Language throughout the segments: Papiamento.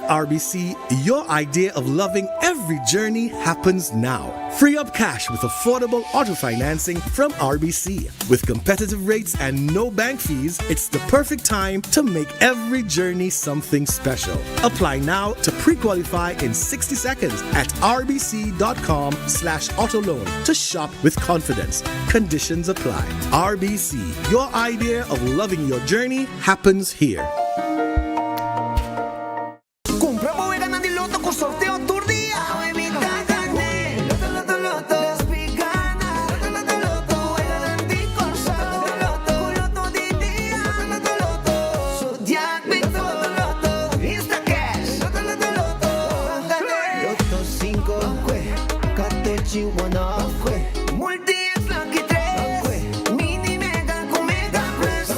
RBC, your idea of loving every journey happens now. Free up cash with affordable auto financing from RBC. With competitive rates and no bank fees, it's the perfect time to make every journey something special. Apply now to pre-qualify in 60 seconds at rbc.com slash autoloan to shop with confidence. Conditions apply. RBC, your idea of loving your journey happens here. Kumpra bo weganan di Lotto ku sorteo tur dia! Awe mi ta gane! Lotto Lotto Lotto! Nos pi gana! Lotto Lotto Lotto! Weganan di Kòrsou! Lotto Lotto! Ku Lotto di dia! Lotto Lotto Lotto! Zodiac Victor! Lotto Lotto! Instacash! Lotto Lotto Lotto! Ban gane! Lotto sinku, katochi one off, Multi X Lucky tres, Mini Mega ku Mega Plus.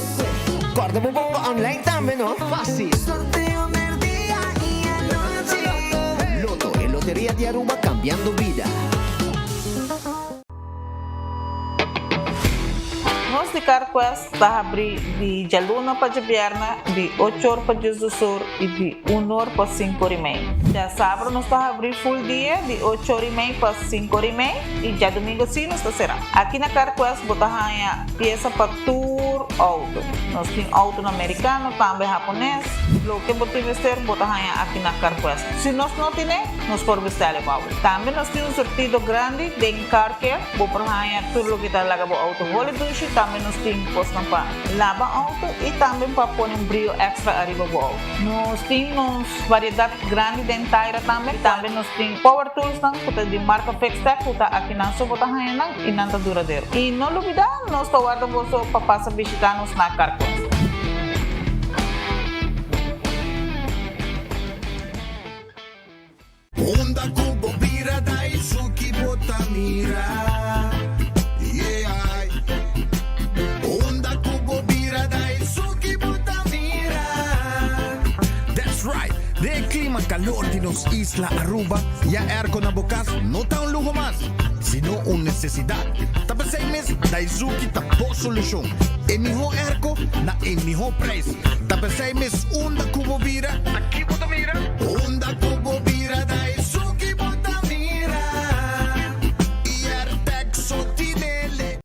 Kòrda bo bongo online tambe no. Fácil. Sorteo merdia y anochi. Lotto, e loteria di Aruba cambiando bida. Nos di CarQuest ta habri di djaluna pa djabièrnè di ocho or pa diesdos or i di un or pa sinku or i mei. Djasabra nos ta habri full dia di ocho or i mei pa sinku or i mei i djadumingu si nos ta será. Aki na CarQuest bo ta haña piesa pa tur outo. Nos tin outonan merikano, tambe hapones. Loke bo tin mester bo ta haña aki na CarQuest. Si nos no tine, nos por bestèl e pa bo. Tambe nos tin un surtido grandi den Car Care. Bo por haña tur loke ta laga bo outo hole dushi. Tambe nos tin kosnan pa laba outo i tambe pa pone un brio èkstra ariba bo outo. Nos tin nos variedat grandi den taira tambe. Tambe nos tin power toolsnan ku ta di marka Fixtech ku ta akinan so bo ta haña nan i nan ta duradero. I no lubidá, nos ta warda boso pa pasa bishitá nos na Carquest. Unda ku bo bira Daisuki bo ta mira Yeah Unda ku bo bira Daisuki bo ta mira That's right! Den e klima kalor di nos isla Aruba, ya airco na bo kas no ta un luho mas, sino un nesesidat. Ta p'esei mes Daizuki ta bo solushon, e mihó airco na e mihó preis. Ta p'esei mes unda ku bo bira, ta ki bo ta mira? Unda ku bo bira Daizuki bo ta mira I Airtec so tinele.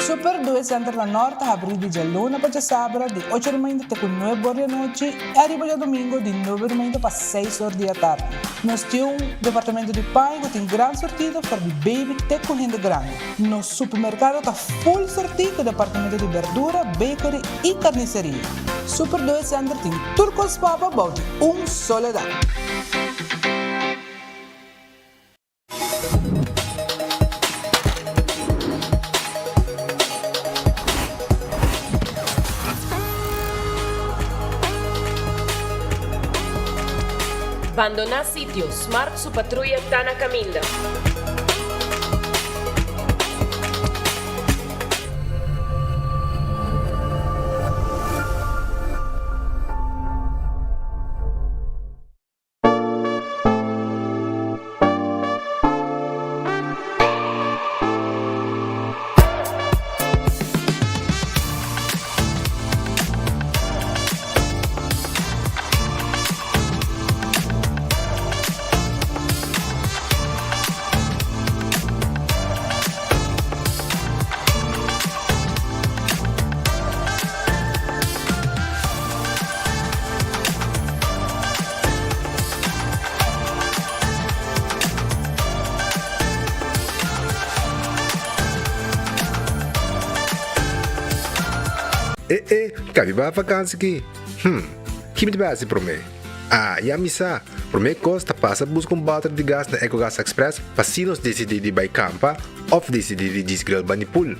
Super Due Center na Nort ta habrí di djaluna pa djasabra di ocho di mainta te ku nuebe or di anochi i ariba djadumingu di nuebe di mainta pa seis or di atardi. Nos tin un departamento di paña ku tin gran surtido for di baby te ku hende grandi. Nos supermerkado ta full surtí ku departamento di berdura, bakery i karniseria. Super Due Center tin tur kos pa bo bou di un solo dak. Bandoná sitio, Smart su patruya ta na kaminda. E e, ka mi bai vakansi ki? Hm, ki mi ta bai hasi promé? Ah, ya mi sa! Promé kos ta pasa buska un bòter di gas na Ecogas Express pa si nos disidí di bai kampa òf disidí di djis grill bani pool.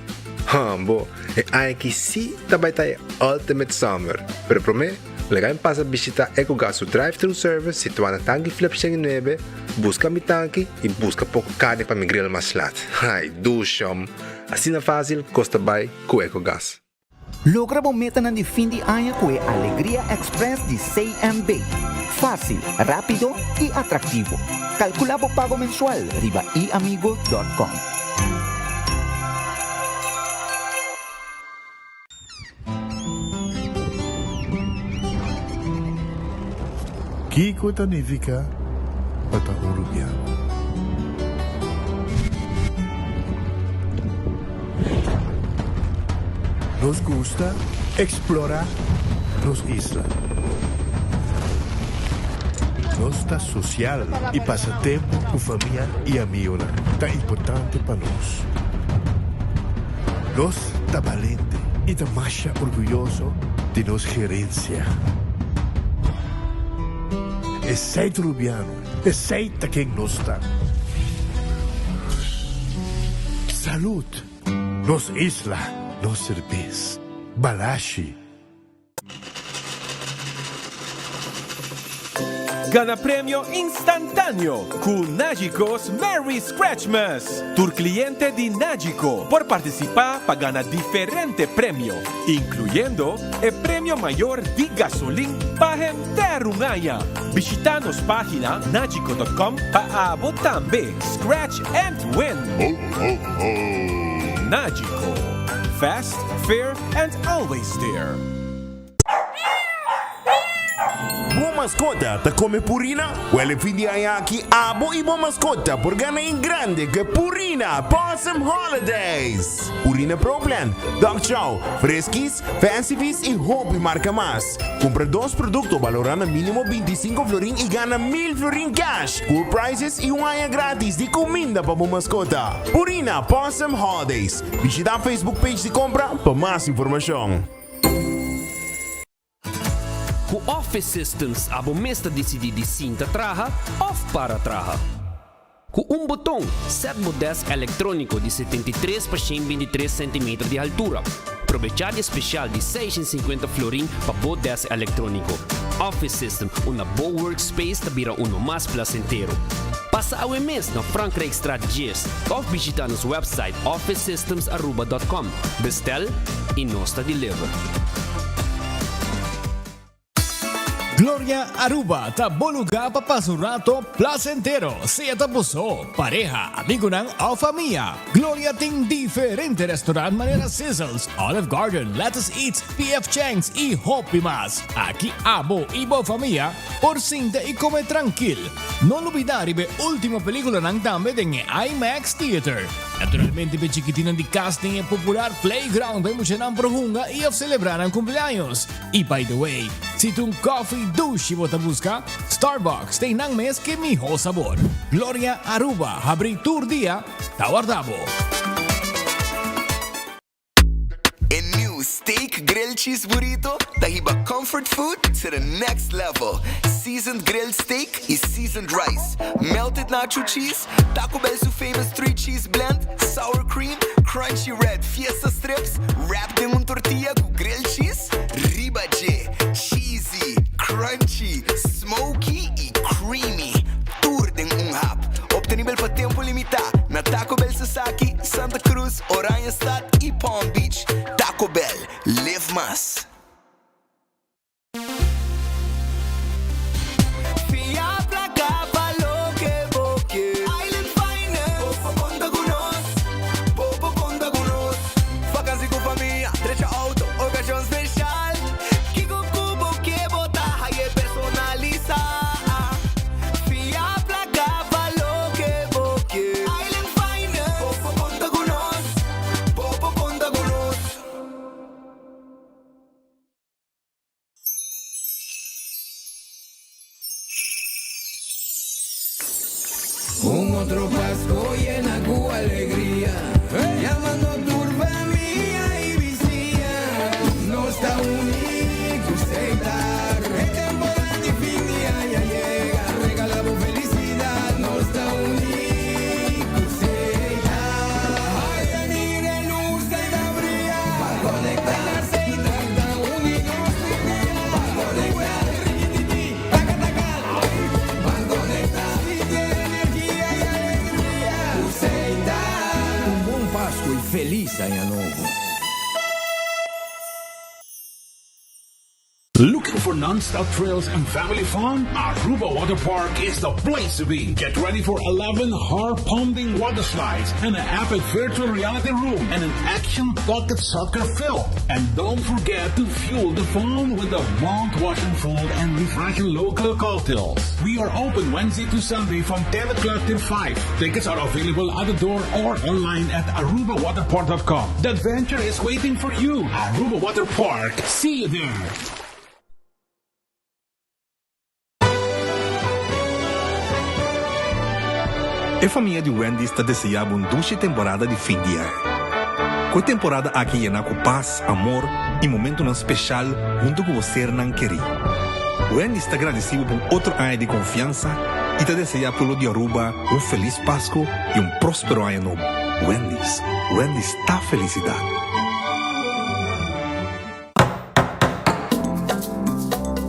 Hambo, e aña aki sí ta bai ta e ultimate summer! Pero promé, laga mi pasa bishitá Ecogas su drive-thru service situá na Tanki Flip 109, buska mi tanki i buska poko karni pa mi grill mas lat. Ai, dushom! Asina fásil kos ta bai ku Ecogas. Logra bo metanan di fin di aña ku e Alegria Express di CMB. Fásil, rápido i atraktivo. Kalkulá bo pago mensual riba iamigo dòt kòm. Kiko ta nifiká pa ta un Rubiano? Nos gusta eksplorá nos isla. Nos ta sosial i pasa tempu ku famia i amigonan ta importante pa nos. Nos ta balente i ta masha orguyoso di nos gerensia. Esei ta Rubiano, esei ta ken nos ta. Salud! Nos isla, nos serbes. Balashi. Gana premio instantáneo ku Nagico's Merry Scratchmas! Tur kliente di Nagico por partisipá pa gana diferente premio, inkluyendo e premio mayor di gasolin pa henter un aña. Bishitá nos página nagico dot com pa abo tambe scratch and win! Nagico, fast, fair and always there. Bo maskota ta kome Purina? Wèl e fin di aña aki abo i bo maskota por gana en grande ku e Purina Pawsome Holidays! Purina Pro Plan, Dog Chow, Friskies, Fancy Feast i hopi marka mas. Kumpra dos produkto balorá na mínimo 25 florin i gana 1000 florin cash, cool prizes i un aña gratis di kuminda pa bo maskota. Purina Pawsome Holidays. Bishita Facebook page di kompra pa mas informashon. Ku Office Systems abo mes ta disidí di sinta traha òf para traha. Ku un boton, sèt bo dèsk elektróniko di 73 pa 123 sentimeter di haltura. Probechá di e spesial di 650 florin pa bo dèsk elektróniko. Office System, unda bo workspace ta bira uno mas plasentero. Pasa awe mes na Frankrijkstraat 10 òf bishitá nos wèpsait officesystemsaruba.com. Bestel y nos ta deliver. Gloria Aruba ta bo lugar pa pasa un rato placentero, sea ta bo so, pareha, amigonan of famia. Gloria tin diferente restaurant manera Sizzles, Olive Garden, Lettuce Eats, PF Chang's y hopi mas. Aki abo y bo famia por sinta y come trankil. No lubida riba e ultimo peliculanan tambe den e IMAX Theater. Naturalmente p'e chikitinnan di kas tin e popular playground pa e muchanan por hunga i of selebrá nan kumpleaños. I by the way, si ta un kòfi dushi bo ta buska, Starbucks ta einan mes ku e mihó sabor. Gloria Aruba habrí tur dia ta warda bo. E new Steak Grilled Cheese Burrito ta hiba comfort food to the next level. Seasoned grilled steak y seasoned rice, melted nacho cheese, Taco Bell su famous three cheese blend, sour cream, crunchy red fiesta strips wrapped den un tortilla cu grilled cheese riba dje. Cheesy, crunchy, smoky y creamy. Tur den un hap. Obtenibel pa tempo limita na Taco Bell Sasaki, Santa Cruz, Oranjestad y Palm Beach. Taco Bell, live mas. Fia placa pa loke bo ke. Island Finance. Bo por conta cu nos. Bo por conta cu nos. Vakantie cu famia, drecha auto, ocasion special. Kico cu bo ke bo ta haye personalisa. Fia placa pa loke bo ke. Island Finance. Bo por conta cu nos. Bo por conta cu nos. Un otro Pasco yena cu alegria, Yamando tur famia y bisiña. Nos ta uni cu Setar. E temporada di fin di aña yega, Regala bo felicidad. Nos ta uni cu Setar. Ay, mira e luz ta bria. Pa conecta. Setar ta uni nos tur dia. Pa conecta. Rikititi, taka taka. Ban conecta. Sinti energia y alegria. Cu Setar. Un bon Pasco y feliz Aña Nobo. Looking for non-stop thrills and family fun? Aruba Water Park is the place to be. Get ready for 11 heart-pounding water slides and an epic virtual reality room and an action pocket soccer field. And don't forget to fuel the fun with the mouth-watering food and refreshing local cocktails. We are open Wednesday to Sunday from 10 o'clock till 5. Tickets are available at the door or online at arubawaterpark.com. The adventure is waiting for you. Aruba Water Park. See you there. E famia di Wendy's ta deseá bo un dushi temporada di fin di aña. Ku e temporada aki yená ku pas, amor i momentunan speshal huntu ku bo sernan kerí. Wendy's ta gradisí bo pa un otro aña di konfiansa i ta deseá pueblo di Aruba un felis Pasku i un próspero aña nobo. Wendy's, Wendy's ta felisidat.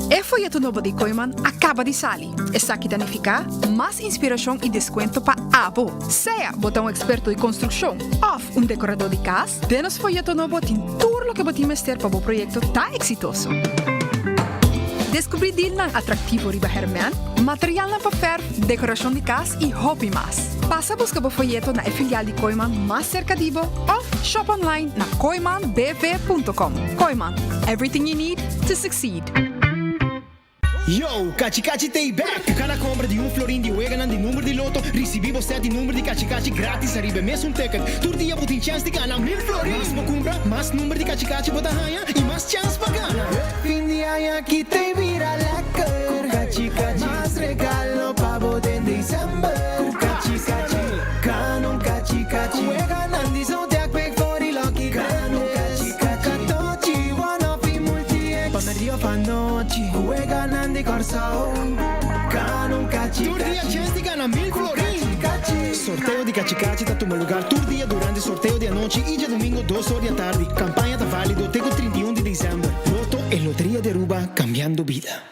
E foyeto nobo di Kooiman a kaba di sali. Esaki ta nifiká mas inspirashon i deskuento pa abo. Sea bo ta un eksperto di konstrukshon òf un dekoradó di kas, den nos foyeto nobo tin tur loke bo tin mester pa bo proyekto ta eksitoso. Deskubrí dilnan atraktivo riba hèrmèn, materialnan pa fèrf, dekorashon di kas i hopi mas. Pasa buska bo foyeto na e filial di Kooiman mas serka di bo òf shop online na kooimanbv.com. Kooiman, everything you need to succeed. Yo, Kachi Kachi t'ei bek! Ku kada kompra di un florin di weganan di number di loto, risibí bo sèt di number di Kachi Kachi gratis ariba e mesun ticket. Tur dia bo tin chèns di gana mil florin! Mas bo kumpra, mas number di Kachi Kachi bo ta haña i mas chèns pa gana! Fin di aña aki t'ei bira lekker! Ku Kachi Kachi, mas regalo pa bo den december! Ku Kachi Kachi, gana un Kachi Kachi! Ku weganan di Zodiac, Big Four i Lucky Grandes! Ku Katochi, One Off i Multi X! Pa merdia of anochi, ku weganan di Kòrsou, gana un Kachi Tur dia Kachi! chèns di gana mil Ku florin! Kachi Kachi! Sorteo di Kachi Kachi ta tuma lugar tur dia durante sorteo di anochi i djadumingo dos or di atardi. Kampaña ta válido te ku 31 di desèmber. Lotto, e loteria di Aruba, kambiando bida.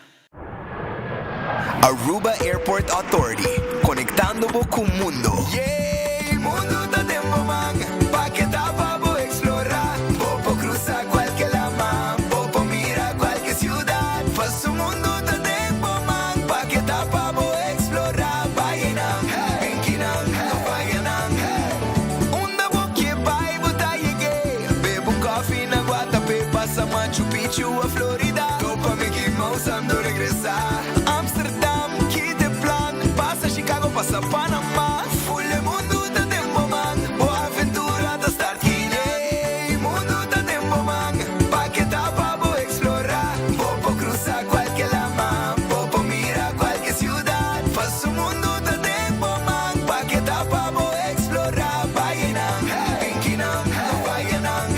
Aruba Airport Authority, conectando bo cu mundo. Yey! Mundo ta den bo man, pa keda pa bo explora. Bo por cruza cualke lama, bo por mira cualke ciudad. Paso mundo ta den bo man, pa keda pa bo explora. Bayenan, binkinan, no fayanan. Unda bo ke bay bo ta yeg'é. Bebe un koffie na Guatapé, pasa Machu Picchu of Florida. Topa Mickey Mouse ando regresa. Amsterdam, ki t'e plan? Pasa Chicago, pasa Panama. Full e mundu ta den bo man. Bo aventura ta start kinan. Ey, mundu ta den bo man. Pa ke ta pa bo explora. Bo por cruza cualke lama. Bo por mira cualke ciudad. Paso mundu ta den bo man. Pa ke ta pa bo explora. Bayenan, binkinan, no fayanan.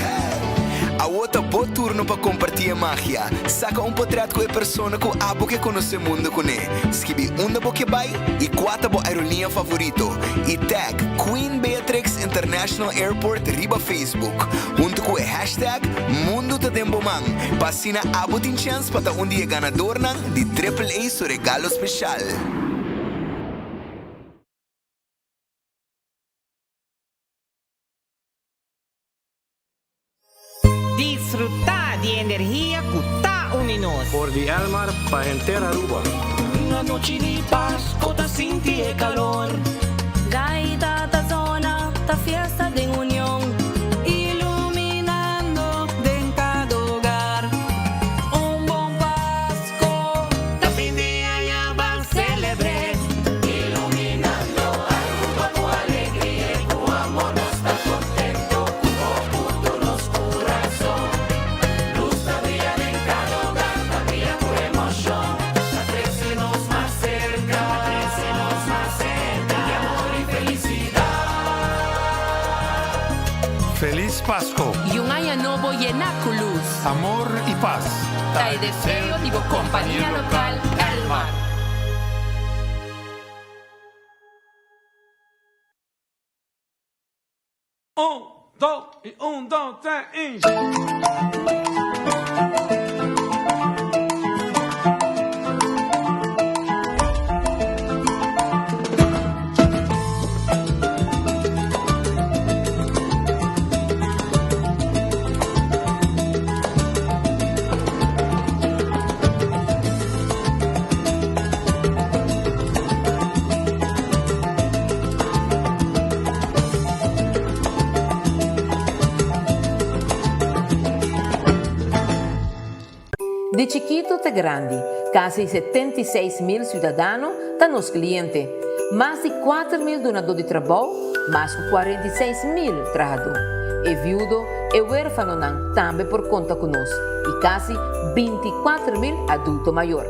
Awo ta bo turno pa kompartí e magia. Saka un potret ku e persona ku abo ke konosé mundu kuné. Skibi unda bo ke bai i kua ta bo aerolínea favorito i tag Queen Beatrix International Airport riba Facebook huntu ku e hashtag Mundu ta den bo man pa asina abo tin chèns pa ta un di e ganadornan di Triple A su regalo speshal. Disfrutá di e energia ku ta uni nos. For di Elmar pa henter Aruba. Un anochi di pas, bo ta sinti e calor. Gaita ta zona, ta fiesta den union. Iluminando den cada hogar. Un bon Pasco. Ta fin di aña, ban celebr'é. Iluminando Aruba cu alegria y cu amor. Nos ta contento cu bo punto nos curazon. Luz ta bria den cada hogar, ta bria cu emocion. Ta trece nos mas cerca, ta trece nos mas cerca. Di amor y felicidad. Feliz Pasco. Y un aña nobo yena cu luz. Amor y paz. Ta e deseo di bo compania local Elmar. Un, dos y un, dos, tres y. Di chikito te grandi, kasi 76 mil ciudadano ta nos cliente. Mas di 4 mil dunador di trabou, mas cu 46 mil trahador. E viudo y huerfanonan tambe por conta cu nos y casi 24 mil adulto mayor.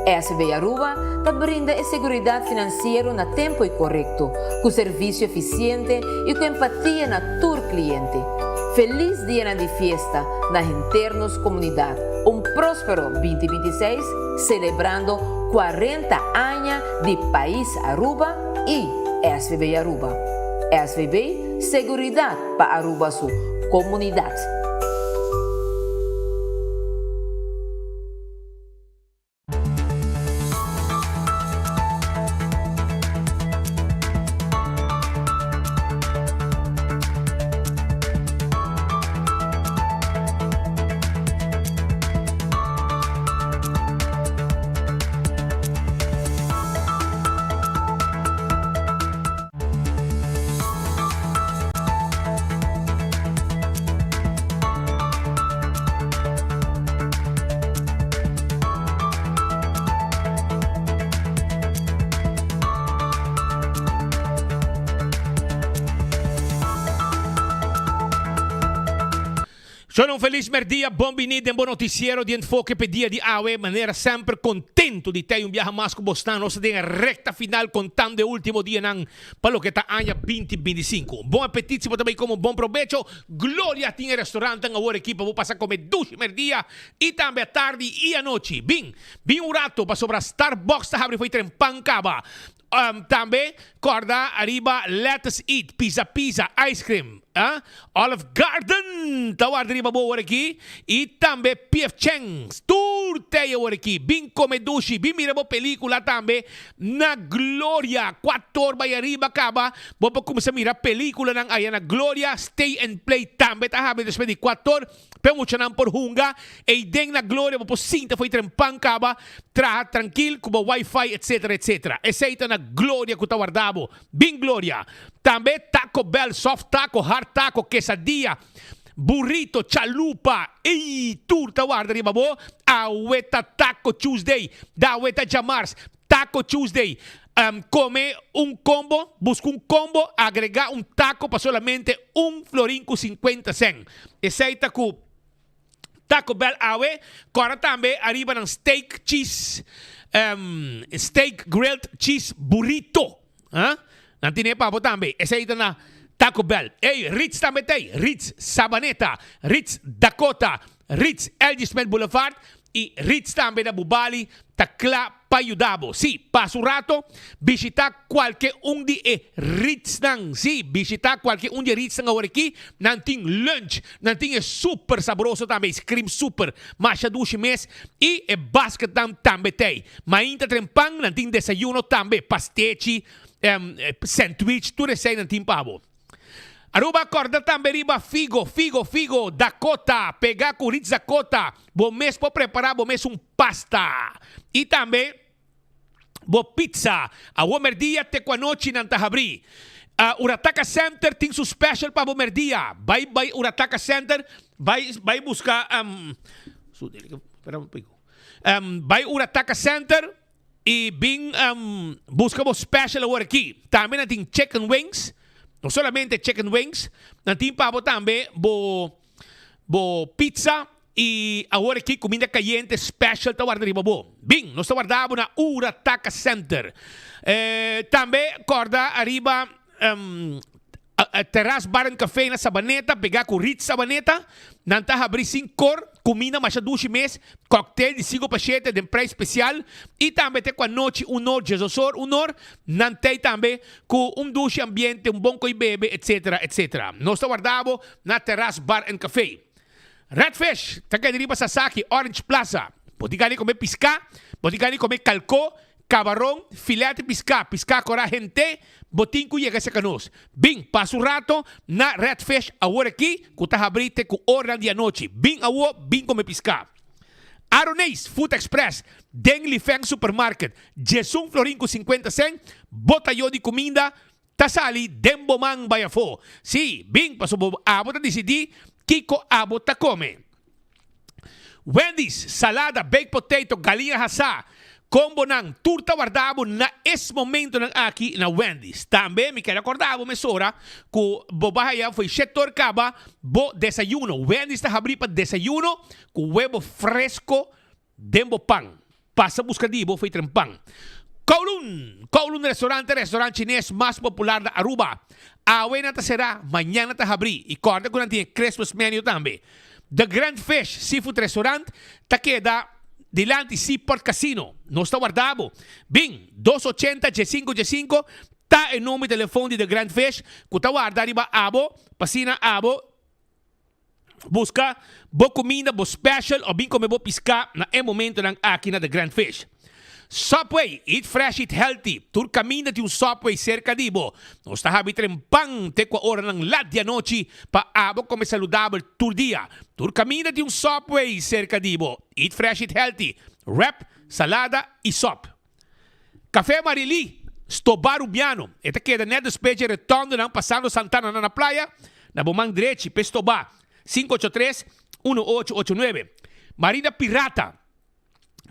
SVB Aruba ta brinda e seguridad financiero na tempo y corecto, cu servicio eficiente y cu empatia na tur cliente. Feliz dia di fiesta na henter nos comunidad. Un prospero 2026, celebrando 40 aña di pais Aruba y SVB Aruba. SVB, seguridad pa Aruba su comunidad. Solo un feliz merdia, bon bini den bo noticiero di Enfoke p'e dia di awe. Manera semper contento di tei un biaha mas cu bosnan. Nos ta den e recta final contando e ultimo dianan pa loke ta aña 2025. Bon apetit si bo ta bay come un bon probecho. Gloria tin e restaurantan awor aki pa bo pasa come dushi merdia y tambe atardi y anochi. Bin, bin un rato pasobra Starbucks ta habri fo'i tren pan caba. Tambe corda ariba Lettuce Eat, Pizza Pizza, Ice Cream, Olive Garden ta warda riba bo awor aki y tambe PF Chang's. Tur tei awor aki. Bin come dushi, bin mira bo pelicula tambe na Gloria. Cuator bay ariba caba bo por cuminsa mira peliculanan aya na Gloria. Stay and Play tambe ta habri despues di cuator. P'e muchanan por hunga eiden na Gloria, bo por sinta fo'i tren pan kaba, traha trankil ku bo wifi etc. Etc. Esei ta na Gloria ku ta warda bo. Bin Gloria! Tambe Taco Bell, soft taco, hard taco, quesadilla, burrito, chalupa, ey tur ta warda riba bo. Awe ta Taco Tuesday, dawe ta djamars, Taco Tuesday. Come un combo, busca un combo, agrega un taco pa solamente un florin cu 50 cent. Esey ta cu Taco Bell awe. Cora tambe ariba nan steak cheese, steak grilled cheese burrito. Nan tine pa bo tambe. Esey ta na Taco Bell. Ey, Ritz tambe ta ey. Ritz Sabaneta, Ritz Dakota, Ritz L.G. Smith Boulevard y Ritz tambe na Bubali ta cla pa yuda bo. Sí, pasa un rato, bishita cualke un di e Ritznan. Sí, bishita cualke un di e Ritznan awor aki. Nan tin lunch, nan tin e super sabroso tambe, ice cream super, masha dushi mes y e basketnan tambe t'ey. Mainta trempan nan tin desayuno tambe, pastechi, sandwich, tur esey nan tin pa bo. Aruba corda tambe riba figo, figo, figo, Dakota, pega cu Ritz Dakota, bo mes por prepara bo mes un pasta y tambe bo pizza. Awo merdia te cu anochi nan ta habri. Urataka Center tin su special pa bo merdia. Bay bay Urataka Center, bay bay busca, espera un poco. Bay Urataka Center y bin busca bo special awor aki. Tambe nan tin chicken wings, no solamente chicken wings, nan tin pa bo tambe bo bo pizza y awor aki cuminda cayente special ta warda riba bo. Bin, nos ta warda bo na Urataka Center. Tambe corda ariba Terras Bar and Café na Sabaneta, pegá ku Ritz Sabaneta. Nan ta habrí sin kor, kuminda masha dushi mes, kòktel di sinku pa shete den preis spesial i tambe te ku anochi un or, diesosor un or, nan tei tambe ku un dushi ambiente, un bon koi bebe, etsetera, etsetera. Nos ta warda bo na Terras Bar and Café. Red Fish ta keda riba Sasaki, Orange Plaza. Bo tin gana di kome piská, bo tin gana di kome kalkó, kabaron, filet di piská, piská korá hent'é, bo tin ku yega serka nos. Bin pasa un rato na Red Fish awor aki ku ta habrí te ku oranan di anochi. Bin awo, bin kome piská. Aroneis Food Express den Lifeng Supermarket, diesun florin ku sinkuenta sèn, bo tayo di kuminda Ta sali den bo man bai afó. Sí, bin, pasobra bo abo ta disidí kiko abo ta kome. Wendy's, salada, baked potato, galiña hasá, combonan, tur ta warda bo na es momentonan aki na Wendy's. Tambe mi ker acorda bo mesora cu bo ba haya fo'i shetor caba bo desayuno. Wendy's ta habri pa desayuno cu webo fresco den bo pan. Pasa busca di bo fo'i tren pan. Kowloon! Kowloon Restaurant ta e restaurant chines mas popular na Aruba. Awe nan ta cera, mañana ta habri. Y corda cu nan tin e Christmas menu tambe. The Grand Fish Seafood Restaurant ta keda dilanti Seaport Casino. Nos ta warda bo. Bin, dos ochenta diesinco diesinco ta e number di telefon di The Grand Fish cu ta warda riba abo pa asina abo busca bo cuminda, bo special of bin come bo pisca na e momentonan aki na The Grand Fish. Subway, eat fresh, eat healthy. Tur caminda tin un Subway cerca di bo. Nos ta habi tren pan te cu oranan lat di anochi pa abo come saludabel tur dia. Tur caminda tin un Subway cerca di bo. Eat fresh, eat healthy. Wrap, salada y sop. Café Marily, Stoba Rubiano. E ta keda net despues dje retondonan pasando Santana na na playa, na bo man drechi p'e Stoba. 583 1889. Marina Pirata.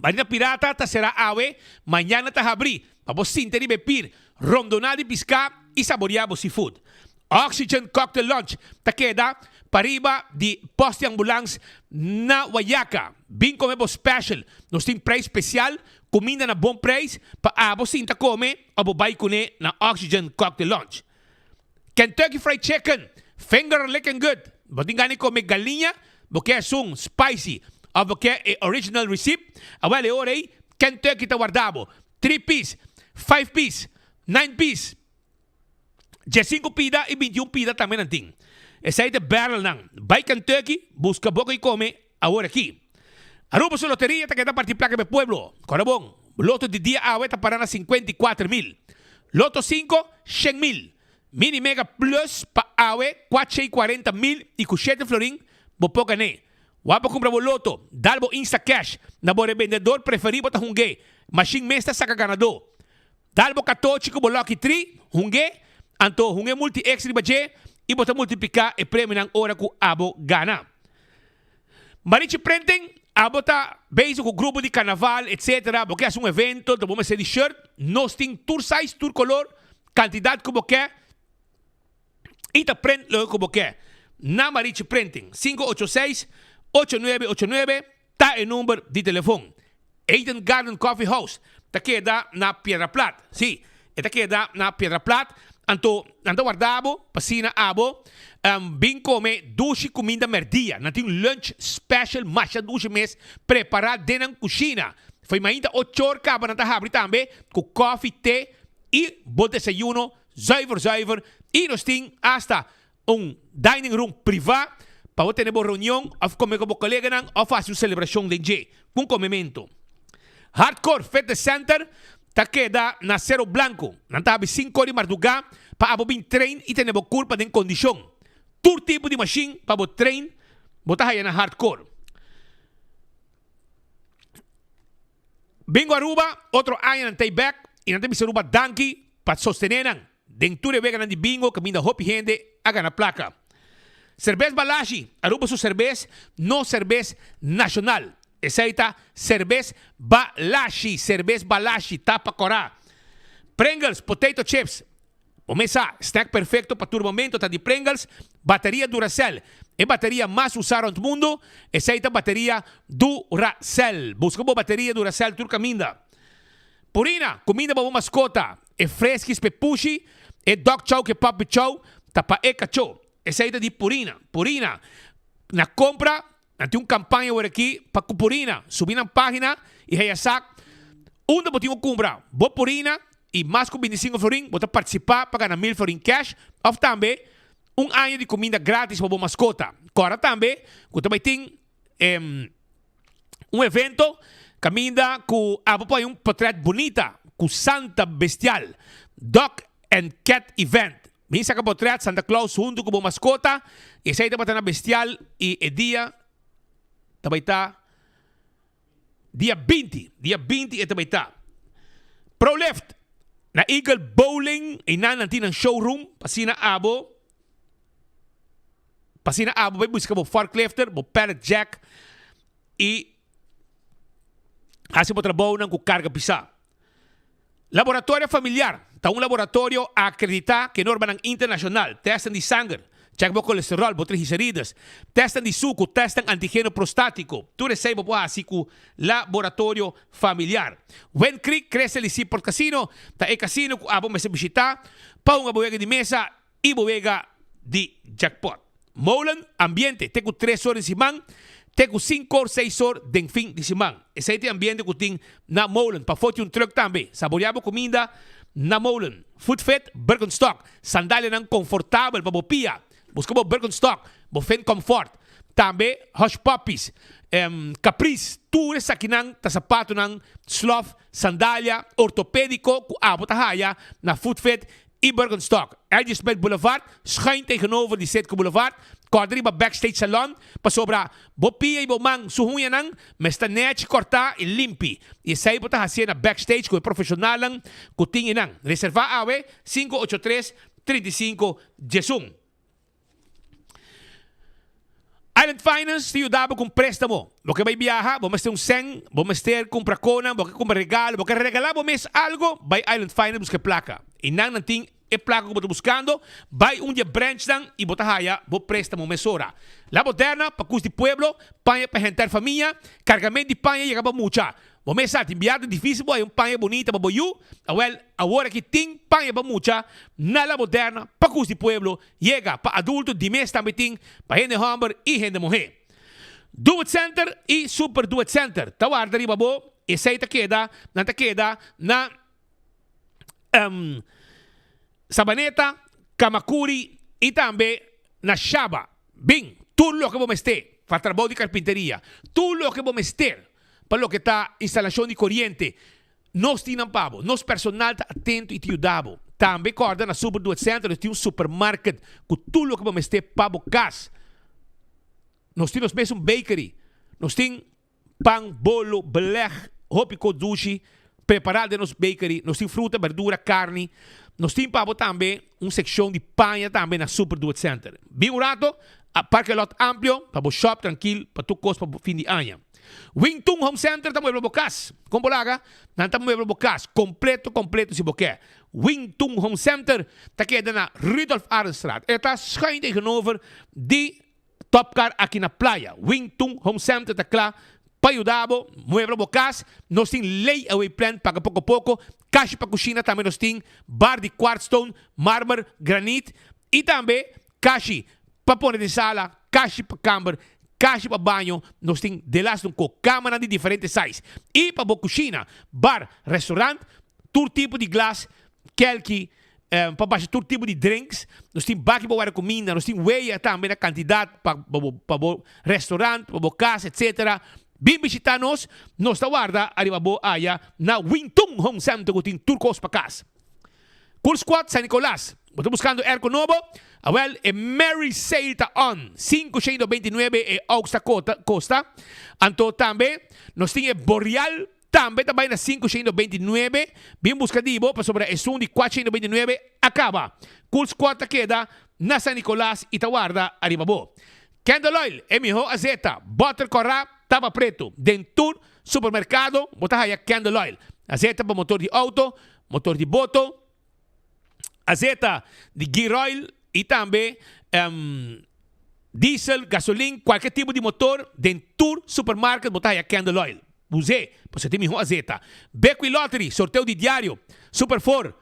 Marina Pirata ta será awe, mañana ta habrí pa bo sinta riba e pir, rondoná di piská i saboriá bo seafood. Oxygen Cocktail Lounge ta keda pariba di pòst di ambulans na Wayaca. Bin kome bo special. Nos tin preis spesial, kuminda na bon preis pa abo sinta kome òf bo bai kuné na Oxygen Cocktail Lounge. Kentucky Fried Chicken, finger licking good. Bo tin gana di come galiña, bo ke esun spicy of bo ke e original recipe? Awel e ora ei Kentucky ta warda bo. Three piece, five piece, nine piece, diesinco pida y bintiun pida tambe nan tin. Esei ta e barrelnan. Bai Kentucky, busca bo ke come awor aki. Aruba su loteria ta keda parti placa pa e pueblo. Kora bon, loto di dia awe ta para na 54 mil. Loto 5, 100 mil. Mini Mega Plus pa awe, 440 mil y cu 7 florin bo por gane. Wak pa cumpra bo loto, dal bo Insta Cash na bo rebendedor preferi bo ta hunge. Machine mes ta saca ganador. Dal bo katochi cu bo Lucky 3, hunge, anto hunge Multi X riba dje y bo ta multiplica e premionan ora cu abo gana. Marichi Printing, abo ta bezig cu grupo di carnaval etc. Bo ke haci un evento, enton bo mester di shirt, nos tin tur size, tur color, cantidad cu bo ke y ta print loke cu bo ke. Na Marichi Printing, 586 8989 ta e number di telefon. Eden Garden Coffee House ta keda na Piedra Plat. Sí, e ta keda na Piedra Plat. Anto nan ta warda bo pa asina abo bin come dushi cuminda merdia. Nan tin un lunch special masha dushi mes prepara den nan cushina. Fo'i mainta ocho or caba nan ta habri tambe cu coffee, te y bo desayuno zuiver zuiver. Y nos tin hasta un dining room priva pa bo tene bo reunion of come cu bo coleganan of haci un celebracion den dje cu un comemento. Hardcore Fitness Center ta keda na Cero Blanco. Nan ta habi cinco di marduga pa abo bin train y tene bo curpa den condicion. Tur tipo di machine pa bo train bo ta haya na Hardcore. Bingo Aruba otro aña nan ta y bek y nan ta bisa Aruba danki pa sostene nan. Den tur e weganan di bingo kaminda hopi hende a gana plaka. Serbes Balashi, Aruba su serbes, no serbes nashonal. Esei ta Serbes Balashi, Serbes Balashi, tapa kòrá. Pringles, potato chips, Bo mes sa, snack perfecto pa tur momento ta di Pringles, bateria Duracell, e bateria mas usá rònt mundu, esei ta bateria Duracell. Buska bo bateria Duracell tur kaminda. Purina, kuminda pa bo maskota. E freskis p'e pushi, e dog chow ku e puppy chow ta pa e kachó. Esei ta di Purina. Purina, na kompra, nan tin un kampaña awor aki pa ku Purina. Subi nan página i haya sa unda bo tin ku kumpra bo Purina i mas ku 25 florin bo ta partisipá pa gana 1000 florin cash òf tambe un aña di kuminda grátis pa bo maskota. Kòrda tambe ku ta bai tin Un evento caminda cu abo por hay un potret bunita cu Santa Bestial, Dog and Cat Event. Bin saca potret Santa Claus hunto cu bo mascota y esey tabata na Bestial y e dia ta bay ta dia 20, dia 20 e ta bay ta. Prolift na Eagle Bowling eynan nan tin nan showroom pa asina abo. Pa asina abo bai buska bo forklifter, bo pallet jack. i hasi bo trabounan ku karga pisá. Laboratorio Familiar ta un laboratorio akreditá ku e normanan internashonal, tèstnan di sanger, chèk bo kolesteròl, bo triglicerides, tèstnan di suku, tèstnan antigeno prostátiko. Tur esei bo por hasi ku Laboratorio Familiar. Wind Creek Crystal di Seaport Casino ta e kasino ku abo mester bishitá pa hunga bo wega di mesa i bo wega di jackpot. Molen, ambiente te ku tres or di siman te ku sinku or seis or den fin di siman. Esei ta e ambiente ku tin na Molen. Pafó tin un truck tambe. Saboreá bo kuminda na Molen. Food Fit, Birkenstock, sandalianan konfortabel pa bo pia. Buska bo Birkenstock, bo fin comfort. Tambe Hush Puppies, Caprice, tur esakinan ta sapatonan slof, sandalia ortopediko ku abo ta haya na Food Fit i Birkenstock. LG Smith Boulevard, schuin tegenover di Citgo Boulevard, kòrda riba Backstage Salon, pasobra bo pia i bo man su huñanan mester ta nèchi kòrtá i limpi. I esei bo ta hasié na Backstage ku e profeshonalnan ku tin einan. Reservá awe, 583 35 11. Island Finance ta yuda bo ku un préstamo. Bo ke bai biaha, bo mester un sèn, bo mester kumpra konan, bo ke kumpra regalo, bo ke regalá bo mes algu, bai Island Finance buska e plaka. I nan nan tin e plaka ku bo ta buskando, bai un di e branchnan i bo ta haya bo préstamo mesora. La Moderna, pa kus di pueblo, paña pa henter famia, kargament di paña yega pa mucha. Bo mes sa, tin biaha ta difícil bo haya un paña bunita pa bo yu. Awel, awor aki tin paña pa mucha na La Moderna, pa kus di pueblo, yega pa adulto, di mes tambe tin pa hende hòmber i hende muhé. Do It Center i Super Do It Center ta warda riba bo, esei ta keda, nan ta keda na Sabaneta, Kamakuri i tambe na Shaba. Bin, tur loke bo mester pa trabou di karpinteria, tur loke bo mester Pa loke ta instalashon di koriente, nos tin nan pa bo. Nos personal ta atento i ta yuda bo. Tambe kòrda na Super Do It Center nos tin un supermarket ku tur loke bo mester pa bo kas. Nos tin nos mesun bakery. Nos tin pan, bolo, beleg, hopi kos dushi prepará den nos bakery. Nos tin fruta, berdura, karni. Nos tin pa bo tambe un sekshon di paña tambe na Super Do It Center. Bin un rato, parke lòt amplio pa bo shòp trankil pa tur kos pa bo fin di aña. Wing Tun Home Center ta muebla bo kas. Kon bo laga? Nan ta muebla bo kas kompleto kompleto si bo ke. Wing Tun Home Center ta keda na Rudolf Arendstraat. E ta schuin tegenover di Topcar aki na Playa. Wing Tun Home Center ta kla pa yuda bo muebla bo kas. Nos tin lay away plan paga poko poko. Kashi pa kushina tambe nos tin bar di quartzstone, marmer, granit i tambe kashi pa pone den sala, kashi pa kamber, kashi pa baño. Nos tin delas un ko kamanan di diferente size. I pa bo kushina, bar, restaurant, tur tipo di glas, kelki, pa basha tur tipo di drinks. Nos tin baki pa warda kuminda, nos tin weya tambe na kantidat pa bo pa bo restaurant, pa bo kas, etsetera. Bin bishita nos, nos ta warda ariba bo aya na Wintun Home Center ku tin tur kos pa kas. Cool Squad San Nicolas, bo ta buskando airco nobo? Awel, e Merry Sale ta on, 529 e aux ta kosta. Anto tambe nos tin e Boreal Tambe ta bai na 529, bin buska di bo pasobra esun di 429 a kaba. Cool Squad ta keda na San Nicolas y ta warda ariba bo. Candle Oil, e miho azeta, boter kora, tapa pretu. Den tur supermerkado bo ta haya Candle Oil. Azeta pa motor di auto, motor di boto, azeta di gear oil y tambe diesel, gasolin, cualkier tipo di motor den tur supermarket bo ta haya Candle Oil. Us'é, pasobra tin mihó azeta. Bekwin Lottery, sorteo di diario, Super Four,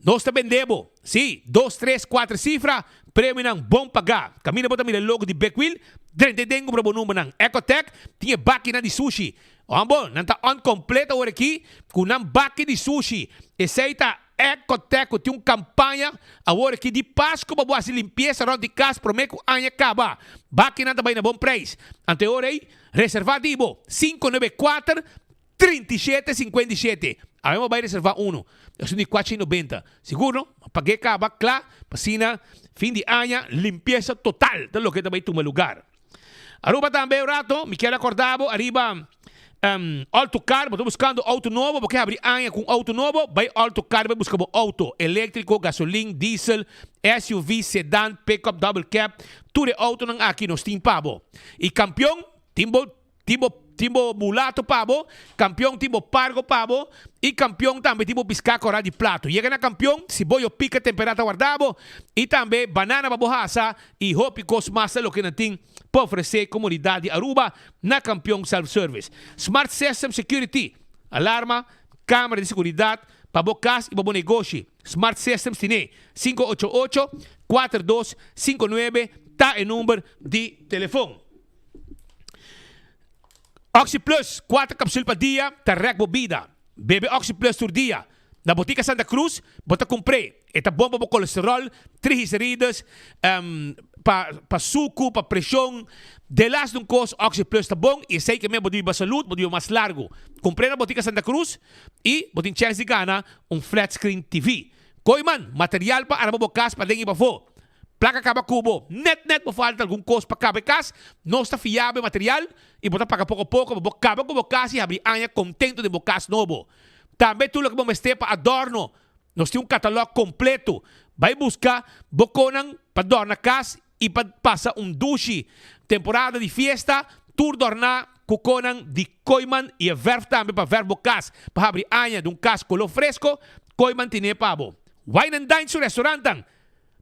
nos ta bende bo. Sí, dos, tres, kuater sifra, premionan bon pagá. Kaminda bo ta mira e logo di Bekwin, drenta den kumpra bo numbernan. Ecotech tin e bakinan di sushi. Oan bo, nan ta on kompleto awor aki ku nan baki di sushi. Esei ta Ecotech ku tin un kampaña awor aki di Pasku pa bo hasi limpiesa rònt di kas promé ku aña kaba. Bakinan ta bai na bon preis. Anto e ora ei, Reserva di bo, 594 37 57. Awe bo bai reserva uno. Esun di kuachi nobenta. Sigur no? Ma pag'é kaba kla pa asina fin di aña limpiesa total ta loke ta bai tuma lugar. Aruba tambe un rato mi kier akorda bo ariba Alto Car. Bo ta buskando auto nobo, bo ke habri aña ku un auto nobo, bai Alto Car bai buska bo auto. Eléktriko, gasolin, diesel, SUV, sedan, pickup, double cab, tur e autonan aki nos tin pa bo. Y campeon, tin bo, tin bo. Tin bo mulato pa bo, Kampion tin bo pargo pa bo i Kampion tambe tin bo piská kòrá di plato. Yega na Kampion, siboyo pika temperá ta warda bo i tambe banana pa bo hasa i hopi kos mas ta loke nan tin pa ofresé komunidat di Aruba na Kampion Self Service. Smart System Security, alarma, kamera di seguridat pa bo kas i pa bo negoshi. Smart Systems tine 588 4259 ta e number di telefon. Oxi Plus, kuater kapsul pa dia ta rèk bo bida. Bebe Oxi Plus tur dia. Na Botica Santa Cruz bo ta kumpr'é. E ta bon pa bo kolesteròl, triglicerides, pa pa suku, pa preshon. Delas di un kos Oxi Plus ta bon i esei ke men bo ta biba salud, bo ta biba mas largu. Kumpr'é na Botica Santa Cruz i bo tin chèns di gana un flat screen TV. Kooiman, material pa arma bo kas paden i pafó. Plaka kaba ku bo. Net net bo falta algun kos pa kaba e kas, nos ta fia bo e material i bo ta paga poko poko pa bo kaba ku bo kas i habri aña kontento den bo kas nobo. Tambe tur loke bo mester pa adorno, nos tin un katalòg kompleto. Bai buska bo konan pa dòrna kas i pa pasa un dushi temporada di fiesta, tur dòrná ku konan di Kooiman i e vèrf tambe pa vèrf bo kas pa habri aña di un kas koló fresko, Kooiman tine pa bo. Wine and Dine su restaurantan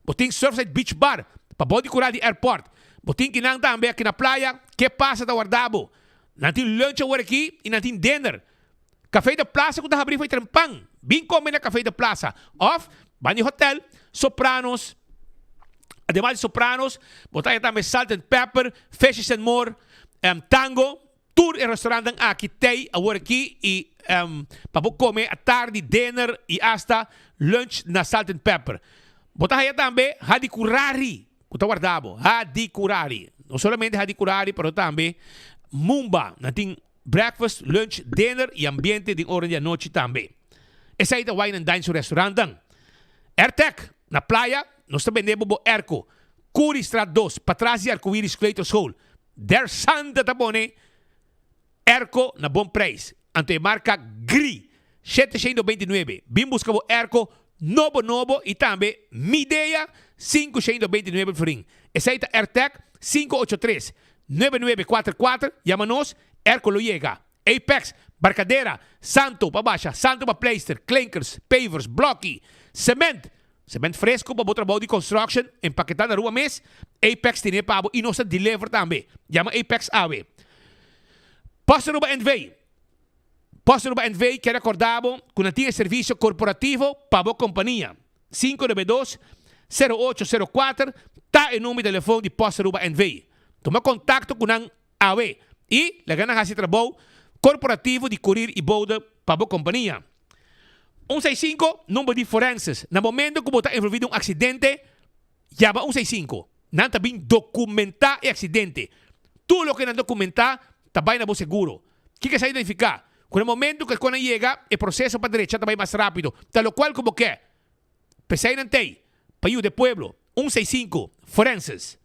Bo tin Surfside Beach Bar pa bo di kura di airport. Bo tin kinan tambe aki na playa ke pasa ta warda bo. Nan tin lunch awor aki i nan tin dinner. Café de Plaza ku ta habri for trempan. Bin kome na Café de Plaza of ban di hotel Sopranos. Ademas di Sopranos bo ta haya tambe Salt and Pepper, Fishes and More, Tango. Tur e restaurantnan aki tei awor aki i pa bo kome atardi, dinner i asta lunch na Salt and Pepper. Bo ta haya tambe Hadikurari ku ta warda bo. Hadikurari. No solamente Hadikurari pero tambe Mumba. Nan tin breakfast, lunch, dinner i ambiente den ora di anochi tambe. Esei ta Wine and Dine su restaurantnan. Airtec na playa nos ta bende bo bo airco. Curiestraat dos, patras di Arcoiris Kleuterschool. Der Santa ta pone airco na bon prijs. Anto e marca Gri, 729. Bin busca bo airco nobo nobo y tambe Midea, 529 florin. Esey ta Airtec, 583, 9944. Yama nos, airco lo yega. Apex, Barcadera, Santo pa basha, Santo pa pleister, klinkers, pavers, bloki, cement, cement fresco pa bo trabou di construction, empaketá na Aruba mes, Apex tene pa bo y nos ta deliver tambe. Yama Apex awe. Post Aruba NV. Post Aruba NV kier acorda bo cu nan tin e servicio corporativo pa bo compania. 592 0804 ta e number di telefon di Post Aruba NV. Tuma contacto cu nan Awe, i laga nan hasi trabou korporativo di kurir i boude pa bo kompania. Un sei sinku, Number di forenses. Na momento ku bo ta envolví den un aksidente, yama un sei sinku. Nan ta bin dokumentá e aksidente. Tur loke nan dokumentá ta bai na bo seguro. Kiko esei ta nifiká? Ku na momento ku e kos nan yega, e proseso pa drecha ta bai mas rápido. Ta lokual ku bo ke. P'esei nan t'ei pa yuda e pueblo. Un sei sinku, Forenses.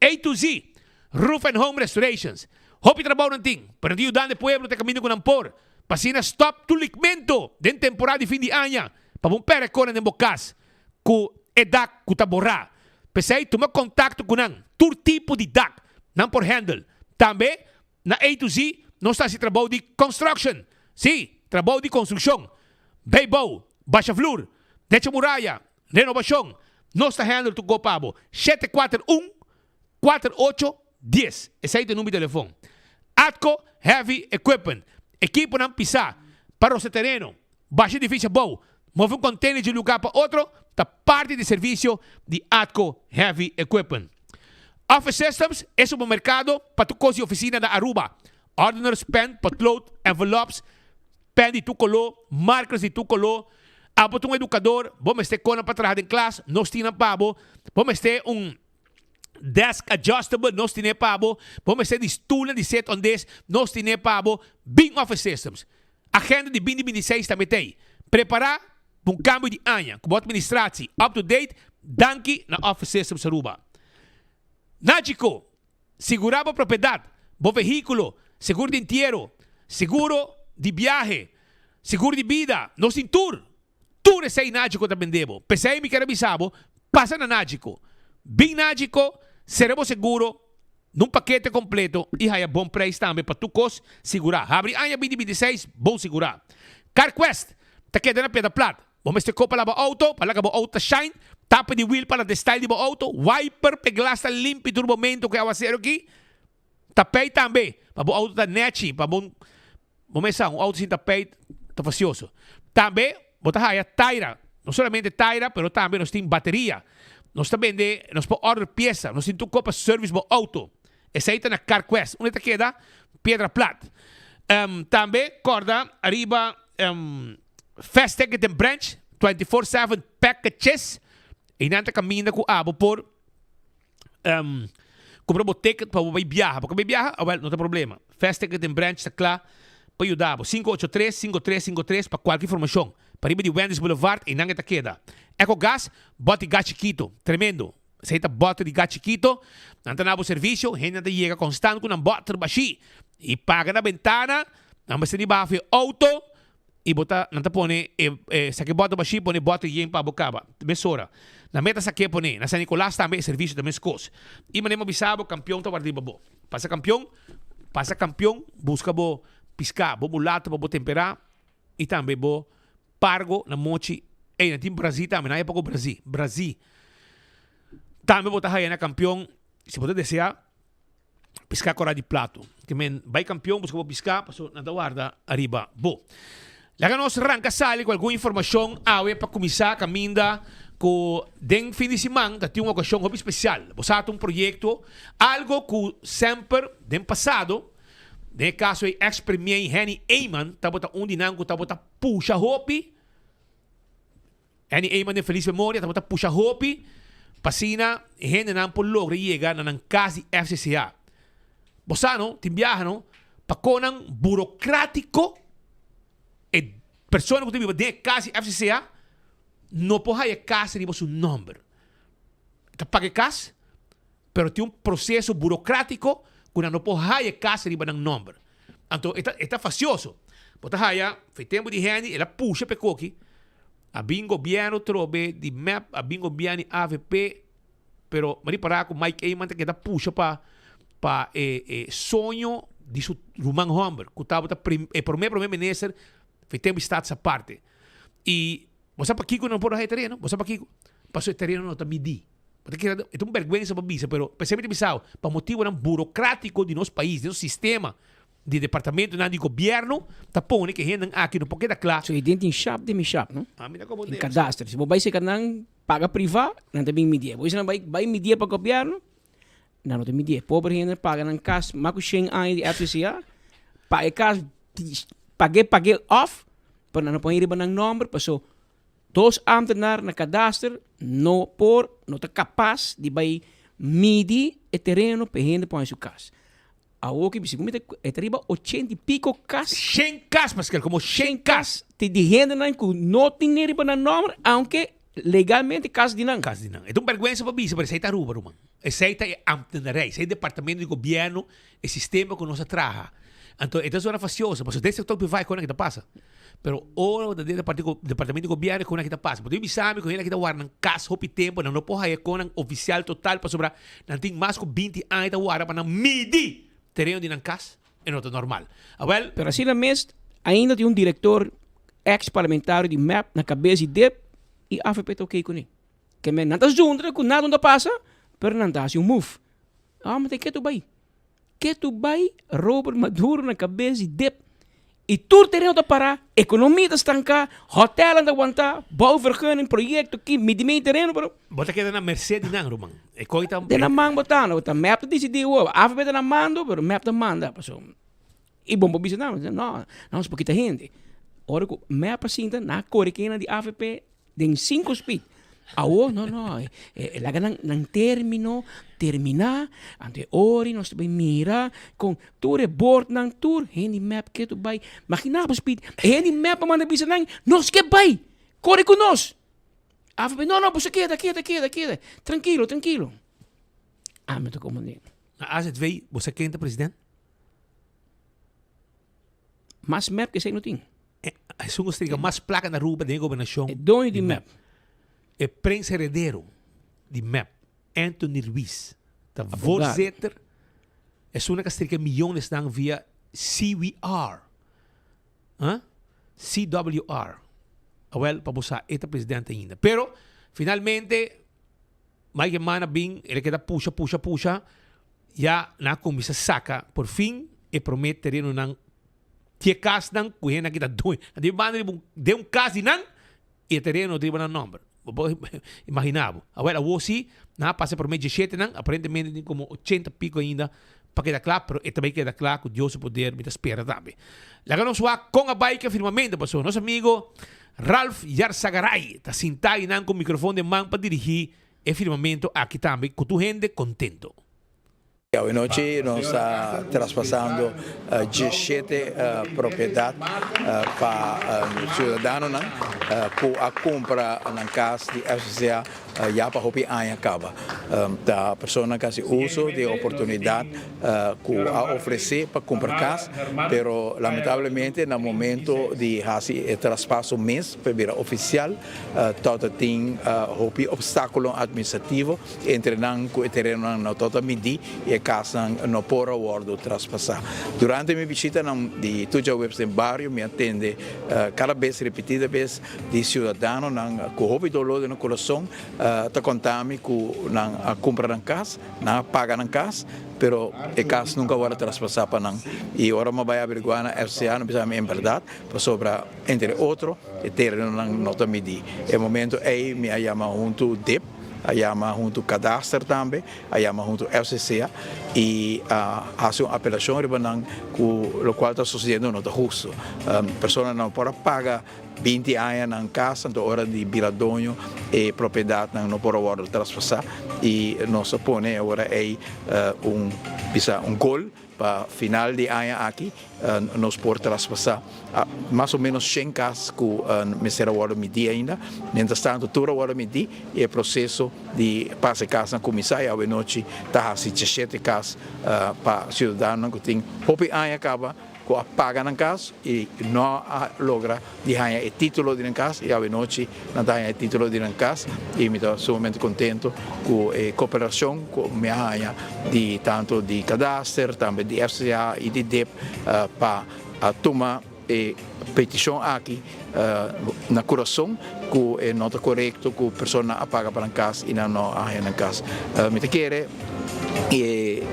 A to Z, Roof and Home Restorations. Hopi trabou nan tin, pero nan ta yudando e pueblo ta kaminda ku nan por, pa asina stòp tur likmentu den temporada di fin di aña, pa bo pèrdè konan den bo kas ku e dak ku ta borá. P'esei tuma kontakto ku nan, tur tipo di dak nan por handle. Tambe Na A to Z nos ta hasi trabou di construction, sí, trabou di construccion, bijbouw, basha vloer, decha muraya, renovacion, nos ta handle tur ko pa bo. 741 48 10, esei ta e number di telefon. Atco Heavy Equipment, ekiponan pisá pa rosa tereno, basha edificio abou, move un container di un lugar pa otro, ta parti di servicio di Atco Heavy Equipment. Office Systems e supermercado pa tur cos di oficina na Aruba. Ordeners, pen, potlood, envelops, pen di tur color, markers di tur color. Abo ta un educador, bo mester conan pa traha den klas, nos tin nan pa bo. Bo mester un desk adjustable, nos tin e pa bo. Bo mester di stoelnan di sit on this, nos tin e pa bo. Bin Office Systems. Agenda di binti binti seis tambe ta ei. Prepara pa un cambio di aña cu bo administratie up to date danki na Office Systems Aruba. Nagico, Sigura bo propiedad, bo vehiculo, seguro di entiero, seguro di biahe, seguro di bida, nos tin tur! Tur esei Nagico ta bende bo. P'esei mi kier a bisa bo, pasa na Nagico. Bin Nagico, sera bo seguro. Nun pakete kompleto i haya bon preis tambe pa tur kos sigurá. Habri aña 2026 bon sigurá. CarQuest ta keda na Piedra Plat. Bo mester kopa laba outo pa laga bo outo ta shine, tapa di wiel pa lanta e style di bo outo, wiper pa e glas ta limpi tur momento ku e awaseru aki, tapei tambe pa bo outo ta nechi pa bo Bo mes sa, un auto sin tapijt ta fastioso. Tambe bo ta haya taira. No solamente taira, pero tambe nos tin bateria. Nos ta bende, nos por order piesa. Nos tin tur kos pa service bo auto. Esei ta na CarQuest. Unda ta keda? Piedra Plat. Tambe corda ariba Fast Ticket Branch, 24/7 packages. Einan ta caminda cu abo por. Kumpra bo ticket pa bo bai biaha. Bo ka bai biaha? Awel, no ta problema. Fast Ticket den branch ta kla pa yuda bo. 583 5353 pa kualke informashon. Pariba di Wendy's Boulevard, einan e ta keda. Ecogas, bòt di gas chikito. Tremendo. Esei ta bòter di gas chikito. Nan ta na bo servisio. Hendenan ta yega konstant ku nan bòter bashí. I paga na bentana. Nan mester di baha for e outo. I bo ta, nan ta pone e, e sake bòter bashí, pone bòter yen pa bo kaba. Mesora. Nan meta sake pone. Na San Nicolas tambe e servisio ta meskos. I manera mi a bisa bo, kampion ta warda riba bo. Pasa kampion, pasa kampion, buska bo piská, bo mulato pa bo temperá i tambe bo pargo na mochi. Ey, nan tin brazí tambe, nan a poko brazí, brazí. Tambe bo ta haya na kampion, si bo ta deseá. Piská kora di plato. Ke men bai kampion buska bo piská paso nan ta warda ariba bo. Laga nos ranka sali ku algun informashon awe pa kuminsá kaminda ku den fin di siman ta tin un okashon hopi spesial. Bo sa ta un proyekto, algo ku semper den pasado, den e kaso ei eks premier Henny Eman tabata un di nan ku tabata pusha hopi. Annie Eman den felis memoria tabata pusha hopi pa asina e hendenan por logra yega na nan kas di FCCA. Bo sa no, tin biaha no, pa konan burokratiko e persona ku ta biba den e kas di FCCA no por haya kas riba su nòmber. E ta paga e kas, pero tin un proseso burokratiko ku nan no por haya e kas riba nan nòmber. Anto e ta e ta fasioso. Bo ta haya, fe tempu di Henny, el a pusha pa e koki, a bin gobièrnu trobe di mep, a bin gobièrnu di avp, pero mi a ripará ku Mike Eman ta keda pusha pa pa e e soño di su ruman hòmber, ku tabata prim e promé promé minister fe tempu di Staats Aparte. I bo sa pakiko nan por a haya e tereno? Bo sa pakiko? Pasobra e tereno no ta midí. Bo ta kere, e ta un bèrgwensa pa bisa, pero p'esei mi ta bisao, pa motibonan burokratiko di nos pais, di nos sistema di departamentonan di gobièrnu, ta pone ku e hendenan aki no por keda kla. So e den tin shap den mi shap, no? Ah, mi ta komo Tin den. kadaster. Si bo bai seka nan paga privá, nan ta bin midié. Bo bisa nan bai bai midié pa gobièrnu, nan no ta midié. Pober hende paga nan kas mas ku shen aña di FCCA, paga e kas, pag'é pag'é òf, pero nan no pone riba nan nòmber paso Dos ambtenaar na kadaster no por, no ta kapas di bai midi e tereno pa e hende pone su kas. Awor ki segun mi ta e ta riba ochenta i piko kas. Shen kas, Pascal, komo shen kas. Ti di hendenan ku no tin ne riba nan nòmber, aunke legalmente kas di nan. Kas di nan. E ta un bèrgwensa pa bisa, pero esei ta Aruba, ruman. Esei ta e ambtenarij, esei e departamento di gobièrnu, e sistema ku nos a traha. Anto e ta zona fasioso, pasobra den sektor privá e konan aki ta pasa. Pero ora bo ta den departamento di gobièrnu e konan aki ta pasa. Bo ta bisa mi ku hende aki ta warda nan kas hopi tempu, nan no por haya konan ofisial total pasobra nan tin mas ku binti aña ta warda pa nan midi tereno di nan kas. E no ta normal. Awèl. Pero asina mes ainda tin un direktor eks parlamentario di mep na kabes di dip i avp ta oké kuné. Ke men nan ta zundra ku nada no ta pasa, pero nan ta hasi un move. Amo ta ketu bai. Ketu bai Robert Maduro na kabes di dip. I tur tereno ta para, ekonomia ta stanká, hotelnan ta wantá, bouwvergunning, proyekto ki, midimei tereno, pero. Bo ta keda na merced di nan, ruman. E koi ta. Den nan man bo ta, no ta mep ta disidí awor. Avp ta na mando, pero mep ta manda. Pasobra i bon bo bisa nan, no, nos por kita hende. Ora ku mep a sinta, nan a kore kena di avp Den cinco speed. Awo, no, no, e, e laga nan, nan termino, termina, anto e ori nos ta bai mira con tur e bordnan, tur hende mep ke tu bai. Magina bo speed, e hende mep a manda bisa nan, nos ke bai, kore ku nos. Avp, no, no, boso keda, keda, keda, keda, trankilo, trankilo. Ami ta como den. Na AZV, bo sa ken ta president? Mas mep ke esei no tin. Esun ku striga mas plaka na Aruba den e gobernashon. E doño di mep. E prens heredero di mep, Anthony Ruiz, ta voorzitter. Esun a strika miyonesnan via CWR. Huh? CWR. Awel, pa bo sa, e ta presidente ainda. Pero, finalmente, Mike Eman a bin, el a keda pusha, pusha, pusha, ya nan a kuminsá saka por fin e promé terenonan di e kasnan ku hende aki ta dueño. Nan debe banda riba un, den un kas di nan i e tereno no ta riba nan nòmber. Bo por imaginá bo. Awel, awor sí, nan a pasa e promé dieshetenan, aparentemente tin komo ochenta piko ainda pa keda kla, pero e ta bai keda kla ku Dios su poder, mi ta spera tambe. Laga nos wak kon a bai ku e firmamento, pasobra nos amigo Ralph Yarzagaray ta sintá einan ku mikrofon den man pa dirigí e firmamento aki tambe ku tur hende kontento. Awe nochi nos ta traspasando diesshete propiedat pa siudadanonan ku a kumpra nan kas di FCCA ya pa hopi aña kaba. Ta personanan ku hasi uso di e oportunidat ku a ofresé pa kumpra kas, pero lamentablemente na momento di hasi e traspaso mes pa e bira ofisial tòg ta tin hopi opstákulo atministrativo. Entre nan ku e terenonan no tabata midí i e kasnan no por a wòrdu traspasá. Durante mi bishitanan di tur djaweps den bario mi a tende kada bes repetida bes di siudadanonan ku hopi doló den nan kurason ta konta mi ku nan a kumpra nan kas, nan a paga nan kas, pero e kas nunka a wòrdu traspasá pa nan. I ora mi a bai averiguá na FCA nan bisa mi en bèrdat pasobra entre otro e terenonan no ta midí. E momento ei mi a yama huntu dip. A yama huntu Kadaster tambe, a yama huntu FCCA i a hasi un apelashon riba nan ku lokual ta sosediendo no ta hustu. Personanan no por a paga 20 aña nan kas, anto ora di bira doño e propiedatnan no por a wòrdu traspasá i nos a pone ora ei un bisa un gol Pa final di aña aki nos por traspasá mas o ménos shen kas ku mester a wòrdu midí ainda. Mientras tanto tur a wòrdu midí i e proseso di pasa e kasnan kuminsá i awenochi ta hasi djeshete kas pa siudadanonan ku tin hopi aña kaba ku a paga nan kas i no a logra di haña e título di nan kas i awenochi nan ta haña e título di nan kas i mi ta sumamente kontento ku e koperashon ku mi a haña di tantu di Kadaster tambe di FCA i di dip pa a tuma e petishon aki na kurason ku e no ta korekto ku personanan a paga pa nan kas i nan no a haña nan kas. Mi ta kere e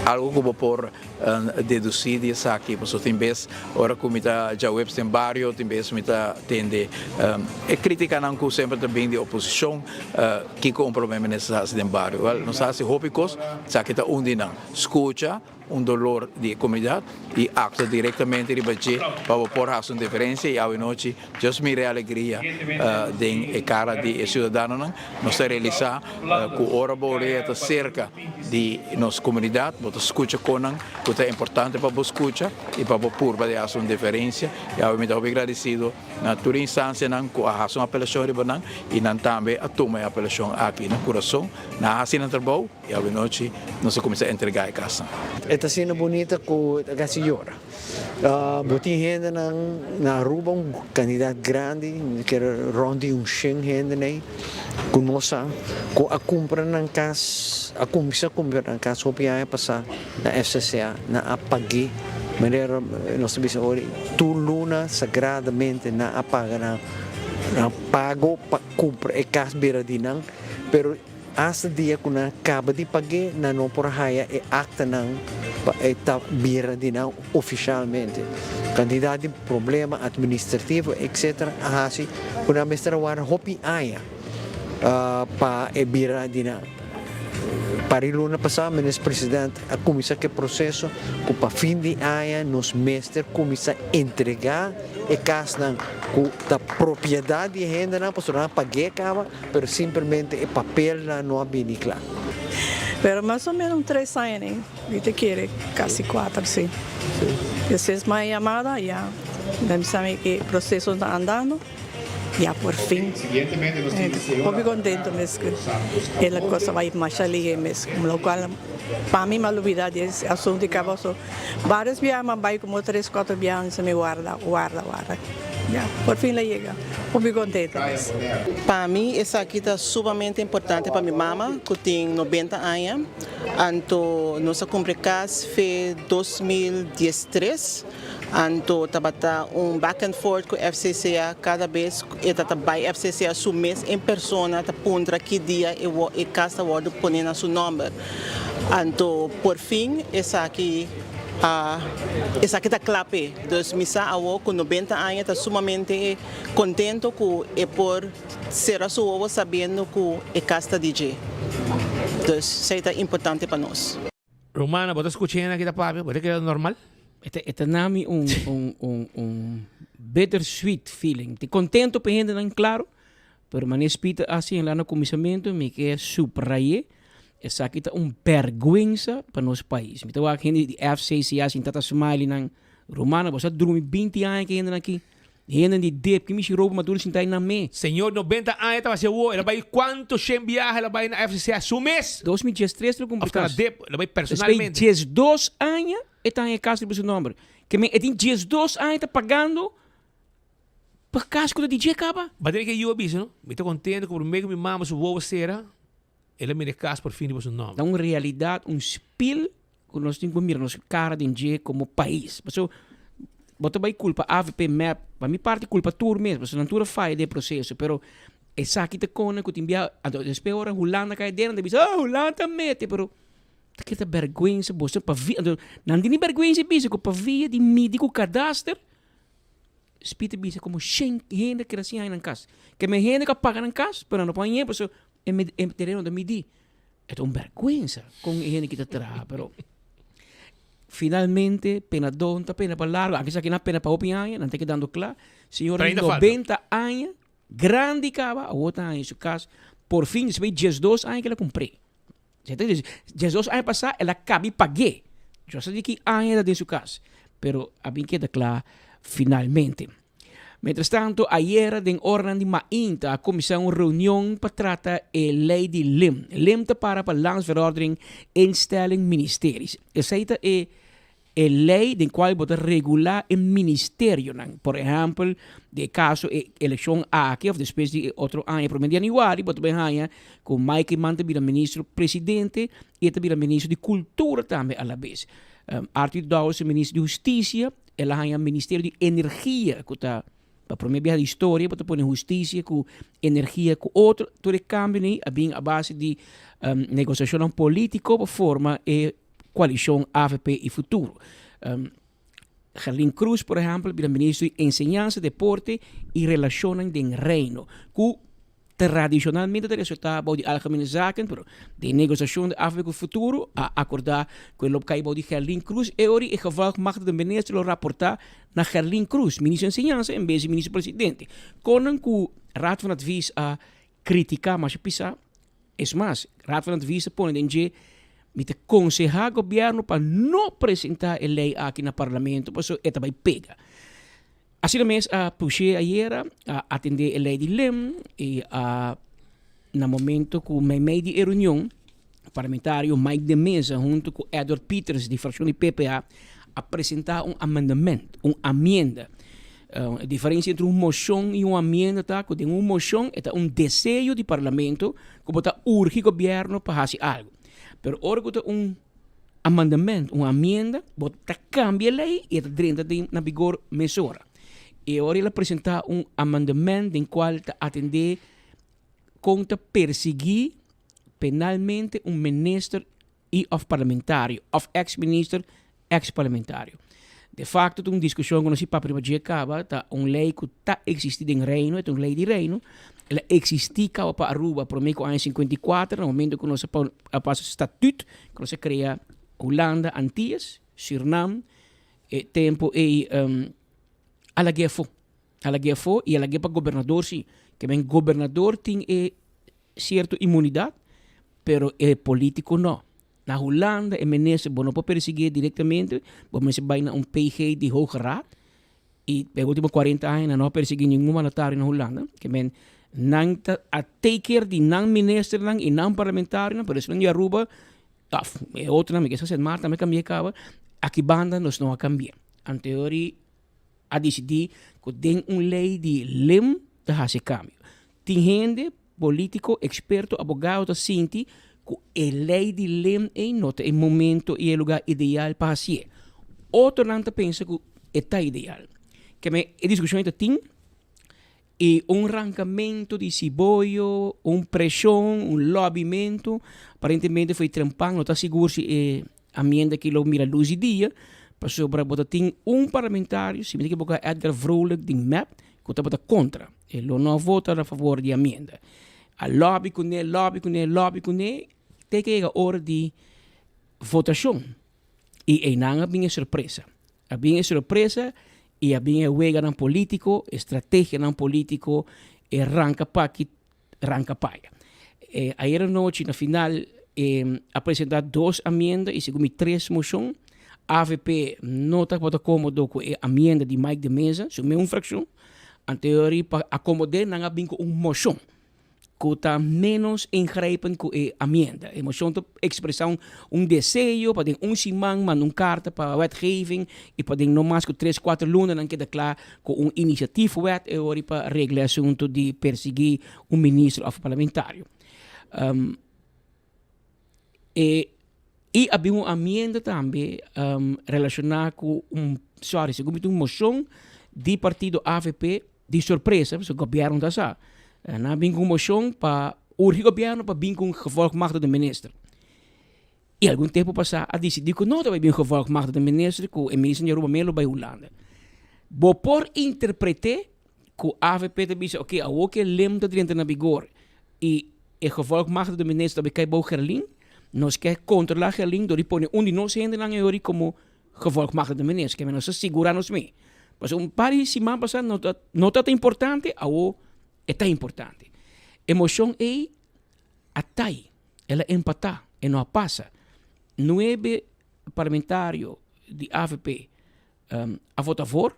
algu ku bo por Dedusí di esaki, pasobra tin bes ora ku mi ta djaweps den bario, tin bes mi ta tende e krítikanan ku semper ta bin di oposishon, kiko un prome minister ta hasi den bario. Wèl, nos ta hasi hopi kos, esaki ta un di nan. Skucha un dolor di e komunidat i aktua direktamente riba dje pa bo por hasi un diferensia i awe nochi Just mira e alegria den e cara di e ciudadanonan. Nos ta realisa cu ora bo orea ta cerca di nos comunidad, bo ta scucha conan cu ta importante pa bo scucha y pa bo purba di haci un diferencia. Y awe mi ta hopi agradecido na tur e instancianan cu a haci un apelacion riba nan y nan tambe a tuma e apelacion aki na curason. Nan a haci nan trabou. Y awenochi nos a cuminsa entrega e casnan. E ta asina bunita cu ta casi yora. Bo tin hendenan na Aruba, un cantidad grandi, mi kere rond di un shen hende nei, cu no sa cu a cumpra nan cas, a cuminsa cumpra nan cas hopi aña pasa na FCCA, nan a pag'e, manera nos ta bisa ora, tur luna sagradamente nan a paga nan pago pa cumpra e cas bira di nan, pero. Asta dia ku nan a kaba di pag'é, nan no por haya e aktanan pa e ta bira di nan ofishalmente. Kantidat di problema atministrativo etc. A hasi ku nan mester a warda hopi aña pa e bira di nan. Pari luna pasá Minister President a kuminsá ku e proseso ku pa fin di aña nos mester kuminsá entregá e kasnan ku ta propiedat di e hendenan pasobra nan a pag'é kaba. Pero simpelmente e papelnan no a bini kla. Pero mas o menos un tres aña nen, mi ta kere casi cuater si. Despues mi a yamada ya nan bisa mi e proceso ta andando ya por fin. Hopi contento mes cu e la cosa bay masha lihe mes, lo cual pa mi mi a lubida di e asunto di caba so varios biaha mi a bay como tres cuatro biaha mi warda warda warda. Ya, por fin la yega. Hopi contento mes. Pa mi esaki ta sumamente importante pa mi mama cu tin 90 aña, anto nos a cumpra e cas fe 2013, anto tabata un back and forth cu FCCA cada bes e ta ta bay FCCA su mes en persona ta puntra ki dia e cas ta wordo pone na su nomber, anto por fin esaki a esaki ta cla p'e. Dus mi sa awo ku 90 aña ta sumamente kontento ku e por sera su wowo sabiendo ku e kas ta di dje. Dus esei ta importante pa nos. Romana, bo ta skucha hende aki ta papia? Bo ta keda normal? E ta na mi un un un un bittersweet feeling. Ti kontento pa e hendenan, klaro, Pero manera Speed a señalá na kuminsamentu, mi ke subray'é, esaki ta un bèrgwensa pa nos pais. Mi ta wak hende di FCCA sinta ta smiley nan, Rumannan, bo sa drumi binti aña ku e hendenan aki. Hendenan di dep, ki mishi ropa maduro sinta ei nan me. Señor 90 aña ta hasi awor, el a bai kuantu shen biaha el a bai na FCCA su mes? 2013 lo kumpli Of ta na kas. dep, el a bai personalmente. Despues 12 aña e ta haña e kas riba su nòmber. Ke men e tin 12 aña ta pagando Pa kas ku ta di dje kaba. Ba tene ke yu a bisa no, mi ta kontento ku promé ku mi mama su wowo sera, el a mira e kas por fin riba su nòmber. Ta un realidat, un spil ku nos tin ku mira nos kara den dje komo pais. Pasobra bo ta bai kulpa avp, mep, pa mi parti kulpa tur mes, pasobra nan tur a faya den e proseso, pero esaki ta kone ku tin bia, anto despues ora Hulanda kai aden nan ta bisa, oh Hulanda ta mete, pero ta keda bèrgwensa boso pa via, anto nan tin di bèrgwensa bisa ku pa via di midi ku kadaster Speed ta bisa como shen hende keda sin haña nan cas. Ke men hende ka paga nan cas, pero nan no por hañ'é pasobra e med e tereno ta midí. E ta un bèrgwensa kon e hende ki ta traha, pero finalmente pena don ta pena pa largo. Anke esaki nan a pena pa hopi aña, nan ta kedando kla. Señor di 90 aña, grandi kaba, awor ta haña su cas por fin despues di 12 aña ke el a kumpr'é. 12 aña pasá el a kabi pag'é. Yo sa di ki aña el a den su kas, pero a bin keda kla finalmente. Mientras tanto, ayera den oranan di mainta a kuminsá un reunion pa trata e lei di lim. Lim ta para pa Landsverordening Instelling Ministeries. Esei ta e E lei den cual bo ta regula e ministerionan. Por ehempel, den e caso e eleccion aki of despues di e otro aña prome di januari bo ta bay haña cu Mike Eman ta bira ministro presidente y e ta bira ministro di cultura tambe alabes. Arthur Dowers ta ministro di husticia, el a haña ministerio di energia cu ta pa prome biaha di historia bo ta pone husticia cu energia cu otro. Tur e cambionan a bin a base di negociacionnan politico pa forma e Coalicion avp y Futuro. Gerlin Croes, por ehempel, bira ministro di Enseñansa, Deporte y Relacionnan den Reino, cu tradicionalmente ta resulta bou di Algemene Zaken, pero den negociacion di avp cu Futuro a acorda cu e lo cay bou di Gerlin Croes. E ora e gevolgmachtigde minister lo raporta na Gerlin Croes, ministro di Enseñansa, en bes di ministro presidente. Conan cu Raad van Advies a critica masha pisa. Es mas, Raad van Advies ta pone den dje, Mi ta konsehá gobièrnu pa no presentá e lei aki na parlamento pasobra e ta bai pega. Asina mes a push'é ayera, a atendé e lei di lem i a na momento ku meimei di e reunion, parlamentario Mike de Meza huntu ku Edward Pieters di frakshon di PPA a presentá un amendament, un amienda. E diferencia entre un mocion y un amienda ta cu den un mocion e ta un deseo di parlamento cu bo ta urgi gobierno pa haci algo. Pero ora cu ta un amendament, un amienda, bo ta cambia e ley y e ta drenta den na vigor mesora. E ora el a presenta un amendament den cual ta atende con ta persigui penalmente un minister y of parlamentario of ex minister, ex parlamentario. De facto ta un discusion cu nos si papia riba dje caba, ta un ley cu ta existi den Reino, e ta un ley di Reino, el a existi caba pa Aruba prome cu aña 54, na momento cu nos a pasa statuut, cu nos a crea Hulanda, Antillas, Surinam, e tempo ey a lag'e afo, a lag'e afo y a lag'e pa gobernador si, ke men gobernador tin e cierto inmunidad, pero e politico no. Na Hulanda e minister bo no por persiguié directamente, bo mester bay na un PG di Hoge Raad y pa e ultimo 40 aña nan no a persigui ningun mandatario na Hulanda, ke men nan ta a take care di nan ministernan y nan parlamentarionan, pero esun di Aruba of e otronan, mi ke sa Sint Maarten tambe cambié caba, aki banda nos no a cambié. Anteori. A disidí ku den un lei di lim ta hasi kambio. Tin hende, polítiko, eksperto, abogado ta sinti ku e lei di lim ei no ta e momento i e lugá ideal pa hasié. Otronan ta pensa ku e ta ideal. Keme e diskushon ei ta tin i un rankamentu di siboyo, un preshon, un lòbimentu, aparentemente for e trempan no ta sigur si e amienda aki lo mira lus di dia, pasobra bo ta tin un parlamentario, si mi ta ekiboká Edgar Vrolijk di mep, ku tabata kontra. E lo no a vota na favor di amienda. A lòbi kuné, lòbi kuné, lòbi kuné, te ke yega ora di votashon. I einan a bin e sorpresa. A bin e sorpresa i a bin e weganan polítiko, e strategianan polítiko, e ranka p'aki, ranka p'aya. E ayer anochi na final e a presentá dos amienda i segun mi tres moshon. Avp no tabata kómodo ku e amienda di Mike de Meza, su meun frakshon. Anto pa akomod'é nan a bin ku un moshon. ku ta ménos ingrijpend ku e amienda. E moshon ta ekspresá un un deseo pa den un siman manda un karta pa wetgeving i pa den no mas ku tres kuater luna nan keda kla ku un inisiatiefwet e ora pa regla e asuntu di persiguí un minister òf parlamentario. E i a bin un amienda tambe relashoná ku un sòri segun mi ta un moshon di partido avp di sorpresa pasobra gobièrnu ta sa. Nan a bin ku un moshon pa urgi gobièrnu pa bin ku un gevolgmachtigde minister. I algun tempu pasá a disidí ku no ta bai bin gevolgmachtigde minister ku e minister di Aruba mes lo bai Hulanda. Bo por interpret'é ku avp ta bisa oke awor ku e lem ta drenta na bigor i e gevolgmachtigde minister ta bai kai bou Gerlin, nos ke kontrolá Gerlin dor di pone un di nos hendenan e ori komo gevolgmachtigde minister, ke nos ta sigurá nos mes. Pasobra un par di siman pasá no ta no tabata importante, awor e ta importante. E moshon ei a tai, el a empatá, e no a pasa. Nuebe parlamentario di avp a vota voor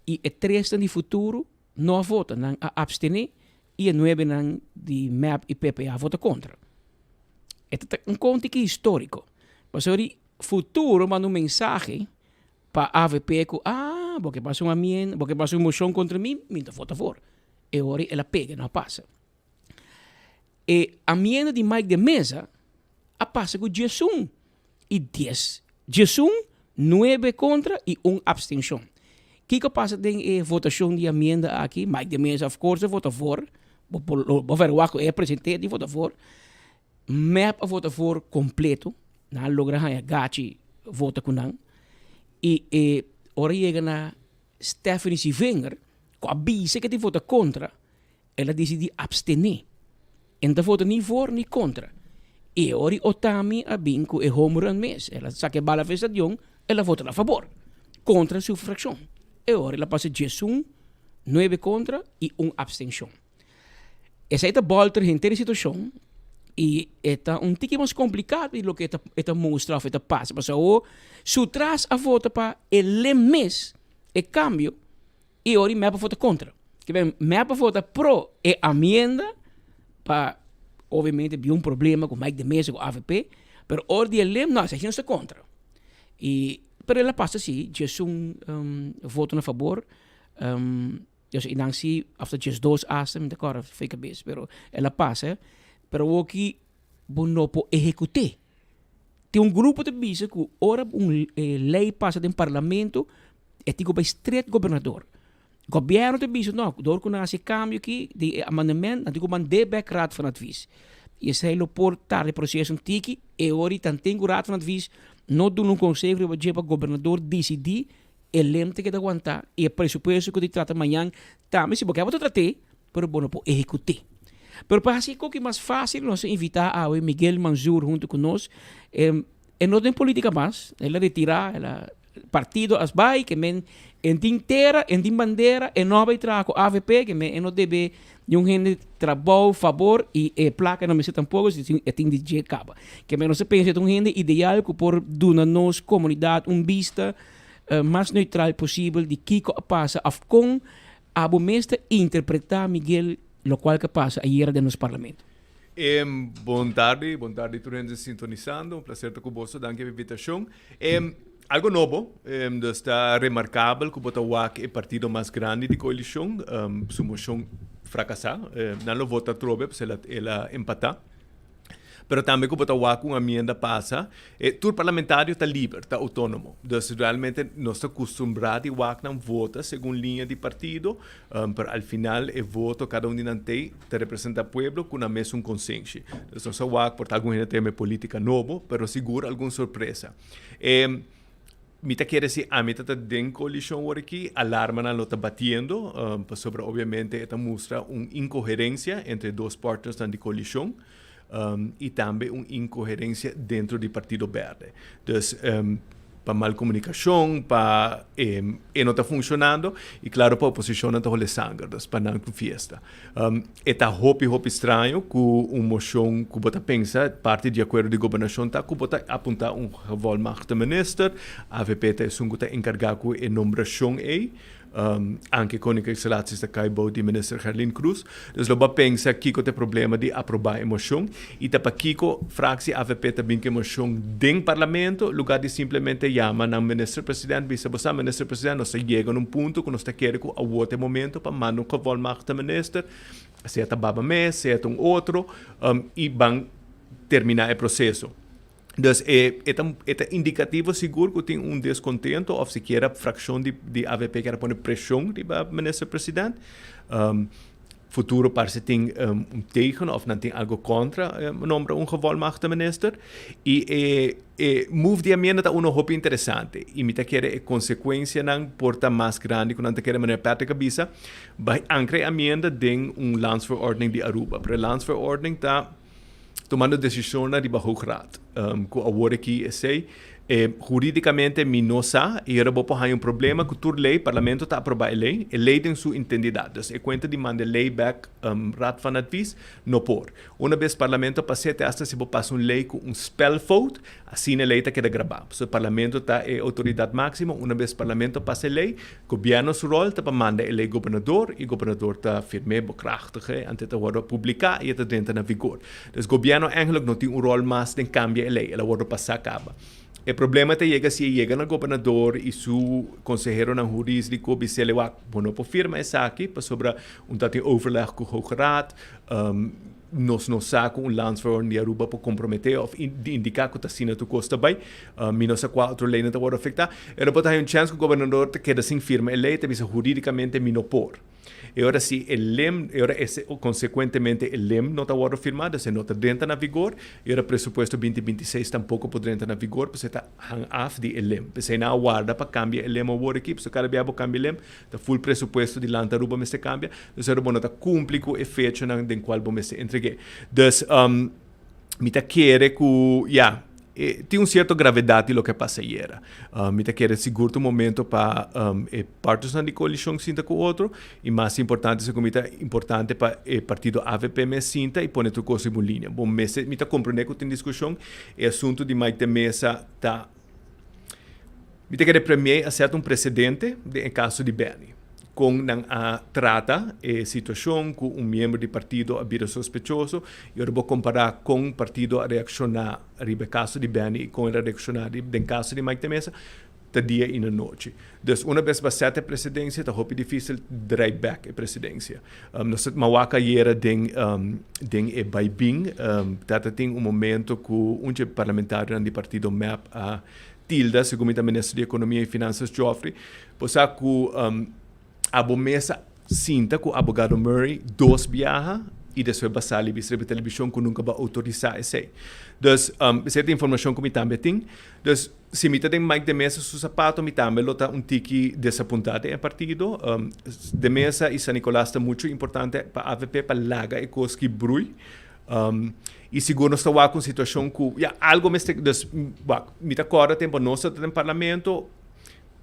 i e tresnan di Futuro no a vota, nan a abstené i e nuebenan di mep i PPA a vota kontra. E ta un konti ki históriko. Pasobra di Futuro manda un mensahe pa avp ku ah bo ke pasa un amien, bo ke pasa un moshon kontra mi, mi ta vota voor. E ora el a pega, no a pasa. E amienda di Mike de Meza a pasa ku diesun i dies. Diesun, nuebe kontra i un abstenshon. Kiko a pasa den e votashon di amienda aki? Mike de Meza of course a vota voor. Bo por bo verwagt ku e presente di vota voor. Mep a vota voor kompleto. Nan a logra haña gachi vota ku nan. I e ora yega na Stephanie Sievinger ku a bisa ke tin vota kontra, El a disidí abstené. E no ta vota ni voor ni kontra. I e ora Otami a bin ku e home run mes. El a saka e bala for e stadion, el a vota na fabor, kontra su frakshon. E ora el a pasa diesun, nuebe kontra i un abstenshon. Esei ta bòlter henter e situashon i e ta un tiki mas kompliká di loke e ta mustra òf e ta pasa. Pasobra awor su tras a vota pa e lem mes, e kambio. I ora mep a vota kontra. Ke men mep a vota pro e amienda pa obviamente bin un problema ku Mike de Meza ku avp, pero ora di e lem no esaki nos ta kontra. I pero el a pasa si djesun voto na fabor dus i nan si of ta djesdos asta mi ta kòrda for e kabes pero el a pasa pero awoki bo no por ehekut'é. Tin un grupo ta bisa ku ora un lei pasa den parlamento e tin ku bai stret gobernador. Gobièrnu ta bisa no, dor ku nan hasi e kambio aki di e amandament nan tin ku mand'é bèk Raad van Advies. I esei lo por tarda e proseso un tiki, e ora i tanten ku Raad van Advies no duna un konseho riba dje pa gobernador disidí e lem ta keda wantá i e presupuesto ku ta trata mañan tambe si bo ke bo ta trat'é pero bo no por ehekut'é. Pero pa hasi e koki mas fásil nos a invitá awe Miguel Manzur huntu ku nos. E no den polítika mas, el a retirá, el a partido as bai ke men en tin tera, en tin bandera, e no a bai traha ku avp, ke men e no debe niun hende trabou, fabor i e plaka no mester tampoko si e tin di dje kaba. Ke men nos a pensa e ta un hende ideal ku por duna nos komunidat un bista mas neutral posibel di kiko a pasa òf kon abo mes ta interpretá Miguel lokual ke pasa ayera den nos parlamento. Bon tardi, bon tardi tur hende sintonisando. Un placer ta cu boso, danki pa invitacion. Algo nobo, dus ta remarkabel ku bo ta wak e partido mas grandi di koalishon su moshon frakasá. Nan lo vota atrobe pasobra el a empatá. Pero tambe ku bo ta wak un amienda pasa, e tur parlamentario ta liber, ta outónomo. Dus realmente nos ta kustumbrá di wak nan vota segun liña di partido, pero al final e voto kada un di nan tei ta representá pueblo ku nan mesun konsenshi. Dus nos a wak por ta algun hende ta yama e polítika nobo, pero sigur algun sorpresa. E mi ta kere si ami ta ta den koalishon wor aki, alarmanan lo ta batiendo, pasobra obviamente e ta mustra un inkoherensia entre e dos partnersnan di koalishon i tambe un inkoherensia dentro di Partido Berde. Dus pa mal komunikashon, pa e no ta funshonando i klaro pa oposishonnan ta hole sanger, dus pa nan ku fiesta. E ta hopi hopi straño ku un moshon ku bo ta pensa parti di akuerdo di gobernashon ta ku bo ta apuntá un gevolmagte minister. Avp ta esun ku ta enkargá ku e nombrashon ei. Anke Koninkrijksrelaties ta kai bou di minister Gerlin Cruz. Dus lo bo a pensa kiko ta e problema di aprobá e moshon i ta pakiko fraksie avp ta bin ku e moshon den parlamento lugar di simplemente yama nan minister president bisa bo sa minister president nos ta yega na un punto ku nos ta kere ku awor ta e momento pa manda un gevolmagte minister sea ta Baba mes sea ta un otro i ban termina e proseso. Dus e e ta e ta indikativo sigur ku tin un deskontento òf sikiera frakshon di di avp kier a pone preshon riba minister president. Futuro parse tin un tegen òf nan tin algo kontra nombra un gevolmagte minister. I e e move di amienda ta uno hopi interesante i mi ta kere e konsekuensianan por ta mas grandi ku nan ta kere manera Patrick a bisa bai ankra e amienda den un landsverordening di Aruba. Pero e landsverordening ta Tumando decisionnan riba Hoge Raad, cu awor aki esey, huridicamente mi no sa y ora bo por haya un problema cu tur ley, Parlamento ta aproba e ley, e ley den su intendidad. Dus e cuenta di manda e ley bek Raad van Advies, no por. Una bes Parlamento a pas'e te hasta si bo pasa un ley cu un spelfout, asina e ley ta keda graba. Pasobra Parlamento ta e autoridad maximo, una bes Parlamento a pasa e ley, Gobierno su rol ta pa manda e ley gobernador y gobernador ta firm'é, bekrachtig'é, antes ta wordo publicá y e ta drenta na vigor. Dus gobierno eigenlijk no tin un rol mas den cambia e ley, el a wordo pasá caba. E problema ta yega si e yega na gobernador y su conseheronan hurisdico bis'é wak bo no por firma esaki pasobra un ta tin overleg cu Hoge Raad, Nos no sa ku un landsverordening di Aruba por komprometé òf indiká ku ta asina tur kos ta bai. Mi no sa kua otro leinan ta wòrdu afektá. E lo por ta haña un chèns ku gobernador ta keda sin firma e lei, ta bisa hurídikamente mi no por. E ora si e lem, e ora ese konsekuentemente e lem no ta wòrdu firmá, dus e no ta drenta na vigor, e ora presupuesto binti 26 tampoko por drenta na vigor, pasobra e ta hang af di e lem. P'esei nan a warda pa kambia e lem awor aki, pasobra kada bia bo kambia e lem, Ta full presupuesto di Land Aruba mester cambia, dus ora bo no ta cumpli cu e fechanan den cual bo mester entregue. Dus mi ta kere cu ya, e tin un cierto gravedad di loke a pasa ayera. Mi ta kere sigur ta un momento pa e partnersnan di coalicion sinta cu otro y mas importante segun mi ta importante pa e partido avp mes sinta y pone tur cos riba un linea. Bo mester, mi ta comprende cu tin discusion, e asunto di Mike de Meza ta. Mi ta kere premier a seta un precedente den e caso di Benny. Con nan a trata e situacion cu un miembro di partido a bira sospechoso y ora bo compara con partido a reacciona riba e caso di Benny y con el a reacciona den caso di Mike de Meza, ta dia y na nochi. Dus una bes bo a seta e precedencia ta hopi dificil draai back e precedencia. Nos ta mawak ayera den den e baibin ta tin un momento cu un dje parlamentarionan di partido mep a Tilda, segun mi ta Minister di Economia y Finanzas Geoffrey, bo sa cu abo mes a sinta cu abogado Murray dos biaha y despues ba sali bisa riba television cu nunca ba autorisa esey. Dus, esey ta informacion cu mi tambe tin. Dus, si mi ta den Mike de Meza su zapato mi tambe lo ta un tiki desapunta den e partido. De Meza y San Nicolas ta mucho importante pa avp pa laga e cos ki brui. Y sigur nos ta wak un situacion cu ya algo mester, dus wak, mi ta corda tempo nos ta den parlamento,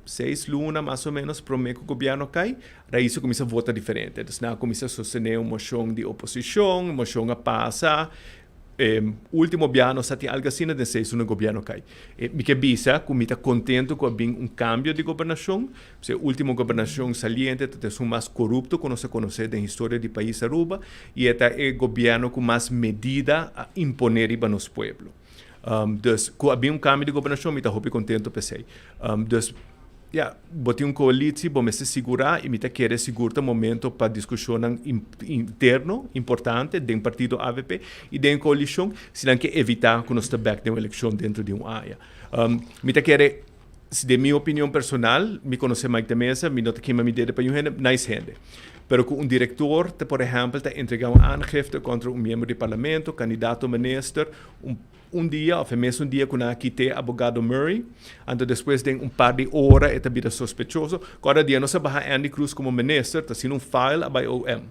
seis luna mas o menos prome cu gobierno cay, Raiz a cuminsa vota diferente. Dus nan a cuminsa sostene un mocion di oposicion, mocion a pasa, E ultimo biaha nos a tin algo asina den seis luna gobierno cay. E mi ke bisa cu mi ta contento cu a bin un cambio di gobernacion. Pasobra e ultimo gobernacion saliente ta esun mas corupto cu nos a conoce den historia di pais Aruba y e ta e gobierno cu mas medida a impone riba nos pueblo. Dus ku a bin un kambio di gobernashon mi ta hopi kontento p'esei. Dus ya, bo tin un koalitsie, bo mester sigurá i mi ta kere sigur ta momento pa diskushonnan interno importante den partido avp i den e koalishon si nan ke evitá ku nos ta bèk den un elekshon dentro di un aña. Mi ta kere, si den mi opinion personal, mi konosé Mike de Meza, mi no ta kima mi dede pa niun hende, nice hende. Pero ku un direktor ta por ehèmpel ta entregá un aangifte kontra un miembro di parlamento, kandidato minister, un Un dia of e mesun dia ku nan a kit'é abogado Murray, anto despues den un par di ora e ta bira sospechoso. Kòrda dia nos a baha Andy Cruz komo minister, ta asina un file a bai OM.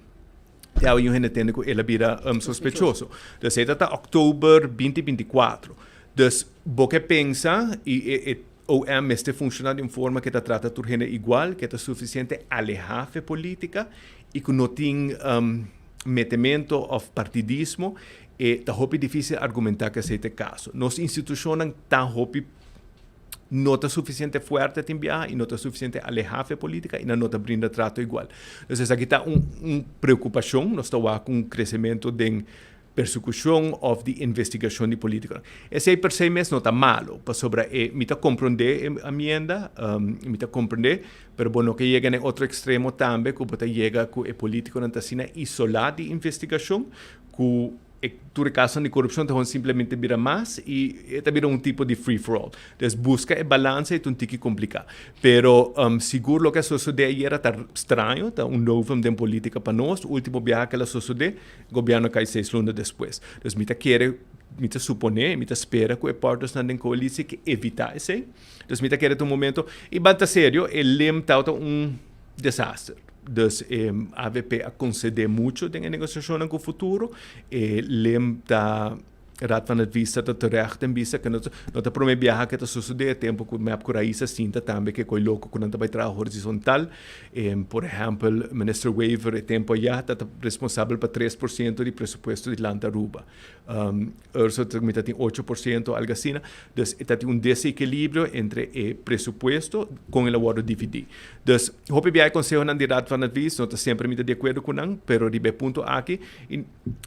Te awe yu hende tende ku el a bira sospechoso. Dus e ta ta òktober binti 24. Dus bo ke pensa i e OM mester funshoná di un forma ku e ta trata tur hende igual, ku e ta sufisiente alehá fe polítika i ku no tin metemento òf partidismo. E ta hopi difícil argumentá ku esei ta e kaso. Nos institushonnan ta hopi no ta sufisiente fuerte tin biaha i no ta sufisiente alehá fe polítika i nan no ta brinda trato igual. Entonces esaki ta un un preokupashon, nos ta wak un kresementu den persekushon òf di investigashon di polítikonan. Esei per se mes no ta malu, pasobra e mi ta komprondé e amienda, mi ta komprendé, pero bo no ke yega na e otro ekstremo tambe ku bo ta yega ku e polítikonan ta asina isolá di investigashon ku e tur e kasonan di korupshon ta simplemente bira mas i e ta bira un tipo di free for all. Des buska e balansa e ta un tiki kompliká. Pero sigur loke a sosodé ayera ta straño, ta un novum den politika pa nos. Ultimo biaha ku el a sosodé, gobièrnu a kai seis luna despues. Dus mi ta kere, mi ta suponé, mi ta spera ku e partnersnan den koalisie ke evitá esei. Dus mi ta kere ta un momento, i ban ta serio, e lem tabata un desaster. Dus e avp a concede mucho den e negociacionnan cu futuro. E lem ta Raad van Advies ta terecht den bisa cu no ta prome biaha cu ta sucede. E tempo cu mep cu Raiz a sinta tambe cu e coy loco cu nan ta bay traha horizontal. Por ehempel Minister Wever e tempo aya ta responsabel pa 3% di presupuesto di Land Aruba. Ursula ta mi ta tin 8% algo asina. Dus e ta tin un desequilibrio entre e presupuesto con el a wordo dividi. Dus hopi bia e consehonan di Raad van Advies no ta semper mi ta di acuerdo cu nan, pero riba e punto aki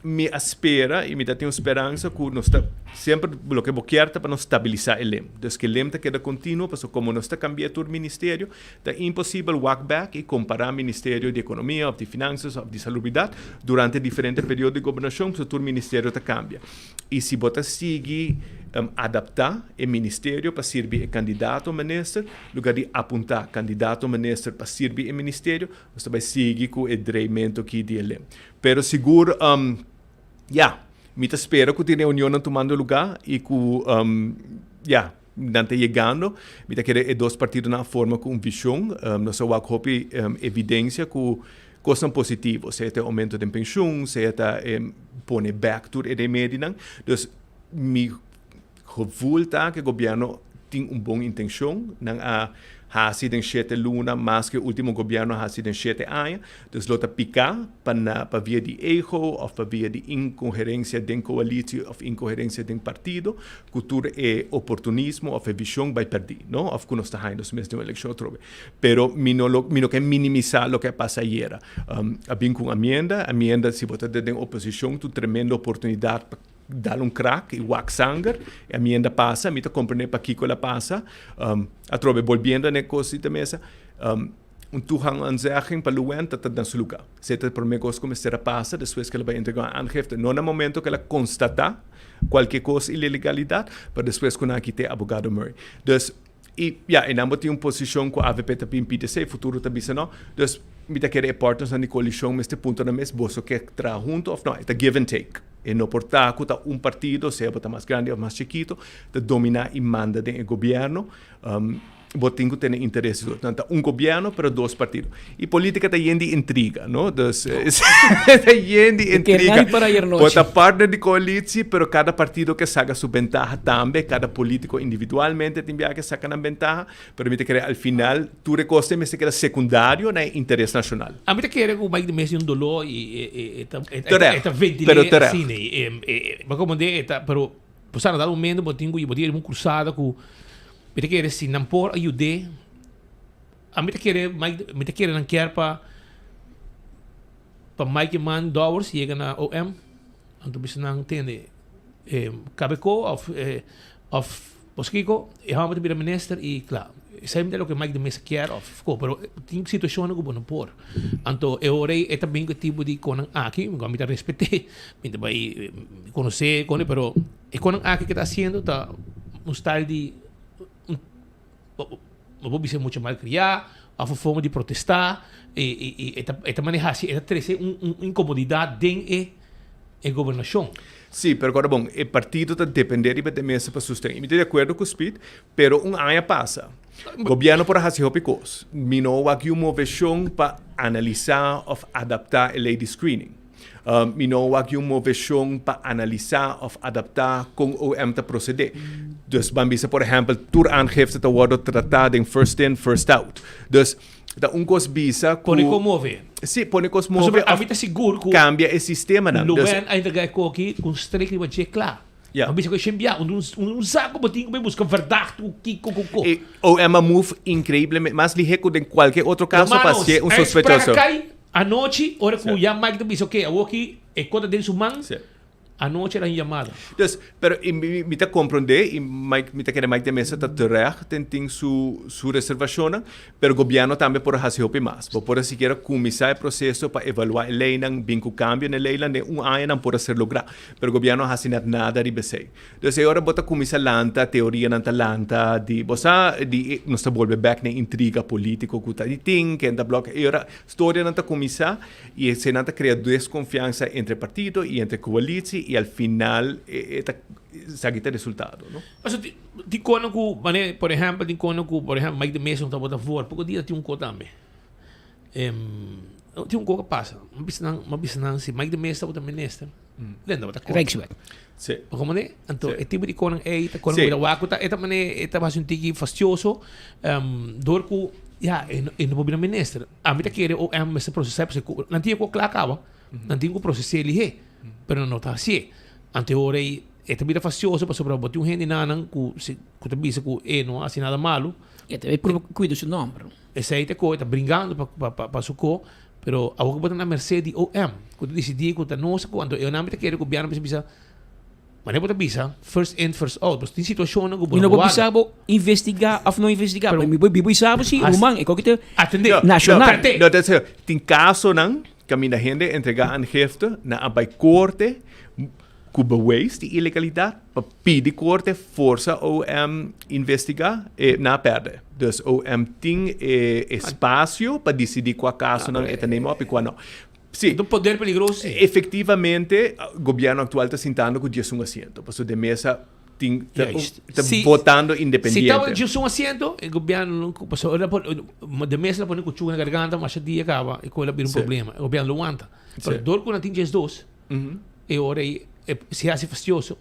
mi a spera y mi ta tin un speransa cu nos ta semper loke bo kier ta pa nos stabilisa e lem. Dus cu e lem ta keda continuo pasobra como nos ta cambia tur ministerio Ta imposibel wak bek i kompará Ministerio di Ekonomia òf di Finansas òf di Salubridat durante diferente periodo di gobernashon pasobra tur ministerio ta kambia. I si bo ta sigui adaptá e ministerio pa sirbi e kandidato minister, lugar di apuntá kandidato minister pa sirbi e ministerio, nos ta bai sigui ku e dreimento aki di e lem. Pero sigur, ya, mi ta spera ku tin reunionnan tumando lugá i ku, ya. Nan ta yegando. Mi ta kere e dos partidonan a forma ku un vishon. Nos a wak hopi evidensia ku kosnan positivo, sea ta e oumento den penshun, sea ta e pone bèk tur e remedinan. Dus mi gevoel ta ku e gobièrnu tin un bon intenshon. Nan a hasi den shete luna mas ku e ultimo gobièrnu a hasi den shete aña. Dus lo ta piká pa na pa via di ego òf pa via di inkoherensia den koalitie òf inkoherensia den partido ku tur e oportunismo òf e vishon bai pèrdí, no? Òf ku nos ta haña nos mes den un elekshon atrobe. Pero mi no lo mi no ke minimisá loke a pasa ayera. A bin ku un amienda, amienda si bo ta den oposishon ta un tremendo oportunidat pa dal un krak i wak sanger. E amienda pasa, mi ta komprendé pakiko el a pasa. Atrobe bolbiendo na e kos di ta mesa, Un toegangaanzegging pa Luwent ta ta na su luga. Esei ta e prome kos ku mester a pasa despues ku el a bai entregá un aangifte. No na momento ku el a konstatá kualke kos ilegalidat, pero despues ku nan a kit'é abogado Murray. Dus, i ya, einan bo tin un posishon ku avp ta bin pidi esei, futuro ta bisa no. Dus, mi ta kere e partnersnan di koalishon mester puntra nan mes, boso ke traha huntu òf no? E ta give and take. E no por ta ku ta un partido, sea bo ta mas grandi òf mas chikito, ta dominá i manda den e gobièrnu. Bo tin cu tene interes di otro. Nan ta un gobierno, pero dos partido. Y politica ta yen di intriga, no? Dus, ta yen di intriga. Bo ta partner di coalitie, pero cada partido ke saca su bentaha tambe, cada politico individualmente tin bia ke saca nan bentaha, pero mi ta kere al final tur e cos te mester keda secundario na e interes nacional. Ami ta kere cu Mike de Meza tin un dolor y e ta ventile asina. Bo comprende? E ta, pero Bo sa na dado momento bo tin ku bo tin un krusada ku mi ta kere si nan por a yud'é ami ta kere Mike mi ta kere nan kier pa pa Mike Eman Dowers yega na OM anto bisa nan tende. KBK of of bos kiko, e homber ta bira minister y kla. Esei ta loke Mike de Meza kier of ko, pero tin situacionnan ku bo no por. Anto e ora ei e ta bin ku e tipo di konan aki, mi ta respet'é, mi ta bai konos'é kone, pero e konan aki ke ta hasiendo ta un style di un bo por bisa mucha malcriá of un forma di protestá y y e ta e ta manehá así, e ta trese un un incomodidad den e e gobernacion. Sí, pero kòrda bon, e partido ta dependé riba de mesa pa sosten. Y mi ta di akuerdo ku Speed, pero un aña pasa. Gobièrnu por a hasi hopi kos. Mi no wak yu moveshon pa analisá òf adaptá e lei di screening. Mi no wak yu moveshon pa analisá òf adaptá kon OM ta prosedé. Dus ban bisa por ehèmpel tur aangifte ta wòrdu tratá den first in, first out. Dus ta un kos bisa ku. Pone kos move. Sí, pone kos move. Pasobra ami ta sigur ku. Kambia e sistemanan. Luwen a entregá e koki ku un strik riba dje kla. Ja. Nan bisa ku e shembia un un saco bo tin ku bai buska verdacht ku kiko ku ko. E OM a move increiblemente mas lihe ku den kualke otro kaso pa Hermanos, hacié un e sospechoso. spraak kai anochi ora ku ya Mike ta bisa oke awoki e kos ta den su man. Anochi era un yamada. Dus, pero i mi mi ta komprondé i Mike mi ta kere Mike de Meza ta terecht den tin su su reservashonnan, pero gobièrnu tambe por a hasi hopi mas. Bo por a sikiera kuminsá e proseso pa evaluá e leinan, bin ku kambio na e leinan, den un aña nan por a ser lográ. Pero gobièrnu a hasi nèt nada riba esei. Dus e ora bo ta kuminsá lanta, teorianan ta lanta di, bo sa, di e, nos ta bolbe bèk na e intriga polítiko ku ta di tin, ken ta blòk, e ora storianan ta kuminsá i eseinan ta krea deskonfiansa entre partido i entre koalitsie i al final e ta esaki ta e resultado, no? Pasobra tin, tin konan ku, manera, por ehèmpel, tin konan ku, por ehèmpel, Mike de Meza no tabata voor, poko dia tin un ko tambe. Tin un ko ku a pasa, mi a bisa nan, mi a bisa nan si Mike de Meza tabata minister, den tabata kort. Rijkswet. Sí. Bo komprende? Anto Sí. e tipo di konan ei ta konan Sí. ku ta wak ku ta e ta mane e ta hasi un tiki fastioso dor ku ya e no e no por bira minister. Ami ta kere OM mester prosesá pasobra ku nan tin ku kla kaba, nan tin ku proses'é lihé, pero nan no ta hasié. Anto e ora ei e ta bira fastioso pasobra bo tin un hende nanan ku si ku ta bisa ku e no a hasi nada malu. E ta purba kuida su nòmber. Esei ta ko e ta bringando pa pa pa pa su ko, pero awor ku bo ta na merced di OM ku ta disidí ku ta nos ku anto e onan mi ta kere gobièrnu bisa bisa manera bo ta bisa first in first out pasobra tin situashonnan ku bo Mi no no por por bisa warda. bo investigá òf no investigá, Pero mi por bisa bo si Has ruman e koki ta Atendé. nashonal. Perté. No, dat is, tin kasonan kaminda hende entregá aangifte na a bai korte ku beweis di ilegalidat pa pidi korte forsa OM investigá e nan a pèrdè. Dus OM tin e espasio pa disidí kua kasonan e ta neme òp i kua no. Sí. Un poder peligroso sí. Efektivamente gobièrnu aktual ta sintando ku diesun asiento pasobra de mesa tin ta ta Si votando si independiente. tabata diesun asiento e gobièrnu lo pasobra ora por de mesa lo pone kuchú na garganta masha dia kaba e koe lo bira un problema e gobièrnu lo wanta. Pero dor ku nan tin diesdos E ora ei e si hasi fastioso.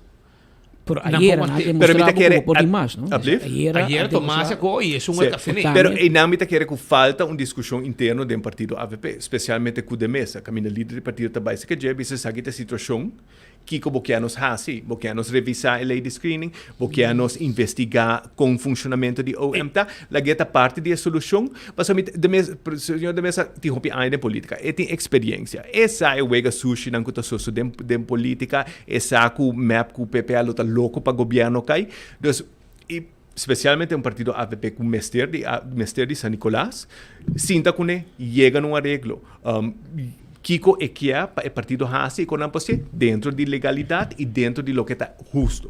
Pero Nan ayer por nan a wante. Pero mi demostrá ta bo kere ku bo por tin mas, no? Ablief? Ayer a Ayer Tomas demostrá. a kohe i esun Sí. a kafené. Pero einan mi ta kere ku falta un diskushon interno den partido avp, spesialmente ku de mesa, kaminda lider di partido ta bai seke dje bisa esaki ta e situashon, kiko bo kier nos hasi? Bo kier nos revisá e lei di screening? Bo kier nos investigá kon funshonamentu di OM ta? Lag'é ta parti di e solushon. Pasobra mi ta, de Meza, señor de Meza tin hopi aña den polítika. E tin eksperiencia. E sa e wega sushinan ku ta sosodé den, den polítika. E sa ku mep ku PPA lo ta loko pa gobièrnu kai. Dus, i spesialmente un partido avp ku mester di, mester di San Nicolas, sinta kuné, yega na un areglo. Kiko e kier pa e partido hasi i kon nan por hasié dentro di legalidat i dentro di loke ta husto.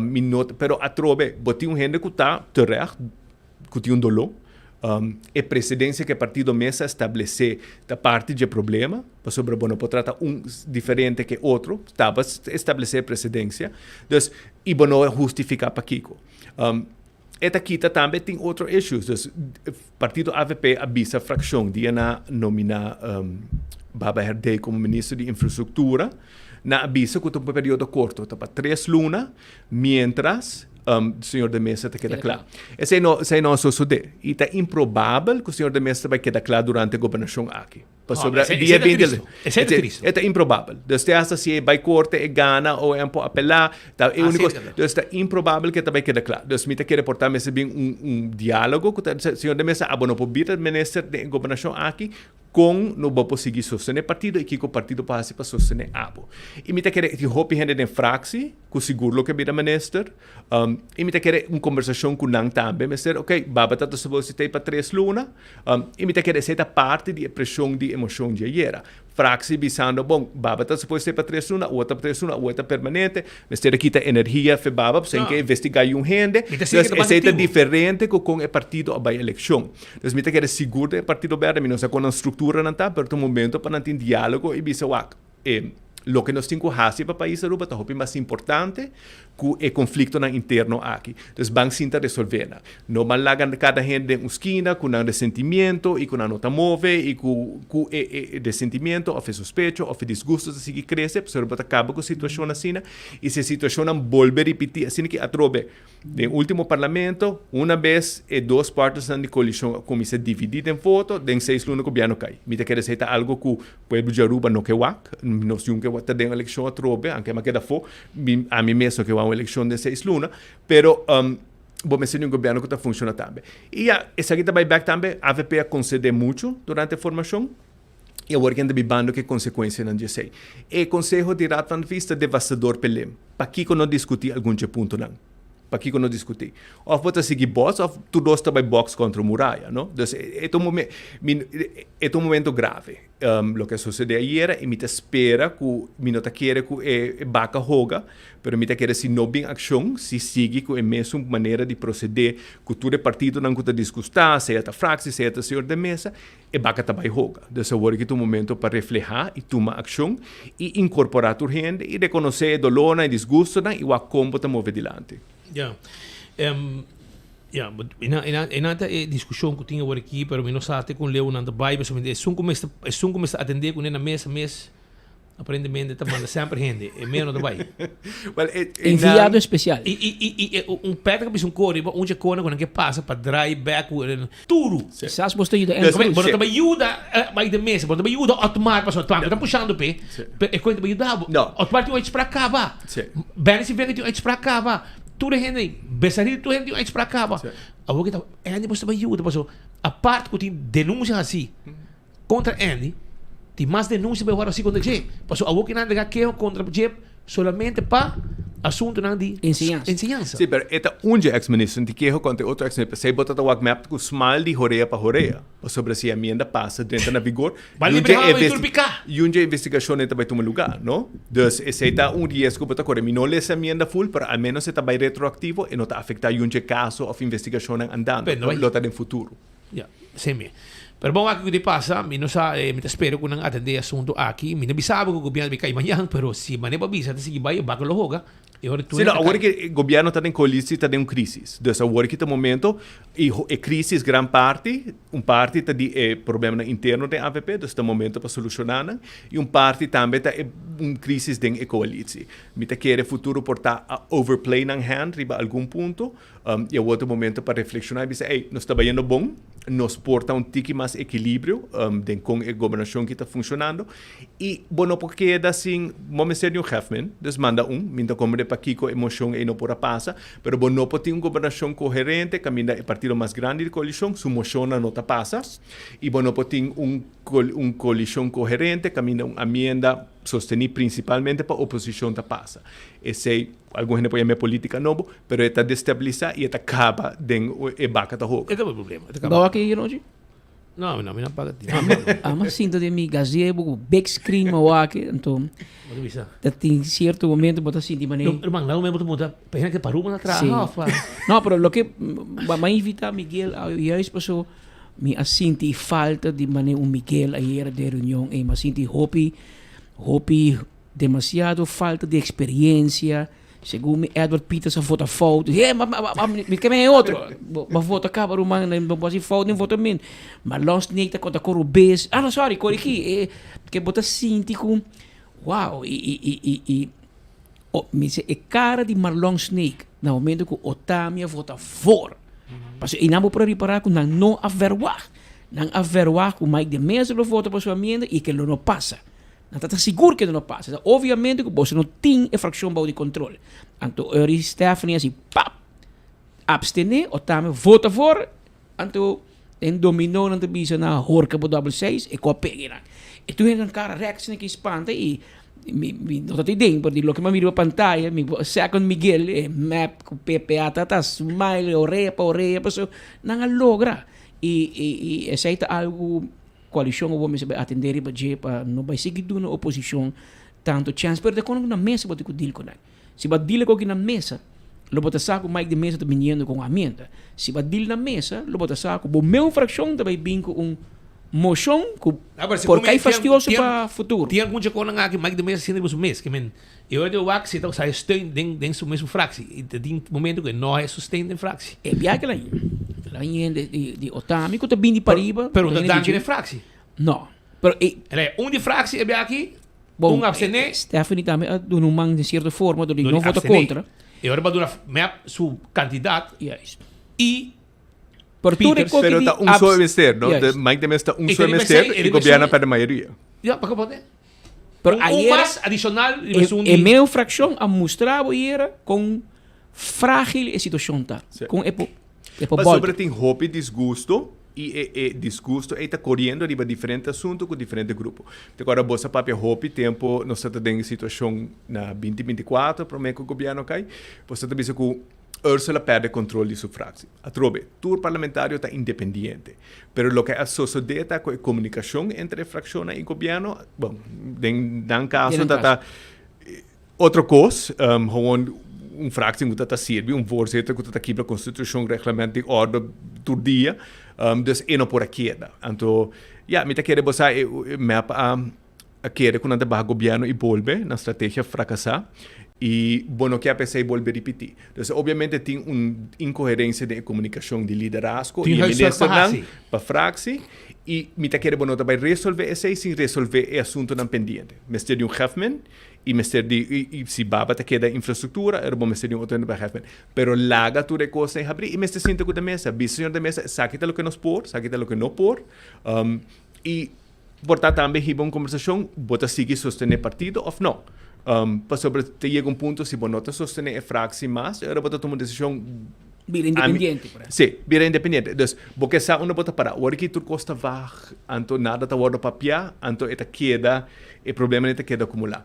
Mi no ta, pero atrobe bo tin un hende ku ta terecht, ku tin un doló. E presidensia ku e partido mes a establesé ta parti dje problema, pasobra bo no por trata un diferente ku e otro, tabata establesé e presidensia. Dus, i bo no a hustifiká pakiko. E ta kita tambe tin otro issues. Dus partido avp a bisa fraccion dia na nomina Baba Herdé como minister di infrastructura. Nan a bisa cu ta un periodo corto, ta pa tres luna, mientras señor de Meza ta keda cla. Esey no, esey no a sosode. Y ta improbabel cu señor de Meza ta bay keda cla durante e gobernacion aki. Pasobra Esei- dia esei ta 20 tristo. Esei ta tristo. E ta improbabel. Dus te hasta si e bai korte, e gana o e por apelá, ta e Ah, úniko. sí, ta. Dus ta improbabel ke ta bai keda kla. Dus mi ta kere por ta mester bin un un diálogo ku ta señor de Meza abo no por bira minister den e gobernashon aki kon no bo por sigui sostené partido i kiko partido por hasi pa sostené abo. I mi ta kere tin hopi hende den fraksi. ku sigur lo ke bira minister. I mi ta kere un kombersashon ku nan tambe mester, ok, Baba ta ta supos di ta ei pa tres luna, i mi ta kere esei ta parti di e preshon di e moshon dje ayera. Fraksie bisando, bon, Baba ta supos di ta ei pa tres luna, awor ta pa tres luna, awor ta permanente, mester a kita energia fe Baba pasobra ke investigá yun hende. Dus esei ta diferente ku kon e partido a bai elekshon. Dus mi ta kere sigur den e partido berde, mi no sa kon nan strukturanan ta, pero ta un momento pa nan tin diálogo i bisa wak, E loke nos tin ku hasi pa pais Aruba ta hopi mas importante ku e konfliktonan interno aki. Dus ban sinta resolvé nan. No ban laga kada hende den un skina ku nan resentimiento i ku nan no ta move i ku ku e e resentimiento òf e sospecho òf e disgusto ta sigui krese pasobra bo ta kaba ku situashon asina i si e situashonnan bolbe ripití asina ki atrobe Den ultimo parlamento, una bes e dos partnersnan di koalishon a kuminsá dividí den voto, den seis luna gobièrnu kai. Mi ta kere esei ta algu ku pueblo di Aruba no ke wak. Nos yun ke ta den elekshon atrobe, anke mi a keda afó, mi ami mes no ke wak un elekshon den seis luna, pero bo mester di un gobièrnu ku ta funshoná tambe. I ya, esaki ta bai bèk tambe, avp a konsedé muchu durante e formashon. I awor ken ta bibando ku e konsekuensianan di esei? E konseho di Raad van Advies ta devastador p'e lem. Pakiko no diskutí algun dje puntonan? Pakiko no diskutí? Òf bo ta sigui bòs òf tur dos ta bai bòks kontra un muraya, no? Dus e ta un momen, mi, e ta un momento grave, loke a sosodé ayera i mi ta spera ku, mi no ta kere ku e baka hoga, pero mi ta kere si no bin akshon, si sigui ku e mesun manera di prosedé ku tur e partidonan ku ta disgustá, sea ta fraksie, sea ta señor de mesa, E baka ta bai hoga. Dus awor aki ta un momento pa reflehá i tuma akshon i inkorporá tur hende i rekonosé e dolónan, e disgustonan i wak kon bo ta move dilanti. Ya. Ya, e nan ta e diskushon ku tin awor aki, pero mi no sa te kon leu nan ta bai, pasobra esun ku mester, esun ku mester atendé kuné na mesa mes. Aparentemente ta manda semper hende, e meo no ta bai. Well, e, e Enviado especial. I, i, i, i, un Patrick a bisa un kori, un dje kona ku nan ke pasa pa draai back ku turu. Kisas bos ta yuda en cruz. Bo no ta bai yuda bai den mesa, bo no ta bai yuda Otmar pasobra Otmar ta pushando p'e, pero e koi ta bai yuda bo. Otmar tin un uitspraak kaba. Benny Sylvia tin un uitspraak kaba. Tur e hende, Besaril tur hende tin un uitspraak kaba. Awor ke ta Andy bos ta bai yuda pasobra apart ku tin denuncia hasi. Kontra Andy, tin mas denunsia bai wòrdu hasi kontra dje. Pasobra awor kinan entrega keho kontra dje solamente pa asuntunan di Enseñansa. enseñansa. Sí, pero e ta un dje ex-minister, tin keho kontra e otro ex-minister. P'esei bo ta ta wak mep ku smal di horea pa horea. Pasobra si e amienda pasa drenta na vigor, Bai yun dje libre hou i tur investi- piká. yun dje investigashonnan ta bai tuma lugá, no? Dus esei ta un riesgo bo ta kore. Mi no lesa e amienda full, pero al menos e ta bai retroaktivo, e no ta afektá yun dje kaso òf investigashonnan andando. Pero no bai. Lo ta den futuro. Ya, esei mi. Pero bon aki ku di pasa, mi no sa, mi ta spera ku nan atendé e asuntu aki. Mi no bisa bo ku gobièrnu ta bin kai mañan, pero si manera bo a bisa ta sigui bai, e baka lo hoga. E ora tur Sí, no, hende ta awor kai. ki e gobièrnu ta den koalisi ta den un krísis. Dus awor ki ta momento i e krísis gran parti, un parti ta di e problemanan interno den avp, dus ta momento pa solushoná nan, i un parti tambe ta e un krísis den e koalisi. Mi ta kere futuro por ta a overplay nan hand riba algun punto, I awor ta e momento pa reflekshoná i bisa, ey, nos ta bayendo bon, nos por ta un tiki mas ekilibrio den kon e gobernashon aki ta funshonando i bo no por keda sin, bo mester di un hefman, dus manda un, mi ta komprende pakiko e moshon ey no por a pasa, pero bo no por tin un gobernashon koherente kaminda e partido mas grandi di koalishon su moshonnan no ta pasa i bo no por tin un un koalishon koherente kaminda un amienda sostení prinsipalmente pa oposishon ta pasa. Esey. Algun hende por yam'é polítika nobo, pero e ta destabilisá i e ta kaba den e baka ta hoga. E ta bo problema. E ta kaba. Bo a kere anochi? No, no, mi no paga ti. Amo sinta den mi gazebo ku big screen mi wak, anto Bo ta bisa. ta tin sierto momento bo ta sinti manera. No, herman, lago mi bo ta puntra, pa hende ke pa Aruba na traha Sí. of pa. No, pero loke m'a invita Miguel a juist paso mi a sinti falta di manera un Miguel ayera den reunion ei. Mi a sinti hopi, hopi. Demasiado falta di experiencia. Segun mi Edward Peters a vota fout. He, ma, ma, ma, mi ke men otro. Bo, bo vota caba ruman, bo bo hasi fout ni vota min. Ma Lon Snake ta konta koru bes. Ah, no, sorry, corrigi. Eh, ke bo ta sinti ku, wow, i, i, i, i, i, o, mi se e cara di Marlon Snake na momento ku Otami a vota voor. Pasobra einan bo por a ripara ku nan no a verwacht. Nan a verwacht ku Mike de Meza lo vota pa su amienda i ke lo no pasa. Nan ta ta sigur ke no pasa. Ta obviamente ku boso no tin e frakshon bou di kontrol. Anto Uri Stephanie hasi pap! Abstené o tambe vota voor. Anto den dominó nan ta bisa nan horka bo dòbel seis e ku a pega nan. E tur hende nan kara rèk asina ki spanta i Mi mi no ta tin den, pero di loke mi a mira riba pantaya, mi por second Miguel, e mep ku PPA ta ta smile orea pa orea, paso nan a logra. I i i esei ta algu koalishon awor mester bai atendé riba dje pa no bai sigui duna oposishon tantu chèns, pero ta kono ku na mesa bo tin ku deal ku nan. Si bo a deal ku na mesa, lo bo ta sa ku Mike de Meza ta biniendo ku un amienda. Si bo a deal na mesa, lo bo ta sa ku bo meu frakshon ta bai bin ku un moshon ku por kai fastioso pa futuro. Tin algun djakonan aki Mike de Meza sinti riba su mes, ke men e ora di wak si ta usa e steun den den su mesun fraksi i ta tin momento ku e no haya sosten den fraksi. E biaha kila la hende di di Otami ku ta bin di pariba. Pero no ta danki den fraksi. No, pero e. Un di fraksi e biaha aki Bon, Un abstené. Stephanie tambe a duna un man den cierto forma dor di no vota contra. E ora ba duna mep su kandidaat. Juist. I Pero tur e Pieters. koki Pero di ta un abs- solo mester, no? Juist. De Mike de Meza ta un I solo riba mester esei, i riba gobierno esei- perde mayoria. Ja, pa kopote. Pero Un, un ayera mas adicional riba e, esun e di. meu fraccion a mustra bo ayera con frágil e situacion ta. Sí. Con e por e por Pasobra bolter. tin hopi disgusto i e e disgusto ei ta koriendo riba diferente asuntu ku diferente grupo. Te kòrda bo sa papia hopi tempu nos ta ta den e situashon na binti 24 promé ku gobièrnu kai, bo sa ta bisa ku Ursula pèrdè kontrol di su fraksi. Atrobe, tur parlamentario ta independiente, pero loke a sosodé ta ku e komunikashon entre e frakshonnan i gobièrnu, bon, den nan kaso ta ta Otro kos, gewoon un fractie ku ta ta sirbi, un voorzitter ku ta ta kibra konstitushon, reglamento di orde tur dia, dus e no por a keda. Anto, ya, mi ta kere bo sa e mep a a kere ku nan ta baha gobièrnu i bolbe, nan strategia frakasá i bo no ke a p'esei bolbe ripití. Dus obviamente tin un inkoherensia den e komunikashon di liderazgo Tin i e huiswerk pa ministernan hasi. pa fractie i mi ta kere bo no ta bai resolve esei sin resolve e asuntunan pendiente. Mester di un hefmen I mester di, i si baba ta keda infrastruktura, ora bo mester di un otro hende pa hèf men. Pero laga tur e kosnan habrí i mester sinta ku ta mesa. Bisa señor ta mesa, esaki ta loke nos por, esaki ta loke no por. I por ta tambe hiba un kombersashon, bo ta sigui sostené partido òf no. Pasobra ta yega un punto si bo no ta sostené e fraksi mas, ora bo ta tuma un desishon. Bira independiente, por ehempel. Sí, bira independiente. Dus, bo ke sa unda bo ta para. Ora ki tur kos ta vag, anto nada ta wòrdu papiá, anto e ta keda, e problemanan ta keda akumulá.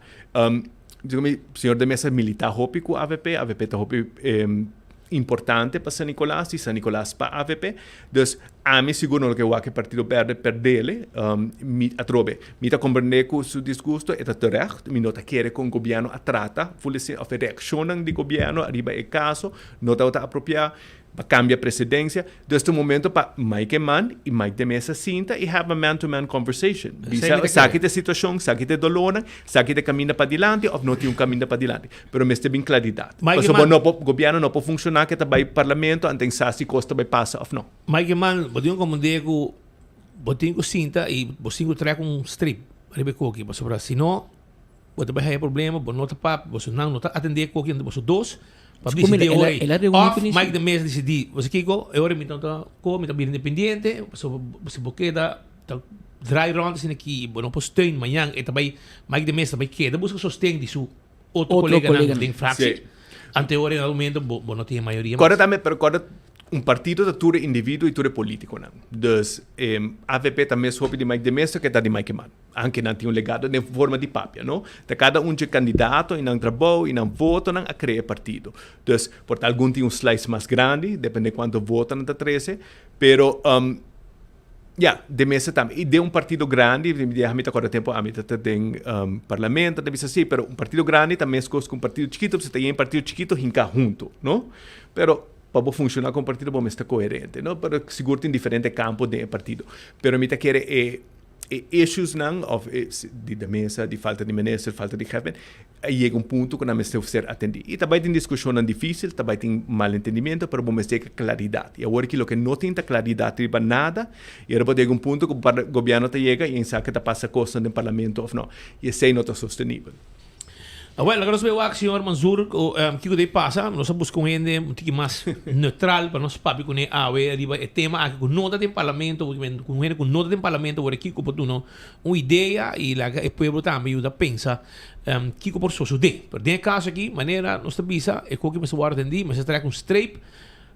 Digo mi, señor de Meza militá hopi ku avp, avp ta hopi importante pa San Nicolas i San Nicolas pa avp. Dus, ami sigur no lo ke wak e Partido Berde perdele. Mi, atrobe, mi ta komprendé ku su disgusto, e ta terecht. Mi no ta kere kon gobièrnu a trata, òf e reakshonnan di gobièrnu ariba e kaso. No tabata apropiá pa kambia presidensia. Dus ta un momento pa Mike Eman i Mike de Meza sinta i have a man to man conversation. Bisa esaki ta e situashon, esaki ta e dolornan, esaki ta e kaminda padilanti òf no tin un kaminda padilanti. Pero mester bin klaridat. Pasobra bo no por, gobièrnu no por funshoná ke ta bai parlamento anto sa si kos ta bai pasa òf no. Mike Eman, bo tin ku komprendé ku bo tin ku sinta i bo tin ku trek un strip riba e koki pasobra si no Bo ta bai haya problema, bo no ta papia, boso nan no ta atendé koki entre boso dos pa disidí e ora ei. Òf Mike de Meza disidí, bo sa kiko, e ora mi no ta ko, mi ta bira independiente, pasobra si bo keda ta draai rònt asina aki, bo no por steun mañan, e ta bai, Mike de Meza ta bai keda buska sosten di su otro koleganan den fraktie, anto e ora ei na momento bo no tin e mayoria mas. Kòrda tambe, pero kòrda Un partido ta tur e individuo y tur e politiconan. Dus avp ta mes hopi di Mike de Meza ke ta di Mike Eman. Anke nan tin un legado den forma di papia, no? Ta cada un dje candidato y nan trabou y nan votonan a crea e partido. Dus por ta algun tin un slice mas grandi, depende cuanto voto nan ta trece, pero ya, de Meza tambe. Y den un partido grandi, mi ta acorda tempo ami ta den parlamento, ta bisa si, pero un partido grandi ta mescos cu un partido chikito, pasobra ta yen partido chikito hinca hunto, no? Pero Pa bo funciona como partido bo mester coherente, no? Pero sigur tin diferente campo den e partido. Pero mi ta kere e e issues nan of e di de mesa, di falta di minister, falta di jefe, a yega un punto cu nan mester ser atendi. Y ta bay tin discusionnan dificil, ta bay tin malentendimiento, pero bo mester yega claridad. Y awor aki loke no tin ta claridad riba nada, y ora bo ta yega un punto cu gobierno ta yega y esaki ta pasa cosnan den parlamento of no. Y esey no ta sostenibel. Awel, laga nos bay wak señor Manzur kiko ta pasa. Nos a buska un hende un tiki mas neutral pa nos papia kuné awe riba e tema aki ku no ta den parlamento, ku un hende ku no ta den parlamento wor kiko por duna un idea i laga e pueblo tambe yuda pensa kiko por sosodé. Pero den e kaso aki, manera nos ta bisa, e koki mester wòrdu atendí, mester trek un streep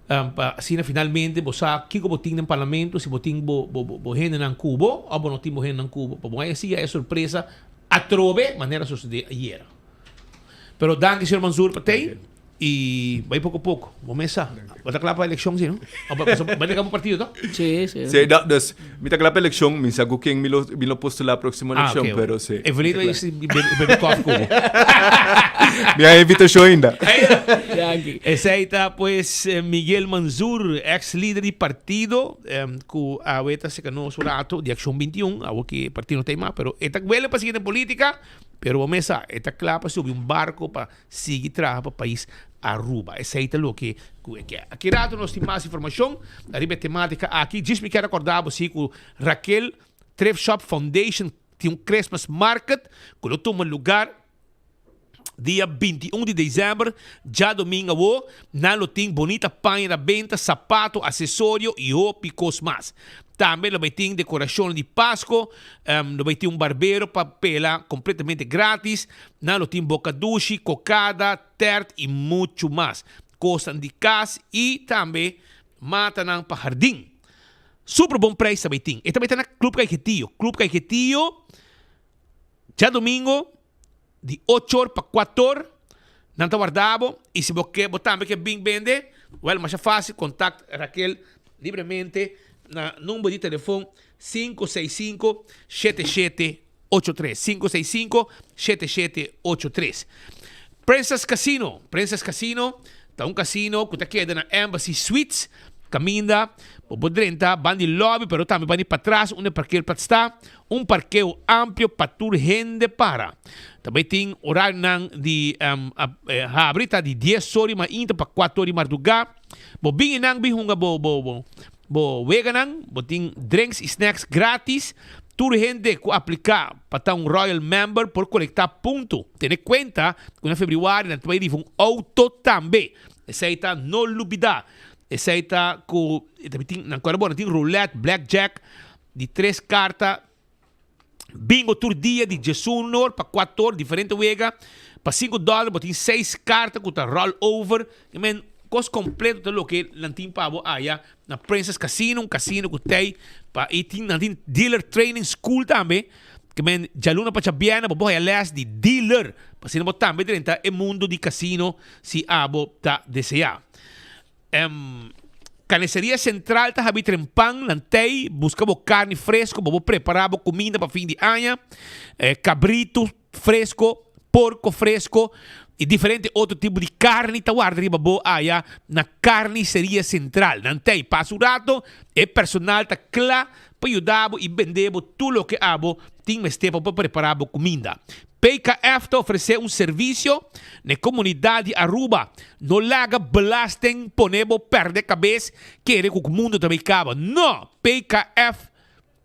pa asina finalmente bo sa kiko bo tin den parlamento, si bo tin bo hendenan ku bo òf bo no tin bo hendenan ku bo. Pa bo haña siña e sorpresa. Atrobe manera sosodé ayera. Pero danki señor Mansur pa tei y bai poco poco. Bo mes sa. Bo ta kla pa eleccion si no? O bo bai ta kla pa partido to? Si, si. Si, no, dus mi ta kla pa eleccion. Mi sa ku ken mi lo mi lo postula proximo Ah, eleccion, ok. pero si. Evelyn bai si bebe koffie ku bo. Mi a invitacion ainda. Danki. Esei ta pues Miguel Mansur, ex lider di partido. Ku awe ta seka nos un rato di Accion 21, awo ki partido no ta ei mas, pero e ta wele pa sigui den politica, pero bo mes sa, e ta kla pa subi un barko pa sigui traha pa pais Aruba. Esei ta loke ku e ke. Aki rato nos tin mas informashon ariba e tematika aki. Djis mi kier akorda bo si ku Raquel Thrift Shop Foundation tin un Christmas Market ku lo tuma lugar Dia 21 di december, djadomingo awo, nan lo tin bonita paña na benta, sapato, asesorio y hopi cos mas. Tambe lo bay tin decoracionnan di Pasco, lo bay tin un barbero pa pela completamente gratis, nan lo tin boca dushi, cocada, tert y mucho mas. Cosnan di cas y tambe matanan pa hardin. Super bon prijs ta bay tin. E ta bay ta na Club Caiquetio. Club Caiquetio, djadomingo. Di ochor pa kuator nan ta warda bo y si bo ke bo tambe ke bin bende, wel masha facil contact Raquel libremente na number di telefon 565 7783, 565 7783. Princess Casino, Princess Casino ta un casino cu ta keda na Embassy Suites caminda bo por drenta ban di lobby pero tambe ban di patras unda e parkeerplaats ta. Un parkeo amplio pa tur hende para. Ta bay tin orarionan di habri ta di dies or di mainta pa kuater or di mardugá. Bo bin einan bin hunga bo bo bo weganan, bo tin drinks y snacks gratis. Tur hende ku apliká pa ta un Royal Member por kolektá punto. Tene kuenta ku na febrüari nan ta bay riba un outo tambe. Esei ta no lubidá. Esei ta ku ta tin nan kòrda bo nan tin roulette, blackjack. Di tres karta bingo tur dia di djesun or pa kuator diferente wega. Pa sinku dòler bo tin seis karta ku ta roll over. I men kos kompleto ta loke nan tin pa bo aya na Princess Casino, un casino ku tei pa i tin nan tin dealer training school tambe. Ke men djaluna pa djabièrnè bo por haya lès di dealer pa asina bo tambe drenta e mundo di casino si abo ta deseá. Carniceria Central ta habi trempan nan tei busca bo carni fresco bo bo prepara bo cuminda pa fin di aña, cabrito fresco, porco fresco y diferente otro tipo di carni ta warda riba bo aya na Carniceria Central. Nan tei pasa un rato e personal ta cla pa yuda bo y bende bo tur loke abo tin mester pa bo prepara bo cuminda. PKF ta ofresé un servisio na e komunidat di Aruba. No laga belasting pone bo pèrdè kabes kere ku mundu ta bai kaba. No! PKF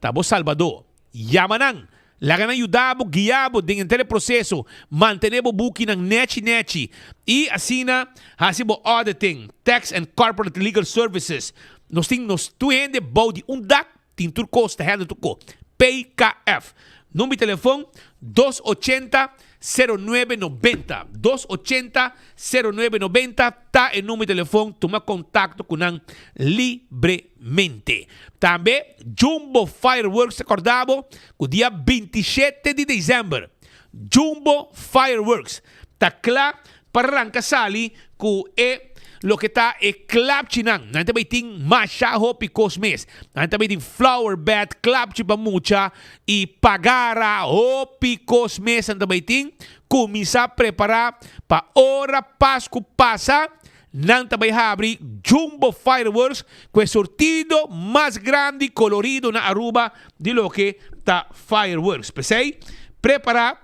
ta bo salbadó. Yama nan. Laga nan yuda bo, guia bo den henter e proseso, mantené bo bukinan nèchi nèchi i asina hasi bo auditing, tax and corporate legal services. Nos tin nos tur hende bou di un dak. Tin tur kos, ta handle tur ko. PKF. Number di telefon, dos ochenta, sero nuebe nobenta. Dos ochenta, sero nuebe nobenta ta e number di telefon, tuma kontakto ku nan libremente. Tambe Jumbo Fireworks ta kòrda bo ku dia bintishete di desèmber Jumbo Fireworks ta kla Pa ranka sali ku e loke ta e klapchinan. Nan ta bay tin masha hopi kos mes. Nan ta bay tin flower bed, klapchi pa mucha i pagara hopi kos mes nan ta bay tin. Kuminsá prepará pa ora Pasku pasa nan ta bay habri Jumbo Fireworks ku e surtido mas grandi kolorido na Aruba di loke ta fireworks. P'esei prepará.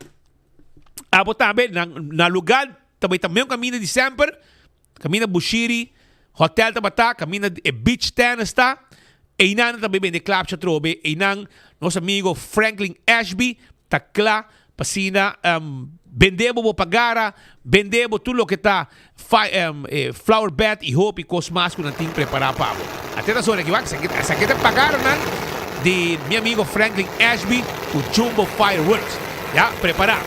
Abo tambe na na lugar ta bay ta meun caminda di semper, caminda Bushiri Hotel tabata, caminda e beach tennis ta, eynan nan ta bay bende klapchi atrobe, eynan nos amigo Franklin Ashby ta kla pa asina bende bo bo pagara, bende bo tur loke ta flower bed y hopi cos mas cu nan tin prepara pa bo. Ate ta sona aki wak, esaki ta pagaranan di mi amigo Franklin Ashby cu Jumbo Fireworks. Ya, prepara.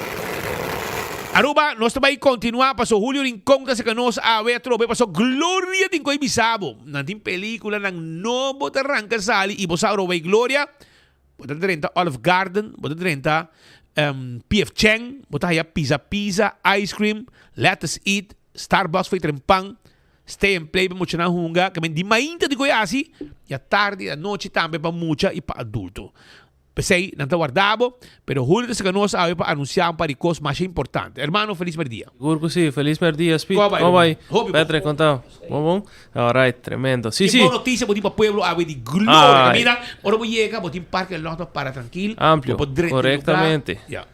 Aruba, nos ta bay continua paso Julio Rincon ta saca nos awe atrobe paso Gloria tin cu bisa bo. Nan tin peliculanan nobo ta ranca sali y bo sa Aruba y Gloria. Bo ta drenta Olive Garden, bo ta drenta. PF Chang, bo ta haya Pizza Pizza, Ice Cream, Let Us Eat, Starbucks for tren pan, Stay and Play pa muchanan hunga, ke men di mainta di koe hasi, i atardi i anochi tambe pa mucha i pa adulto. P'esei nan ta warda bo, pero Julio ta saka nos awe pa anunsiá un par di kos masha importante. Hermano, felis merdia. Sigur ku si, felis merdia Speed. Kon a bai, Kon a bai? ruman? Hopi bon. Patrick, kon ta? Bon bon? Alright, tremendo. Si, Ki si. bon notisia bo tin pa pueblo awe di Gloria. Ai. Mira, ora bo yega, bo tin parke lòt pa para trankil. Amplio, Bo por drenta e lugar. korektamente. Ya.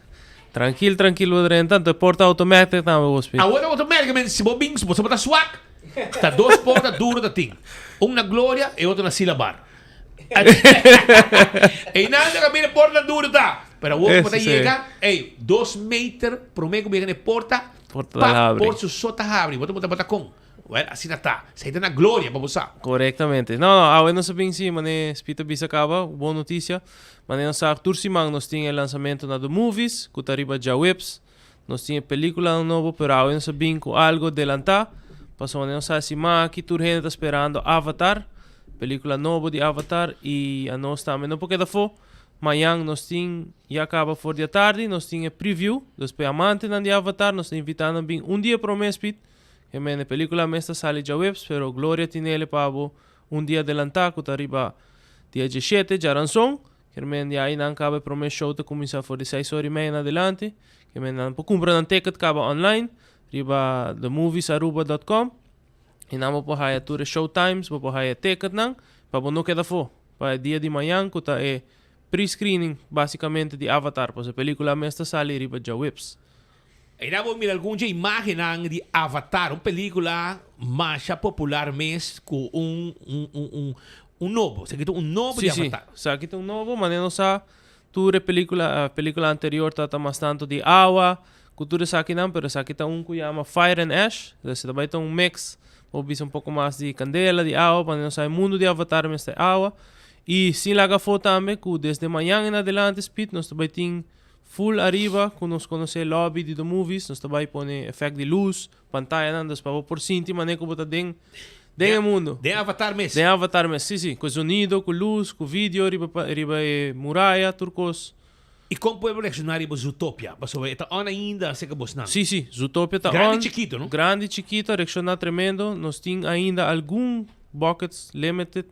Trankil, trankil bo drenta, anto e porta automatic tambe bo Speed. Awor ta automatic, men si bo bin, bo sa bo ta swak. Ta dos porta duro ta tin. Un na Gloria e otro na Silabar. Einan ta kabira porta duro ta. Pero awor ku bo ta yega, ey, dos meter prome ku bo yega na e porta, Porta pap, ta habri. porta su so ta habri. Bo ta bo ta kon. Well, asina ta. Esei ta na gloria pa bo sa. Korektamente. No, no, awe nos a bin si, mane Speed a bisa kaba, bon notisia. Mane nos sa tur siman nos tin e lansamento na The Movies, ku ta riba djaweps. Nos tin e peliculanan nobo, pero awe nos a bin cu algo delanta, pasobra nos sa siman aki tur hende ta sperando Avatar, pelicula nobo di Avatar, y anos tambe no por keda afo. Mañan nos tin, ya caba for di atardi, nos tin e preview, dus pa e amantenan di Avatar nos ta invita nan bin un dia prome Speed, ke men e pelicula mes ta sali djaweps, pero Gloria tinele pa bo un dia adelanta cu ta riba dia dieshete, djaranson. Kermen di ai nan kaba e prome show ta kuminsá for di seis ora i meia na adelante. Kermen nan por kumpra nan ticket kaba online riba themoviesaruba dot com i nan bo por haya tur e show times, bo por haya e ticketnan pa bo no keda afó pa e dia di mañan ku ta e pre-screening basikamente di Avatar pasobra e pelikula mes ta sali riba djaweps. Einan bo mira algun dje imágennan di Avatar, un pelíkula masha popular mes ku un un un un un nobo. Esaki ta un nobo di Sí, sí. Avatar. Esaki ta un nobo, manera nos sa tur e pelíkula, pelíkula anterior tabata mas tantu di awa ku tur esakinan, pero esaki ta un ku yama Fire and Ash, entonces ta bai ta un mix, bo bisa un poko mas di kandela, di awa, manera nos sa e mundu di Avatar mester awa. I sin laga afó tambe ku desde mañan en adelante, Speed, nos ta bai tin Full ariba ku nos konosé lobby di The Movies, nos ta bai pone efèkt di lus, pantayanan, dus pa bo por sinti manera ku bo ta den den e mundu. Den Avatar mes. Den Avatar mes, si si. Ku e zonido, ku lus, ku video riba riba e muraya, tur kos. I kon pueblo reakshoná riba Zootopia? Pasobra e ta on ainda aserka bosnan. Si si, Zootopia ta on. Grandi chikito, no? Grandi chikito a reakshoná tremendo. Nos tin ainda algun buckets limited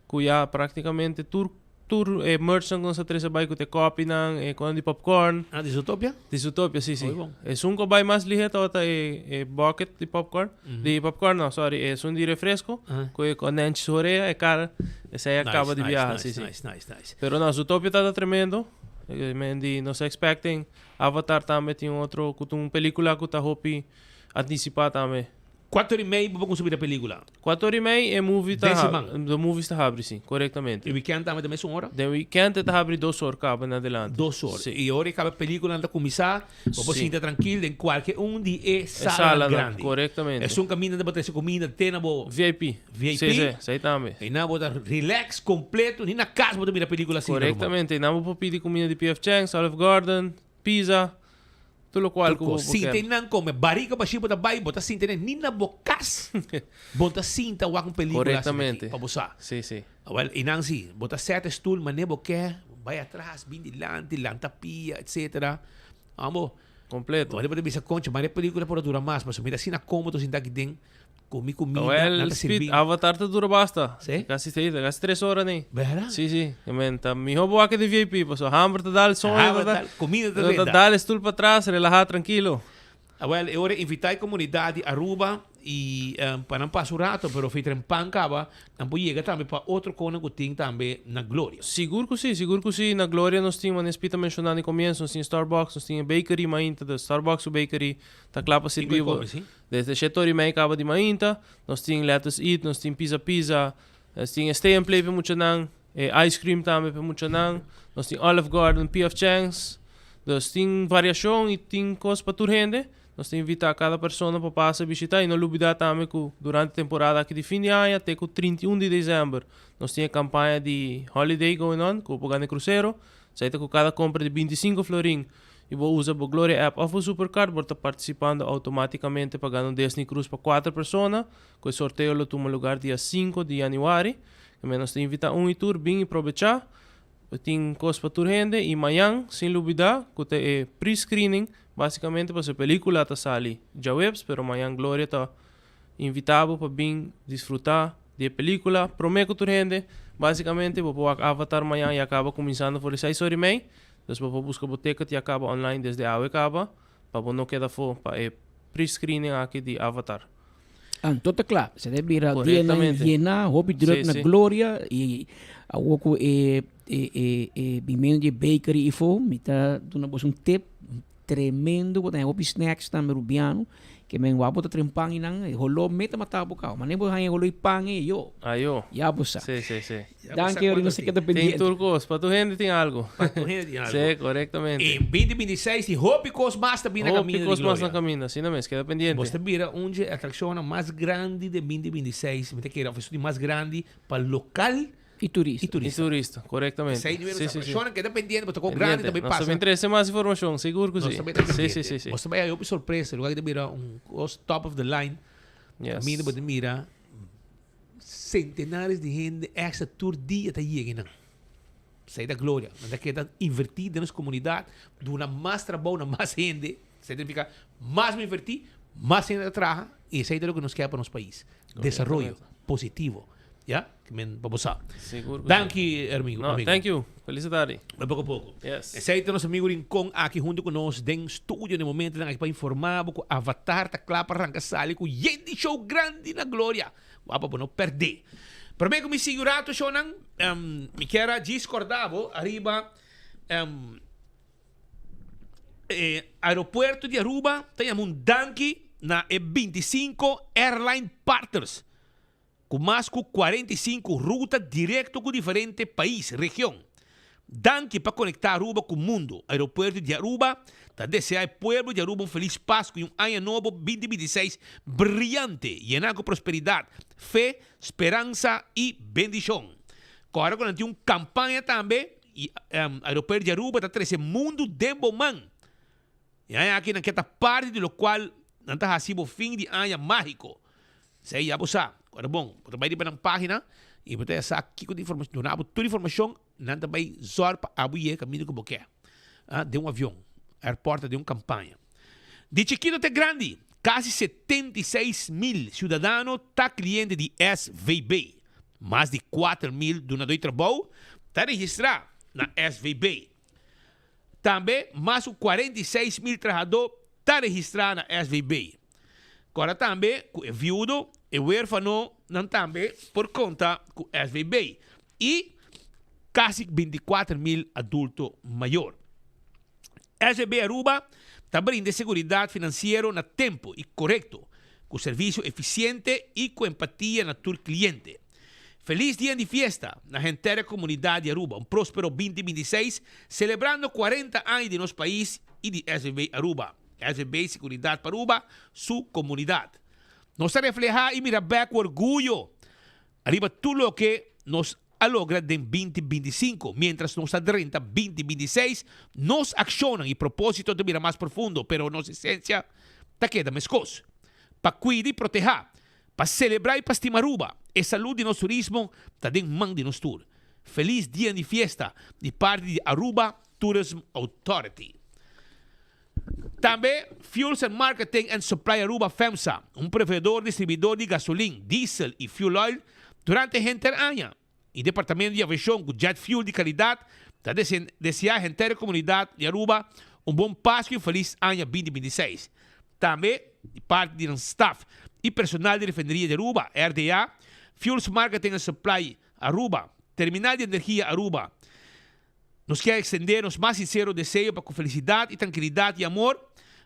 ku ya praktikamente tur Tur e merchnan ku nos a trese bai ku ta e kopinan, e konan di popcorn. Ah, di Zootopia? Di Zootopia, si, si. Hopi bon. Esun ku a bai mas lihe tabata e e bucket di popcorn. Di popcorn no, sorry, esun di refresco. Ku e konèntji su orea, e kara. Esei a Nice, kaba di nice, biaha, nice, si, si. nice, nice, nice. Pero no, Zootopia tabata tremendo. Men di nos a expecting Avatar tambe tin otro ku ta un pelikula ku ta hopi antisipá tambe. Cuatro y mei bo por consumi ta pelicula. Cuatro y mei e movie ta Den siman. The movies ta habri si, corectamente. E weekend tambe ta mesun ora? Den weekend e ta habri dos or caba en adelante. Dos or. Si. Y ora e caba e pelicula nan ta cuminsa, bo por Si. sinta trankil den cualke un di e E salanan salanan, grandi. corectamente. Esun caminda nan ta trece cuminda te na bo. VIP. VIP. Si, si, esey tambe. Y nan bo ta relax completo, ni na cas bo ta mira pelicula asina, ruman. Corectamente. Y nan bo por pidi cuminda di PF Chang's, Olive Garden, pizza. Tur lokual ku bo Tur kos. Sinta ker. i nan kome. Barika bashí bo ta bai, bo ta sinta den ni na bo kas. Bo ta sinta wak un pelikula asina aki, Korektamente. pa bo sa. Sí, sí. Awel, i nan si, bo ta seta e stul manera bo ke, bai atras, bin dilanti, lanta pia, etsetera. Amo. Kompleto. Bo ta bisa, Koncha, mara e pelikula por a dura mas, pasobra mi ta asina komodo sinta aki den. Ku mi kumida, Wel, nan ta Speed, sirbi. Avatar ta dura basta. Sí? Casi sí, casi tres horas ni. Verdad? Sí, sí. I mean, ta mihor bo wak di VIP, pasobra hamber ta dal, soño ta Hamber dal. ta dal, comida ta Ta renda. dal e stoel pa tras, relaha, trankilo. Awel, e ora invita e comunidad di Aruba y pa nan pasa un rato, pero fi trempan caba, nan por yega tambe pa otro conan cu tin tambe na Gloria. Sigur cu si, sigur cu si. Na Gloria nos tin, manera Speed a menciona na comienzo, nos tin Starbucks, nos tin e bakery mainta, de Starbucks su bakery ta cla pa sirbi bo. Desde shete ora y mei caba di mainta, nos tin Let Us Eat, nos tin Pizza Pizza, nos tin e Stay and Play pa muchanan, e ice cream tambe pa muchanan, nos tin Olive Garden, PF Chang's. Dus tin variacion y tin cos pa tur hende. Nos ta invita cada persona pa pasa bishita y no lubida tambe cu durante temporada aki di fin di aña te cu 31 di december nos tin e campaña di holiday going on cu bo por gana e crucero. Esey ta cu cada compra di 25 florin y bo usa bo Gloria app of bo Supercard, bo ta participando automaticamente pa gana un Disney Cruise pa cuater persona, cu e sorteo lo tuma lugar dia cinco di januari. Tambe nos ta invita un y tur bin y probecha. Tin kos pa tur hende i mañan, sin lubidá, ku ta e pre-screening, básikamente pasobra e pelíkula ta sali djaweps, pero mañan Gloria ta invitá bo pa bin disfrutá di e pelíkula promé ku tur hende. Básikamente bo por wak Avatar mañan ya kaba kuminsando for di seis ora i mei, dus bo por buska bo ticket ya kaba online desde awe kaba pa bo no keda afó pa e pre-screening aki di Avatar. Anto ta kla, se ta bira dianan yena, hopi druk na Gloria y awor cu e e e bimendo di e bakery ifo, mi ta duna boso un tip tremendo, bo ta haña hopi snacks tambe Rubiano, ke men wak bo ta trae un pan einan, e holó meta mata bo kau, mane bo haña e holó di pan ei, ayo, Ayo. ya bo sa. Sí, sí, sí. Danki ori nos ta keda pendiente. Tin tur kos, pa tur hende tin algo. Pa tur hende tin algo. Sí, korektamente. E 2026 tin hopi kos mas ta bini na kaminda di Hopi kos mas Gloria. na kaminda, asina mes, keda pendiente. Bos ta bira un dje atrakshonnan mas grandi den 2026, mi ta kere, of esun di mas grandi pa lokal I turista. I turista. I turista, korektamente. Esei di Sí, sí, sí. atrakshonnan keda pendiente, bo ta kon grandi Pendiente. ta bai Nos pasa. ta bin trese mas informashon, sigur ku Nos sí. ta bai ta Sí, sí, pendiente. sí, sí. Bos ta bai haña hopi sorpresa, lugar ki ta bira un kos top of the line. Yes. Kaminda bo ta mira Centenares di hende extra tur dia ta yega nan. Esei ta gloria. Nan ta keda inverti den nos comunidad, duna mas trabou na mas hende. Esei ta nifica mas bo inverti, mas hende ta traha y esei ta loke nos kier pa nos pais. Desaroyo positivo. Ya? Ke men pa bo sa. Sigur ku si. Danki, amigo. No, thank you. Feliz tardi. Bai poko poko. Yes. Esei ta nos amigo Rincon aki hunto ku nos den studio den momentonan aki pa informa bo ku Avatar ta kla pa ranka sali ku yen di show grandi na Gloria. Wak pa bo no perdé. Promé ku mi sigui un rato shownan, mi kier a djis kòrda bo ariba e aeropuerto di Aruba ta yama un danki na e 25 airline partners ku mas ku 45 ruta direkto ku diferente pais, region. Danki pa konektá Aruba ku mundu. Aeropuerto di Aruba ta deseá e pueblo di Aruba un felis Pasku i un aña nobo 2026 briante, yená ku prosperidat, fe, speransa i bendishon. Kòrda ku nan tin un kampaña tambe i Aeropuerto di Aruba ta trese mundu den bo man. E aña aki nan ke ta parti di lokual nan ta hasi bo fin di aña mágiko. Esei ya bo sa. Ora bon, bo ta bai riba nan página i bo ta ya sa kiko di informashon. Duna bo tur informashon, nan ta bai zòrg pa abo yega kaminda ku bo ke. Ah, den un avion, airport ta den un kampaña. Di chikito te grandi, kasi 76,000 siudadano ta kliente di SVB. Mas di 4,000 dunadó di trabou ta registrá na SVB. Tambe mas ku 46,000 trahadó ta registrá na SVB. Kòrda tambe ku e viudo, e wérfanonan tambe por konta ku SVB i kasi 24,000 adulto mayor. SVB Aruba ta brinda e seguridat finansiero na tempu i korekto, ku servisio efisiente i ku empatia na tur kliente. Felis dia di fiesta na henter e komunidat di Aruba, un próspero 2026 selebrando 40 aña di nos pais i di SVB Aruba. SVB Seguridat pa Aruba su komunidat. Nos ta reflehá i mira bèk ku orguyo ariba tur loke nos a logra den 2025. Miéntras nos ta drenta 2026, nos akshonnan i propósito ta bira mas profundo, pero nos esensia ta keda meskos, pa kuida i protehá Pa celebra y pa stima Aruba, e salud di nos turismo ta den man di nos tur. Feliz dia di fiesta di parti di Aruba Tourism Authority. Tambe Fuels and Marketing and Supply Aruba FEMSA, un proveedor distribuidor di gasolin, diesel y fuel oil durante henter aña. E Departamento di Aviashon ku jet fuel di kalidat ta deseá henter e komunidat di Aruba un bon Pasku i felis aña 2026. Tambe di parti di nan staf i personal di Refineria di Aruba, RDA, Fuels Marketing and Supply Aruba, Terminal di Energia Aruba, nos kier ekstendé nos mas sinsero deseo pa ku felisidat i trankilidat i amor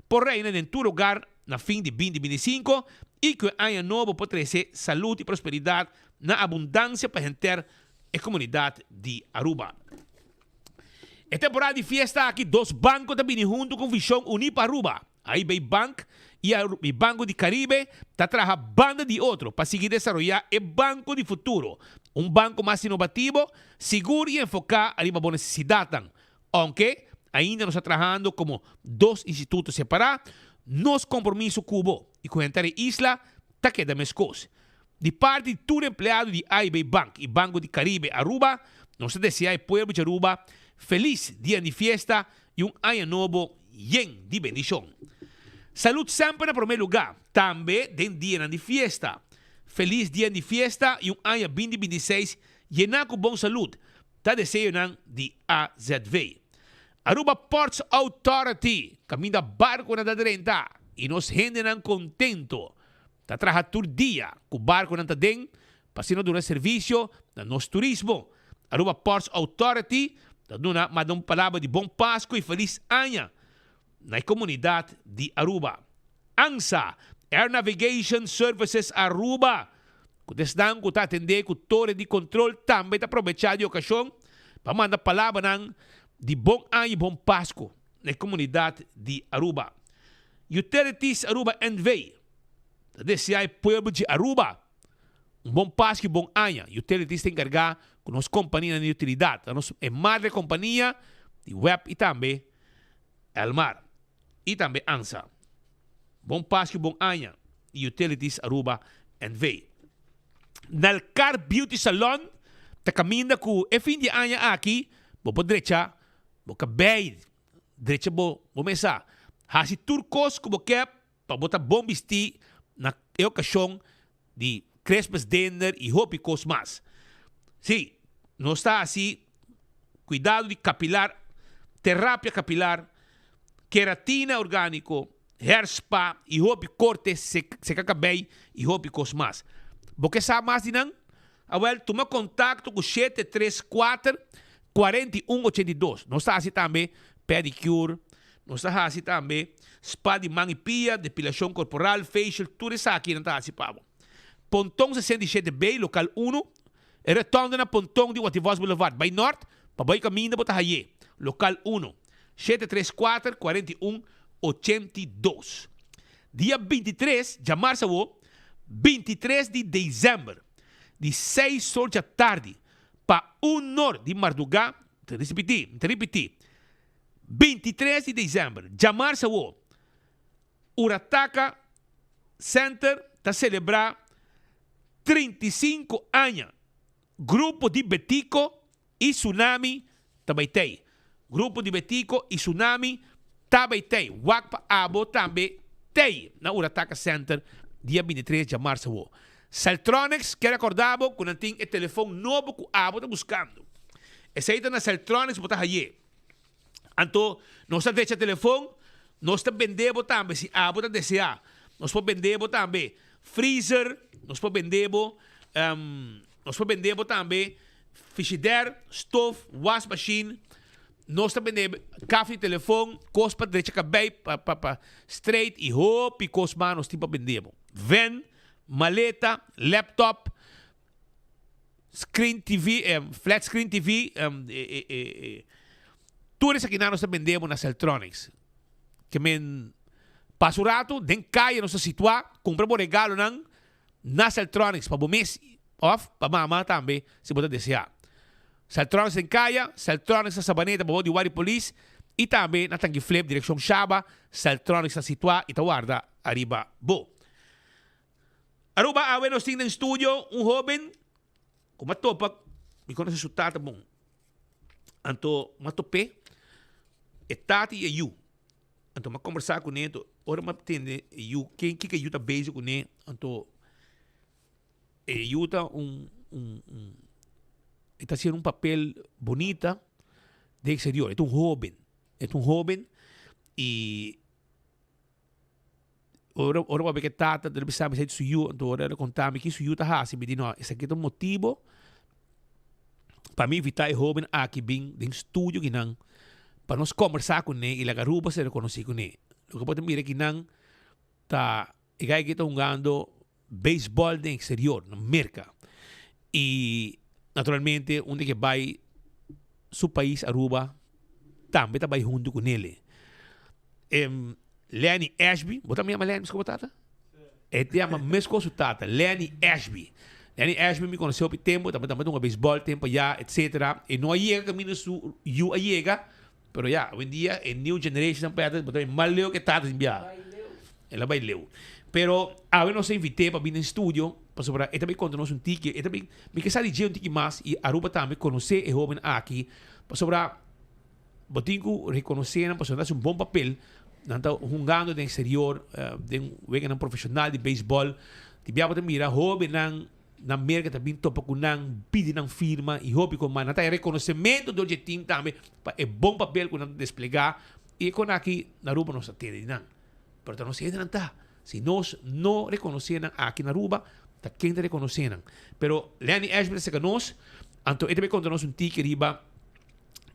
por reina den tur hogar na fin di 2025 i ku e aña nobo por trese salud i prosperidat na abundansia pa henter e komunidat di Aruba. E temporada di fiesta aki dos banko ta bini huntu ku un vishon uní pa Aruba. AIB Bank i i Banco di Caribe ta traha banda di otro pa sigui desaroyá e banko di futuro, un banko mas inovativo, sigur i enfoká ariba bo nesesidatnan. Ounke ainda nos ta trahando komo dos instituto separá, nos kompromiso ku bo i ku henter e isla ta keda meskos. Di parti di tur empleado di AIB Bank y Banco di Caribe Aruba, nos ta desea e pueblo di Aruba feliz dia di fiesta y un aña nobo yen di bendicion. Salud semper na prome luga, tambe den dianan di fiesta. Feliz dia di fiesta y un aña binti 26 yena cu bon salud, ta deseonan di AZV. Aruba Ports Authority, caminda barconan ta drenta y nos hendenan contento. Ta traha tur dia cu barconan ta den pa asina duna servicio na nos turismo. Aruba Ports Authority ta duna manda un palabra di bon Pasco y feliz aña na e comunidad di Aruba. ANSA, Air Navigation Services Aruba, cu ta esnan cu ta atende cu tore di control tambe ta probecha di ocasion pa manda palabranan di bon aña y bon Pasco na e comunidad di Aruba. Utilities Aruba NV ta desea e pueblo di Aruba un bon Pascu y bon aña. Utilities ta encarga cu nos companianan di utilidad, ta nos e madre compania di web y tambe Elmar y tambe ANSA. Bon Pascu y bon aña Utilities Aruba NV. Nelcar Beauty Salon ta caminda cu e fin di aña aki bo por drecha bo cabey Drecha bo bo mesa. Hasi tur kos ku bo ke pa bo ta bon bistí na e okashon di Christmas dinner i hopi kos mas. Sí, nos ta hasi kuidado di kapilar, terapia kapilar, keratina orgániko, hair spa i hopi korte, seka kabei i hopi kos mas. Bo ke sa mas di nan? Awel, tuma kontakto ku 734 41 82. Nos ta hasi tambe pedicure, nos ta hasi tambe spa di man i pia, depilashon korporal, facial, tur esaki nan ta hasi pa bo. Ponton 67 B, lokal 1, e rotonde na ponton di Wativos Boulevard, bai nort, pa bai kaminda bo ta haye, lokal 1, 734 41 82. Dia 23, djamarsa awo, 23 di dezèmber, di seis or djatardi pa un or di mardugá, mi ta ripití, mi ta ripití, 23 di dezèmber, djamars awo, Urataka Center ta selebrá 35 aña. Grupo di Betico y Tsunami ta bai tei. Grupo di Betico y Tsunami ta bai tei. Wak pa abo tambe tei na Urataka Center dia 23 djamarsa awo. Celtronics kier acorda bo cu nan tin e telefon nobo cu abo ta buscando. Esey ta na Celtronics bo ta haye. Anto nos ta drecha telefon, nos ta bende bo tambe si abo ta desea. Nos por bende bo tambe freezer, nos por bende bo, nos por bende bo tambe frigidaire, stof, wasmachine. Nos ta bende kaf di telefon, kos pa drecha kabei, pa pa pa straight i hopi kos mas nos tin pa bende bo. Ven, maleta, laptop, Screen TV, flat screen TV, tur esakinan nos ta bende bo na Celtronics. Ke men pasa un rato den kaya nos ta situa, kumpra bo regalonan na Celtronics pa bo mes of pa mama tambe si bo ta desea. Celtronics den kaya, Celtronics na Sabaneta bou di Wari Polis i tambe na Tanki Flip direkshon Shaba, Celtronics ta situa i ta warda ariba bo. Aruba awe nos tin den studio un hoben ku m'a topa, mi konosé su tata bon. Anto m'a top'é, e tata i e yu. Anto m'a kombersá kuné, anto ora m'a tende e yu, ken kiko e yu ta bezig kuné, anto e yu ta un un un e ta hasiendo un papel bunita den eksterior. E ta un hoben, e ta un hoben i. Ora ora papia ke tata ta bisa mi su yu anto ora el a konta mi ki su yu ta hasi mi di no esaki ta un motibo pa mi invita e hoben aki bin den studio kinan pa nos kombersa kune i laga Aruba ser rekonosi kune loke bo ta mira kinan ta e guy aki ta hungando beisbòl den eksterior na Merka i naturalmente unda ke bai su pais Aruba tambe ta bai huntu ku nele. Lenny Ashby, bo tambe yama Lenny meskos bo tata? E ta yama meskos su tata, Lenny Ashby. Lenny Ashby mi konosé hopi tempu, tambe tambe ta hunga beisbòl tempu ayá etsetera. E no a yega kaminda su yu a yega, pero ya, awendia e new generation nan pèrdè, bo ta bai mas leu ke tata sin biaha. El a bai leu. Pero awe nos a invit'é pa bini den studio. pasobra e ta bin konta nos un tiki, e ta bin, mi ke sa di dje un tiki mas i Aruba tambe konosé e hoben aki, pasobra bo tin ku rekonosé nan pasobra nan ta hasi un bon papel, nan ta hungando den eksterior, den weganan profeshonal di beisbòl, di bia bo ta mira hobennan na Merka ta bin topa ku nan, pidi nan firma i hopi kon mas. Nan ta haña rekonosementu dor dje tim tambe pa e bon papel ku nan ta desplegá i e kon aki na Aruba nos ta tende di nan. Pero ta nos hendenan ta. Si nos no rekonosé nan aki na Aruba, ta ken ta rekonosé nan? Pero Lenny Ashby ta seka nos, anto e ta bin konta nos un tiki riba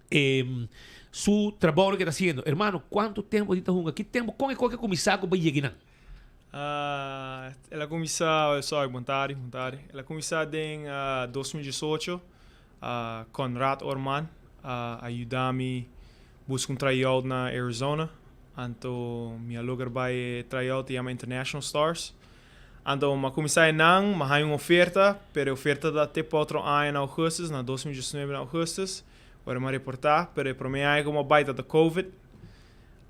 e su trabounan ku e ta hasiendo. Hermano, kuantu tempu bo tin ta hunga? Ki tempu, kon e koke a kuminsá ku bo yega nan? El a kuminsá, sorry, bon tardi, bon tardi. El a kuminsá den 2018. Conrad Orman a yuda mi buska un tryout na Arizona. Anto mi a logra bai e tryout e yama International Stars. Anto mi a kuminsá einan, mi a haña un oferta, pero e oferta ta te pa otro aña na augustus, na 2019 na augustus. Ora mi a reportá, pero e promé aña ku mi a bai ta ta covid.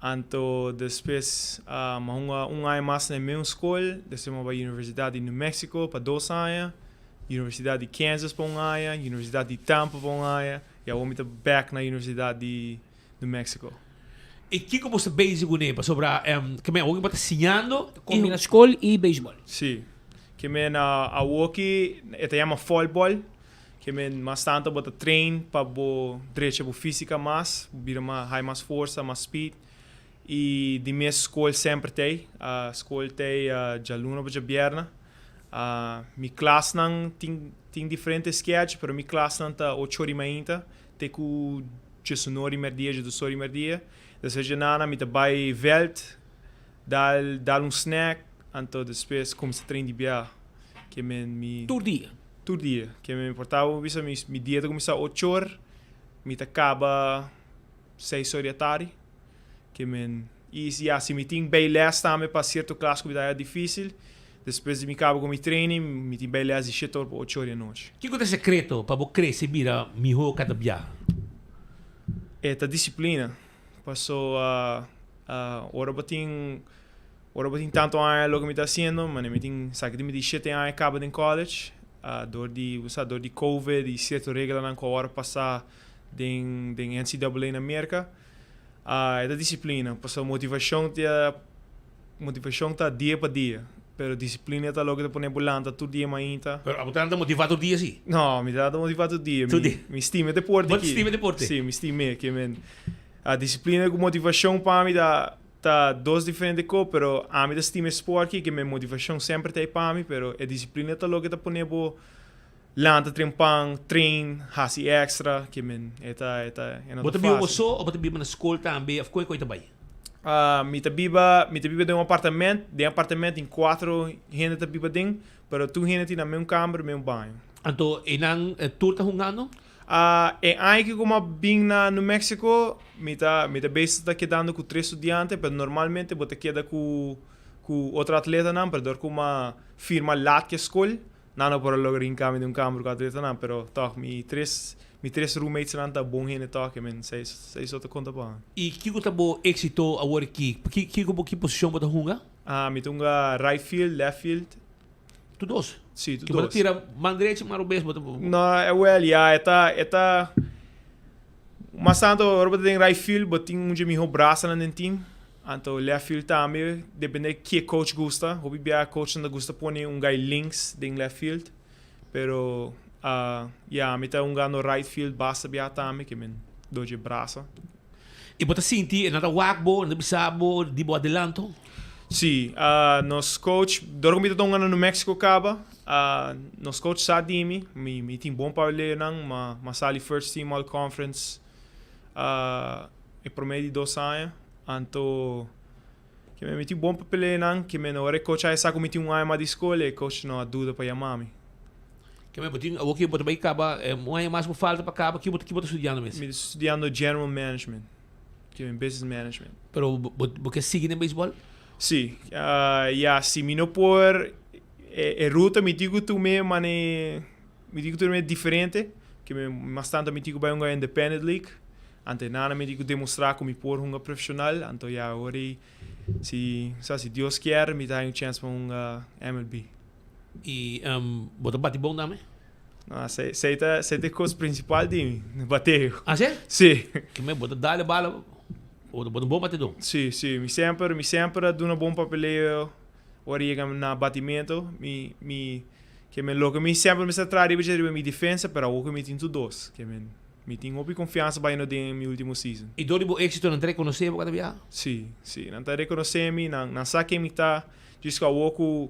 Anto despues mi a hunga un aña mas na e meun skol, despues mi a bai Universidad di New Mexico pa dos aña, Universidad di Kansas pa un aña, Universidad di Tampa pa un aña, i awor mi ta bek na Universidad di New Mexico. I kiko bo sta bezig kuné? Pasobra ke men awor bo ta siñando i. Kombina skol i beisbòl. Si. Ke men awor ki e ta yama fall ball. Ke men mas tanto bo ta train pa bo drecha bo fisica mas, bo bira mas, hay mas forsa, mas speed. Y di mes scol semper t'ey, scol t'ey djaluna pa djabierna. Mi klasnan tin tin diferente schedule, pero mi klasnan ta ocho ora y mainta te cu diesunora y merdia, diesdos ora y merdia. Despues djanana mi ta bay veld, dal dal un snack, anto despues cuminsa train di bia. Ke men mi. Tur dia? Tur dia. Ke mi por ta bisa mi mi dia ta kuminsá ocho or, mi ta kaba seis or di atardi. Ke men i ya si mi tin bijles tambe pa sierto klas ku mi ta haya difísil, despues di mi kaba ku mi training mi tin bijles di shete or pa ocho or di anochi. Kiko ta e sekreto pa bo krese bira mihó kada biaha? E ta disiplina. Paso ora bo tin Ora bo tin tantu aña loke mi ta hasiendo, mane mi tin sa ki mi tin shete aña kaba den college, dor di bo sa dor di covid y cierto reglanan cu awor a pasa den den NCAA na Merca, e ta disciplina, pasobra motivacion ta motivacion ta dia pa dia, pero disciplina ta loke ta pone bo lanta tur dia mainta. Pero abo ta lanta motiva tur dia si? No, mi ta lanta motiva tur dia, mi mi stima e deporte aki. Bo ta stima e deporte? Si, mi stim'e, ke men disciplina cu motivacion pa mi ta. Ta dos diferente ko, pero ami ta stima e sport ki, ke mi motivashon semper ta ei pa mi, pero e disiplina ta loke ta pone bo lanta trempan, train, hasi extra, ke men e ta e ta e no Bo ta ta biba bo fácil. so o bo ta biba na skol tambe of kon e koi ta bai? Mi ta biba mi ta biba den un apartament, den e apartament tin kuatro hende ta biba den, pero tur hende tin nan meun kamber, meun baño. Anto einan tur ta hungando? E aña ki ku a bin na New Mexico, mi ta mi ta bezig ta kedando ku tres studiante, pero normalmente bo ta keda ku ku otro atletanan, pero dor ku m'a firma laat ku e skol, nan no por a logra hinka mi den un kamber ku atletanan, pero tòg mi tres mi tres roommatesnan ta bon hende tòg, i men esei esei so ta konta pa mi. I kiko ta bo éksito awor aki? Kiko bo ki posishon bo ta hunga? Mi ta hunga right field, left field. Tur dos? Sí, tur Ki bo ta dos. tira man derecho, man robes, bo ta. No, e wel, ya, e ta, e ta, mas tanto ora bo ta den right field, bo tin un dje miho brasanan den team. Anto left field tambe, depende ke coach gusta. Hopi bia coachnan ta gusta pone un guy links den left field. Pero, ya, mi ta hungando right field basta bia tambe, ke men do dje brasa. I bo ta sinti e nan ta wak bo, nan ta bisa bo di bo adelanto? Sí, nos coach, dor ku mi ta ta hunga na New Mexico kaba, nos coach sa di mi, mi mi tin bon pabeleonan, ma m'a sali first team all conference e prome di dos aña, anto ke mi tin bon papeleonan, ke men ora e coach a sa ku mi tin un aña mas di skol, e coach no a duda pa yama mi. Ke men bo tin, awor ke bo ta bai kaba, un aña mas bo falta pa kaba, ki bo ki bo ta studiando mes? Mi ta studiando general management. Ke men business management. Pero bo bo ke sigui den beisbòl? Sí, ya si mi no por e ruta mi tin ku tum'é mane mi tin ku tum'é diferente ke mi mas tantu mi tin ku bai hunga independent league anto nana mi tin ku demostrá ku mi por hunga profeshonal anto ya awor ei si sa si Dios kier mi ta haña un chèns pa hunga MLB. I bo ta bati bon tambe? No, esei ta esei ta e kos prinsipal di mi, bateo. Ah, si? Si. Kimen bo ta dal e bala, bo ta un bon batidó? Si, si. Mi semper, mi semper a duna bon papeleo ora yega na batimento. Mi, mi, kimen loke mi semper mester traha riba dje riba mi defensa, pero awor ku mi tin tur dos. Kimen mi tin hopi konfiansa bayendo den mi ultimo season. I dor di bo éksito nan ta rekonosé bo kada biaha? Si, si. Nan ta rekonosé mi, nan, nan sa ken mi ta. Djis ku awor ku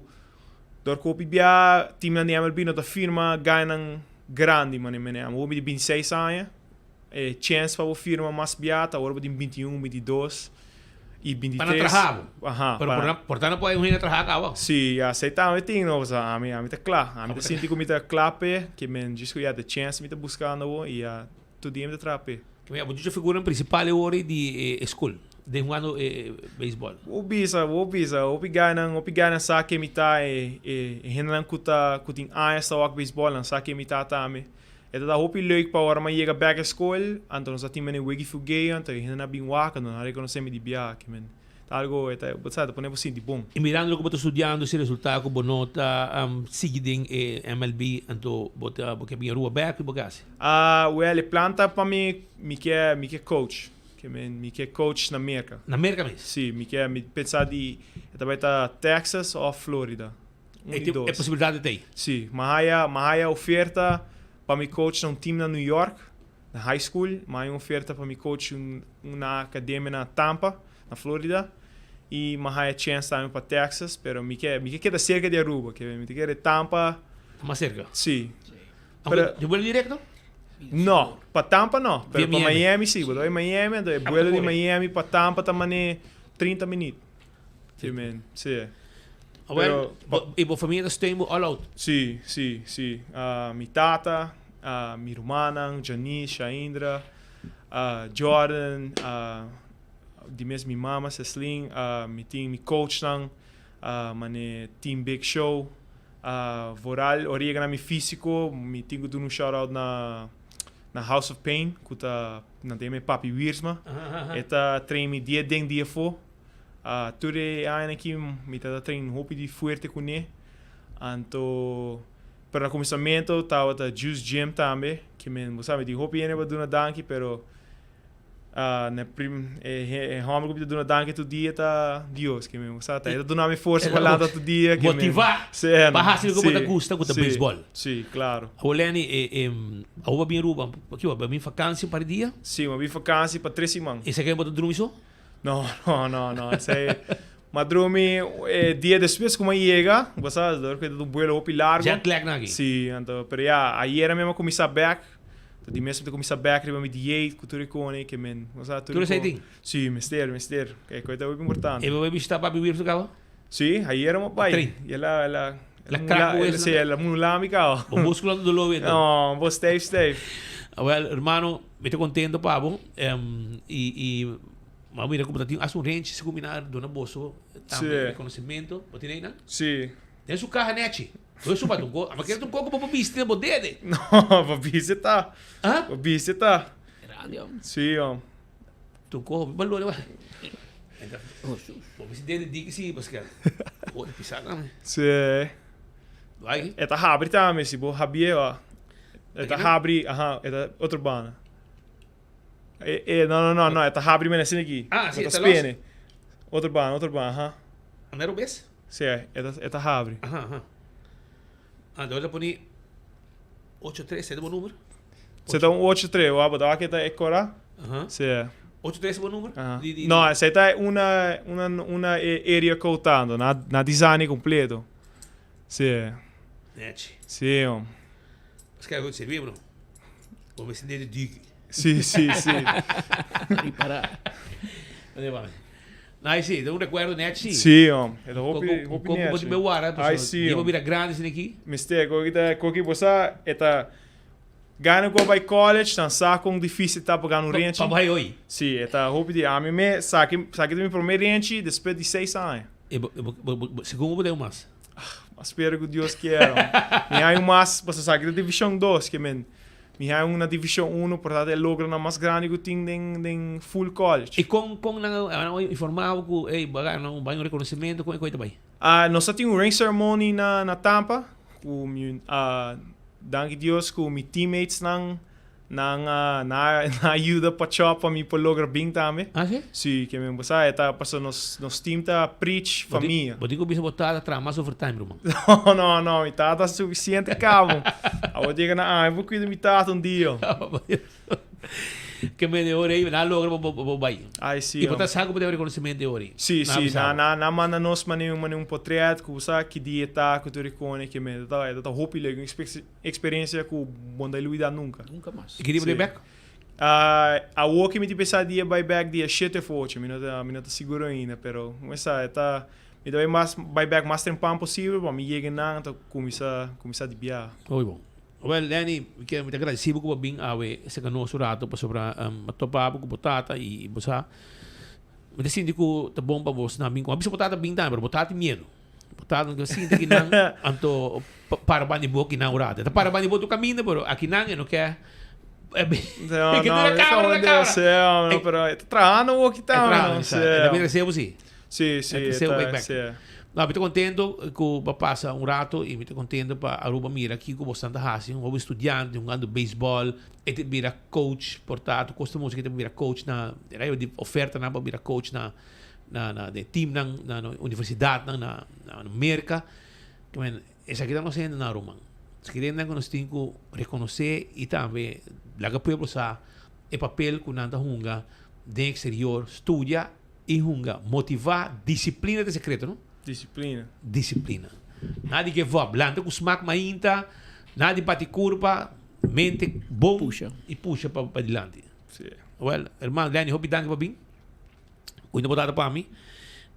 Dor ku hopi bia teamnan di MLB no ta firma guynan grandi manera mi mene. Amo hopi di bintiseis aña, e chens pa bo firma mas bia ta ora bo tin bintiun, bintidos i Pa nan bintitres. traha bo. Aha, Pero pa por nan por ta nan por hay un hende a traha kaba. Si, ya esei tambe tin no, pasobra ami ami ta kla. Ami ta sinti ku mi ta kla p'e, ke men djis ku ya ta chens mi ta buskando bo i ya Tur dia mi ta traha p'e. Mira, bo ducha figuranan principal e ora di e school den hugando e beisbol. Bo bisa, bo bisa, hopi guynan, hopi guynan sa ke mi ta e e hendenan ku ta ku tin añas ta wak beisbol nan sa ke mi ta tambe. E ta ta hopi leuk pa ora mi a yega bek e skol, anto nos a tin mene wiki fugeo, anto e hendenan a bin wak, anto nan a rekonosé mi di biaha ke men. Ta algo, e ta, bo sa, ta pone bo sinti bon. I mirando loke bo ta studiando, si resulta ku bo no ta sigui den e MLB, anto bo ta bo ke bin Aruba bek i bo ke hasi? Ah, well, e plan ta pa mi, mi ke, mi ke coach. Ke men, mi ke coach na Merka. Na Merka mes? Si, mi ke, mi pensa di e ta bai ta Texas of Florida. Un E di tin dos. e posibilidat ta ei? Si, mi a haya, mi a haya oferta pa mi coach na un team na New York. Na high school, mi a haña un oferta pa mi coach un na academia na Tampa, na Florida, y mi a haña chance tambe pa Texas, pero mi ke mi ke keda cerca di Aruba, ke mi ta kere Tampa. Ta mas cerca? Si. Pero di vuelo directo? No, pa Tampa no, pero pa Miami si, bo ta bai Miami, anto e vuelo di Miami pa Tampa ta mane 30 minuut. Si men, si. Awel, y bo familia ta steun bo all out? Si, si, si. Mi tata, mi rumannan, Janice, Shaindra, Jordan, di mes mi mama Ceslin, mi tin mi coachnan, mane Team Big Show, vooral ora yega na mi fisico, mi tin cu duna un shout out na na House of Pain, cu ta nan ta yama e Papi Wiersma, e ta train mi dia den dia afo. Tur e añanan aki mi ta ta train hopi di fuerte kuné. Anto, pero na kuminsamentu tabata Juice Gym tambe, ke men, bo sa mi tin hopi hende pa duna danki, pero na prim e hòmber ku mi ta duna danki tur dia ta Dios, ke men, bo sa, ta e ta duna mi forsa pa lanta tur dia, ke men. Motivá pa hasi loke bo ta gusta ku ta beisbòl. Si, klaro. Awor Lenny, awor bo a bin Aruba, kiba, bo a bin fakansi un par di dia? Si, mi a bin fakansi pa tres siman. Esaki bo ta drumi so? No, no, no, no. Esei, m'a drumi e dia despues ku m'a yega, bo sa, dor ku e ta un buelo hopi largo. Jet lag nan aki. Si, anto, pero ya, ayera mi a kuminsá bèk. Anto di mes mi ta kuminsá bèk riba mi dieet ku tur e kone ke men, bo sa, tur e Tur esei tin? Si, mester, mester. E kos ta hopi importante. E bo bai bishitá papi Wirfs kaba? Si, ayera m'a bai. Train. I el a, el a, El a krak bo Si, el a mulá mi kaba. Bo múskulo ta doló wet. No, bo stijf, stijf. Awel, hermano, mi ta kontento pa bo. I i m'a mira ku bo ta tin hasta un renchi si ku mi na duna boso tambe rekonosementu. Bo tin einan? Si. Den su kaha nechi. Bo su bata un ko, ama kere ta un koko bo por bisti den bo dede. No, pa bisti ta. Ah? Pa bisti ta. Grandi hom. Si hom. Ta un koko balor bai. Bo bisti dede diki si paske bo ta pisa tambe. Si. Bai. E ta habri tambe si bo habié wa. E ta habri, aha, e ta otro banda. E, e, no, no, no, no, e ta habri mene asina aki. Ah, si, Bo e ta ta los. spene. Otro banda, otro banda, aha. Anda robes? Si, e ta, e ta habri. Aha, aha. Ah, dor ta poni ocho tres, e ta bo numero? Se ta un ocho tres, wa, bo ta wak e ta e kora? Aha. Si. Ocho tres ta bo numero? Aha. Di, di, No, esei ta una, una, una e area code tanto, na, na design completo. Si. Nechi. Si, hom. Paske algo sirbi bro. Bo mester dede diki. Si, si, si. Ripara. Ai si, ta un recuerdo nechi si. Si, hom. E ta hopi, hopi Koko nechi. bo tin wara, Ai si, Di bo hom. bira grandi sin aki. Mester, koki ta, koki bo sa, e ta gana ku a bai college, nan sa kon dificil ta pa gana un renchi. Pa bai hoy. Si, e ta hopi di, ami me, saki, saki ta mi prome renchi despues di seis aña. E bo, bo, bo, bo, segun bo bo ta un mas? Ma spera ku Dios kier. Mi hay un mas, pasobra sa ki ta divishon dos, ke men mi hay un na divishon uno, por tanto e logronan mas grandi ku tin den den full college. I kon kon nan a informá bo ku ey bo a gana un bai un rekonosementu, kon e koi ta bai? Ah, nos a tin un ring ceremony na na Tampa ku mi ah danki Dios ku mi teammates nan nan a nan a yuda pa chop pa mi por logra bin tambe. Ah si? Si, ke men bo sa e ta paso nos nos team ta preach famia. Bo tin ku bisa bo tata traha mas overtime ruman. No no no mi tata suficiente cabo. Awor yega na ami por cuida mi tata un dia. Ke men e ora ei nan a logra bo bo bai. Ai si. I bo ta sa ku bo debe reconocimento e ora ei. Si si nan nan nan manda nos mane un mane un potret ku bo sa ki dia e ta ku tur e kone ke men ta ta hopi leuk un experiencia ku bo no ta olbida nunka. Nunka mas. I ki dia bo ta bai bek? Awor ke mi tin pensa di e bai bek dia shete of ocho mi no ta mi no ta sigur ainda pero mi sa e ta mi ta bai mas bai bek mas tempan posibel pa mi yega nan ta kuminsa kuminsa di biaha. Hopi bon. Wel Lenny, mi ke mi ta agradeci bo ku bo a bin awe serka nos un rato pasobra mi a topa bo ku bo tata i bo sa mi ta sinti ku ta bon pa bo nan bin ku a bisa bo tata bin tambe pero bo tata tin miedu. Bo tata no ke sinti kinan anto para banda di bo kinan un rato. E ta para banda di bo tur kaminda pero akinan e no ke No, no, e ta no, pero e ta trahando awoki tambe no. E ta bin rese bo si. Si, si, e ta bai bek. No, mi ta contento cu bo a pasa un rato y mi ta contento pa Aruba mira kico bo esnan ta haci. Un hoben studiante hungando baseball, e ta bira coach por ta tur cos ta mustra cu e ta bira coach na, era di ofertanan pa bira coach na na na den teamnan na na universidadnan na na Merca. Esaki ta nos hendenan ruman. Esaki ta hendenan cu nos tin cu reconoce y tambe laga pueblo sa e papel cu nan ta hunga den exterior, studia I hunga, motivá, disiplina ta e sekreto, no? Disiplina. Disiplina. Nada di give up. Lanta ku smak mainta, nada di bati kurpa, mente bon Pusha. i pusha pa pa dilanti. Sí. Well, herman Lenny, hopi danki pa bin. Kuinda bo tata pa mi.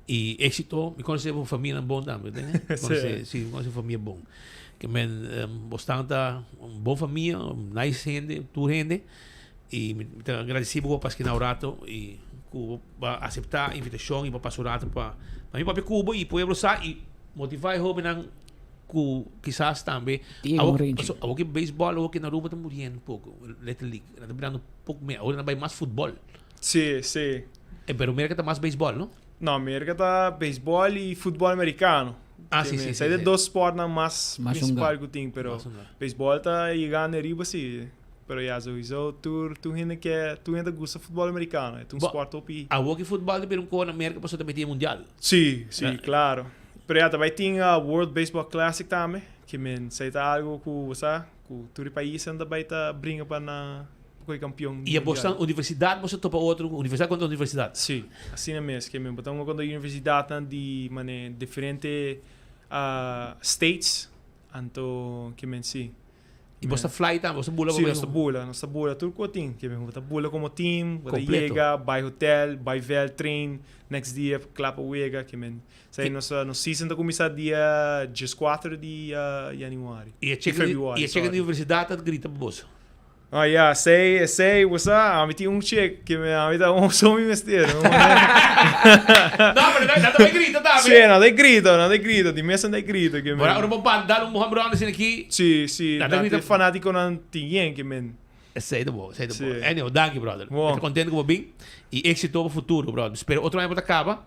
I éxito. Mi konosé bo famianan bon tambe, tende? Mi konosé, Sí. sí, mi konosé famia bon. Ke men, bo stan ta un bon famia, un nice hende, tur hende. I mi ta agradeci bo pa paskina un rato i ku bo a asepta invitashon i bo pasa un rato pa pa mi papia ku bo i pueblo sa i motiva e hobennan ku kisas tambe Tin awor un rinchi. paso awor ki beisbòl awor ki na Aruba ta muriendo un poko Little League nan ta birando poko me awor nan bai mas futbòl. Si si. E pero Merka ta mas beisbòl no? No Merka ta beisbòl i futbòl amerikano. Ah si si si. Esei ta e dos spòrtnan mas Mas prinsipal hunga. ku tin pero Mas hunga. beisbòl ta yegando ariba si. Pero ya souiso tur tur hende ke tur hende ta gusta futbol americano. E ta un Bo, sport hopi. Awor ki futbol ta bira un koe na Merca pasobra ta meti e mundial. Si, si, Eh. claro. Pero ya ta bai tin uh, World Baseball Classic tambe, ke men sei ta algo ku bo sa, ku tur e paisnan ta bai ta bringa pa na pa koe kampion I a boso mundial. universidad boso topa otro, universidad kontra universidad. Si, asina mes, ke men bo ta hunga kontra universidadnan di mane diferente uh, states, anto ke men si. I bos ta fly tambe, bos ta bula Sí, nos ta bula, nos ta bula tur ku tin. Ke bo ta bula komo team, bo ta yega, bai hotel, bai vèlt, train, next dia kla pa wega. Ke men, sa nos nos season ta kuminsá dia dieskuater di januari. I e cheke i e cheke di universidat ta grita pa boso. Ah ya, esei, esei, bo sa, ami tin un chek, ke ami ta un so mi mester. No, pero nan ta bai grita tambe. Sí, nan ta grita, nan ta grita, di mes nan ta grita. Ke men. Ora bo pa dal un home run asina aki. Sí, sí, Nan ta nan grita. e fanatikonan tin yen ke men. Esei ta bo, esei ta bo. Sí. Anyhow, danki brother. Bon. Mi ta contento ku bo bin i éxito pa futuro brother. Mi spera otro aña bo ta kaba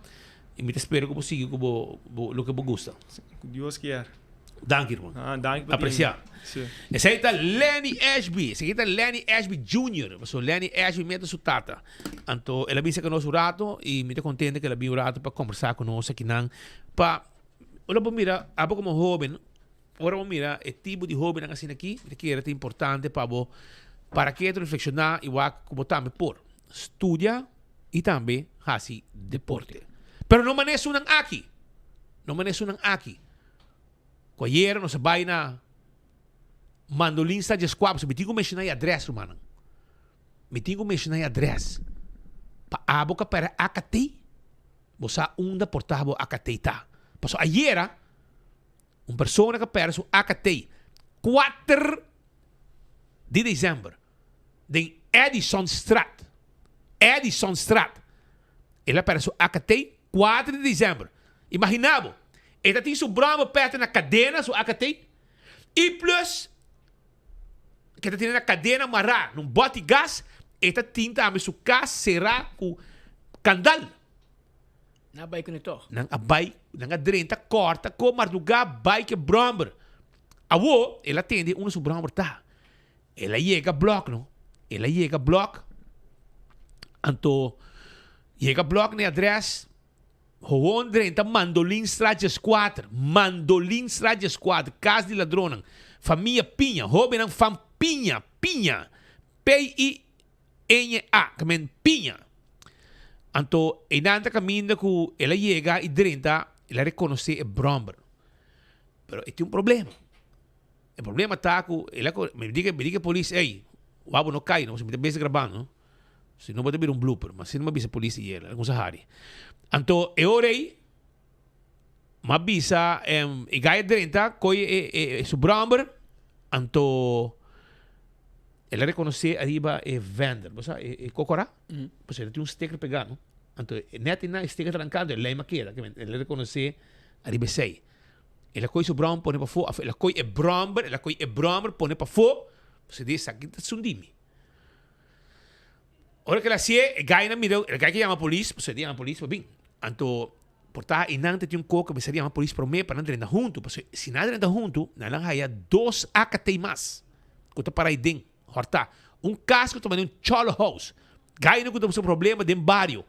i mi ta spera ku bo sigui ku bo bo loke bo gusta. Ku Dios kier. Danki hermano. Ah, danki pa Aprecia. Sí. Esei ta Lenny Ashby. Esei ta Lenny Ashby Jr. Paso Lenny Ashby meta su tata. Anto el a bin cerca nos un rato y mi ta contento que el a bin un rato pa conversa cu nos akinan. Pa ora bo mira, abo como hoben, ora bo mira e tipo di hobennan asina aki, mi ta kere ta importante pa bo para keto reflexiona y wak cu bo tambe por studia y tambe haci deporte. Pero no mane esunnan aki. No mane esunnan aki. Ku ayera nos a bai na Mandolin sta djeskuá pasobra mi tin ku menshoná e adrès rumannan. Mi tin ku menshoná e adrès pa abo ka pèrdè AKT bo sa unda por ta bo AKT ta. Pasobra ayera un persona ka pèrdè su AKT kuater di desèmber den Edisonstraat, Edisonstraat, el a pèrdè su AKT kuater di desèmber. Imagina bo, e ta tin su broma pète na kadena, su AKT, i plus ke ta tene na kadena mará na un bòt di gas, e ta tin tambe su kas será ku kandal. Nan a bai kuné tòg. Nan a bai. Nan a drenta kòrta ko mardugá bai ku e bròmber. Awor el a tende unda su bròmber ta. El a yega blòk no. El a yega blòk. Anto yega blòk na e adrès. Gewoon drenta Mandolinstraat 14. Mandolinstraat 14, kas di ladronnan. Famia Piña, hóbennan fan Piña, Piña, P-I-Ñ-A, ke men Piña. Anto einan ta kaminda ku el a yega i drenta, el a rekonosé e bròmber. Pero e tin un problema. E problema ta ku el a mi di mi di ku e polis, ey, wou bo no kai no, pasobra mi ta bezig grabando no. Si no bo ta bira un blooper, ma asina mi a bisa polis ayera, el a kumsa hari. Anto e ora ey, mi a bisa e guy a drenta koy e su bròmber, anto el a rekonosé ariba e vender, bo sa e kokora, pasobra el tin un sticker pegá no. Anto nèt einan e sticker ta ranká, anto e lijm a keda, el a rekonosé ariba esei. El a koy su bròmber pone pafó, òf el a koy e bròmber, el a koy e bròmber pone pafó, pasobra di esaki ta sundí mi. Ora ku el a hasié, e gainan mira, e gai ke yama polis, pasobra e ta yama polis pa bin. Anto, por ta einan ta tin un koko mester yama polis promé pa nan drenta huntu, pasobra si nan drenta huntu, nan a haya dos AKT mas ku ta para aiden, hòrtá. Un kas ku ta manera un chòlo house. Gainan ku ta buska problema den bario,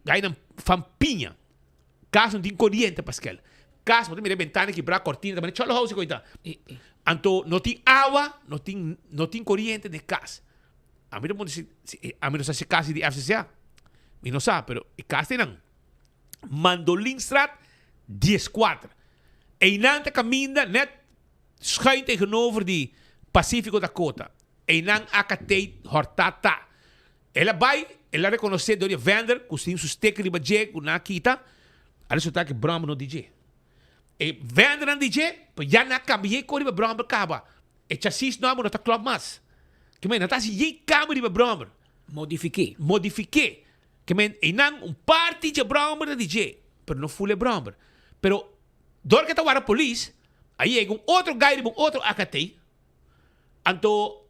gainan fan piña. Kas no tin koriente paskel. Kas bo ta mira e bentana kibrá, kortina ta manda chòlo housi koita. Anto no tin awa, no tin no tin koriente den kas. Ami ta puntra si si ami no sa si e kas di FCCA. Mi no sa pero e kas ta einan. Mandolinstraat dieskuater. Einan ta kaminda nèt schuin tegenover di Pacifico Dakota. Einan AKT hòrtá ta. El a bai, el a rekonosé dor di e vender ku tin su sticker riba dje ku nan a kita, a resultá ku e bròmber no di dje. E vendernan di dje, pero ya nan a kambia e kos riba e bròmber kaba. E chasis nobo no ta klòp mas. Ke men, nan ta hasi yen kambio riba e bròmber. Modifiké. Modifiké. Ke men, einan un parti dje bròmber ta di dje, pero no ful e bròmber. Pero dor ke ta wara polis, a yega un otro gai riba un otro AKT, anto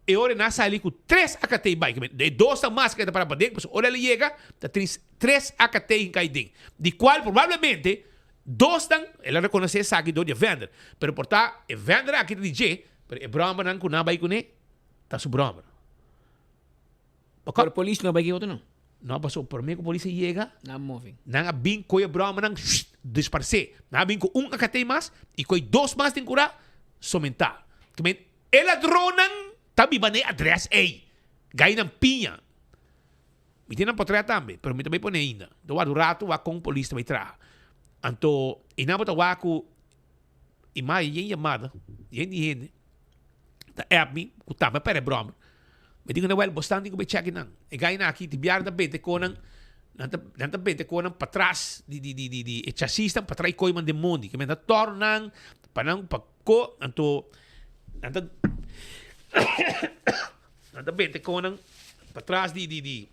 E ora nan a sali ku tres akatei bai. E dos ta mas ku e ta para paden, pasobra ora el a yega ta tin tres akatei hinka aden, di kual probablemente dos nan el a rekonosé esaki dor di e vender. Pero por ta e vender aki ta di dje, pero e bròmernan ku nan a bai kuné ta su bròmer. Pero polis no a bai ki otro no? No, pasobra promé ku polis a yega, Nan a move. nan a bin koe e bròmernan disparsé. Nan a bin ku un akatei mas i koe dos mas den kurá somentá. E ladronnan ta biba na e adres ei. Gainan piña. Mi tin nan potret tambe, pero mi ta bai pone ainda. Ta warda un ratu wak kon polis ta bai traha. Anto e nan bo ta wak ku e mai yen yamada, yen di hende ta app mi ku tambe a perde bròmer. Mi di ku nan, wèl, bo stan tin ku bai chèk nan. E gainan aki tin biaha nan ta bente konan, nan ta nan ta bente konan patras di di di di e chasisnan pa trai koiman den mondi. Ke men ta tòrnu nan pa nan pa Ko anto nan ta nan ta bente konan patras di di di.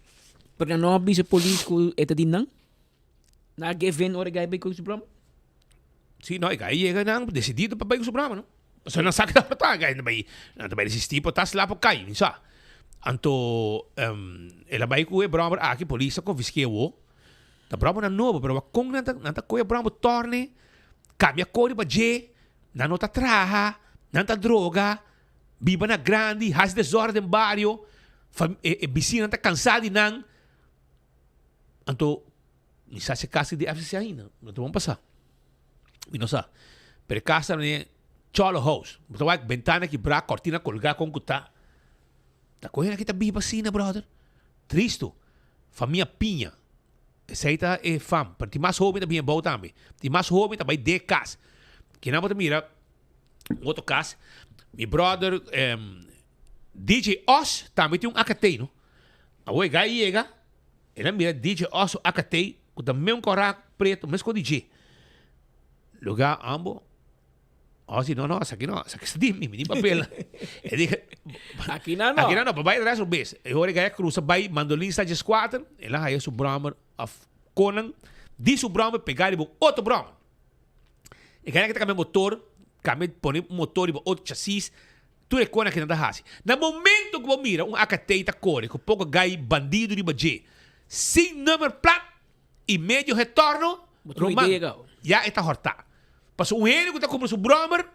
Pero nan no a bisa polis ku e ta di nan? Nan a give in ora e gai bai ku su broma? Si no, e gai yega nan decidido pa bai ku su broma no. Pasobra nan sa ku ta ta gai nan bai nan ta bai resisti por ta sla por kai, mi sa. Anto el a bai ku e bròmer aki, polis a konfisk'é awo. Ta bròmernan nobo, pero wak kon nan ta nan ta kohe e bròmer tòrne, kambia kor riba dje. Nan no ta traha, nan ta droga, biba na grandi, hasi desorden den bario, e bisinan ta kansa di nan. Anto, mi sa si e kas di FCC ainda, no ta bon pasa. Mi no sa. Pero e kas ta mane Cholo House. Bo ta wak bentana kibrá, kortina kolgá kon ku ta. Ta kohe nan ki ta biba asina, brother. Tristu. Famia Piña. Esei ta e fam. Pero tin mas hoben ta bini abou tambe. Tin mas hoben ta bai den e kas. Kinan bo ta mira un otro kas. Mi brother DJ Os tambe tin un AKT no. Awor e gai yega, el a mira DJ Os su AKT ku ta meun kora preto meskos di dje. Lugar ambo. Oh, si no, no, esaki no, esaki sa di mi, mi tin papel. E di, Aki na no. Aki na no, pa bai atrás un bes. E ora e cruza bai Mandolin Sanchez 4, el a haya su brommer of konan di su brommer pega riba un otro brommer. E gaya ta cambia motor, cambia pone motor riba otro chasis, tur e konan ki nan ta hasi. Na momento ku bo mira un AKT ta kore ku poko gai bandido riba dje, sin nummer plat i medio retorno. Ruman, ya e ta hòrtá. Pasobra un hende ku ta kumpra su bròmer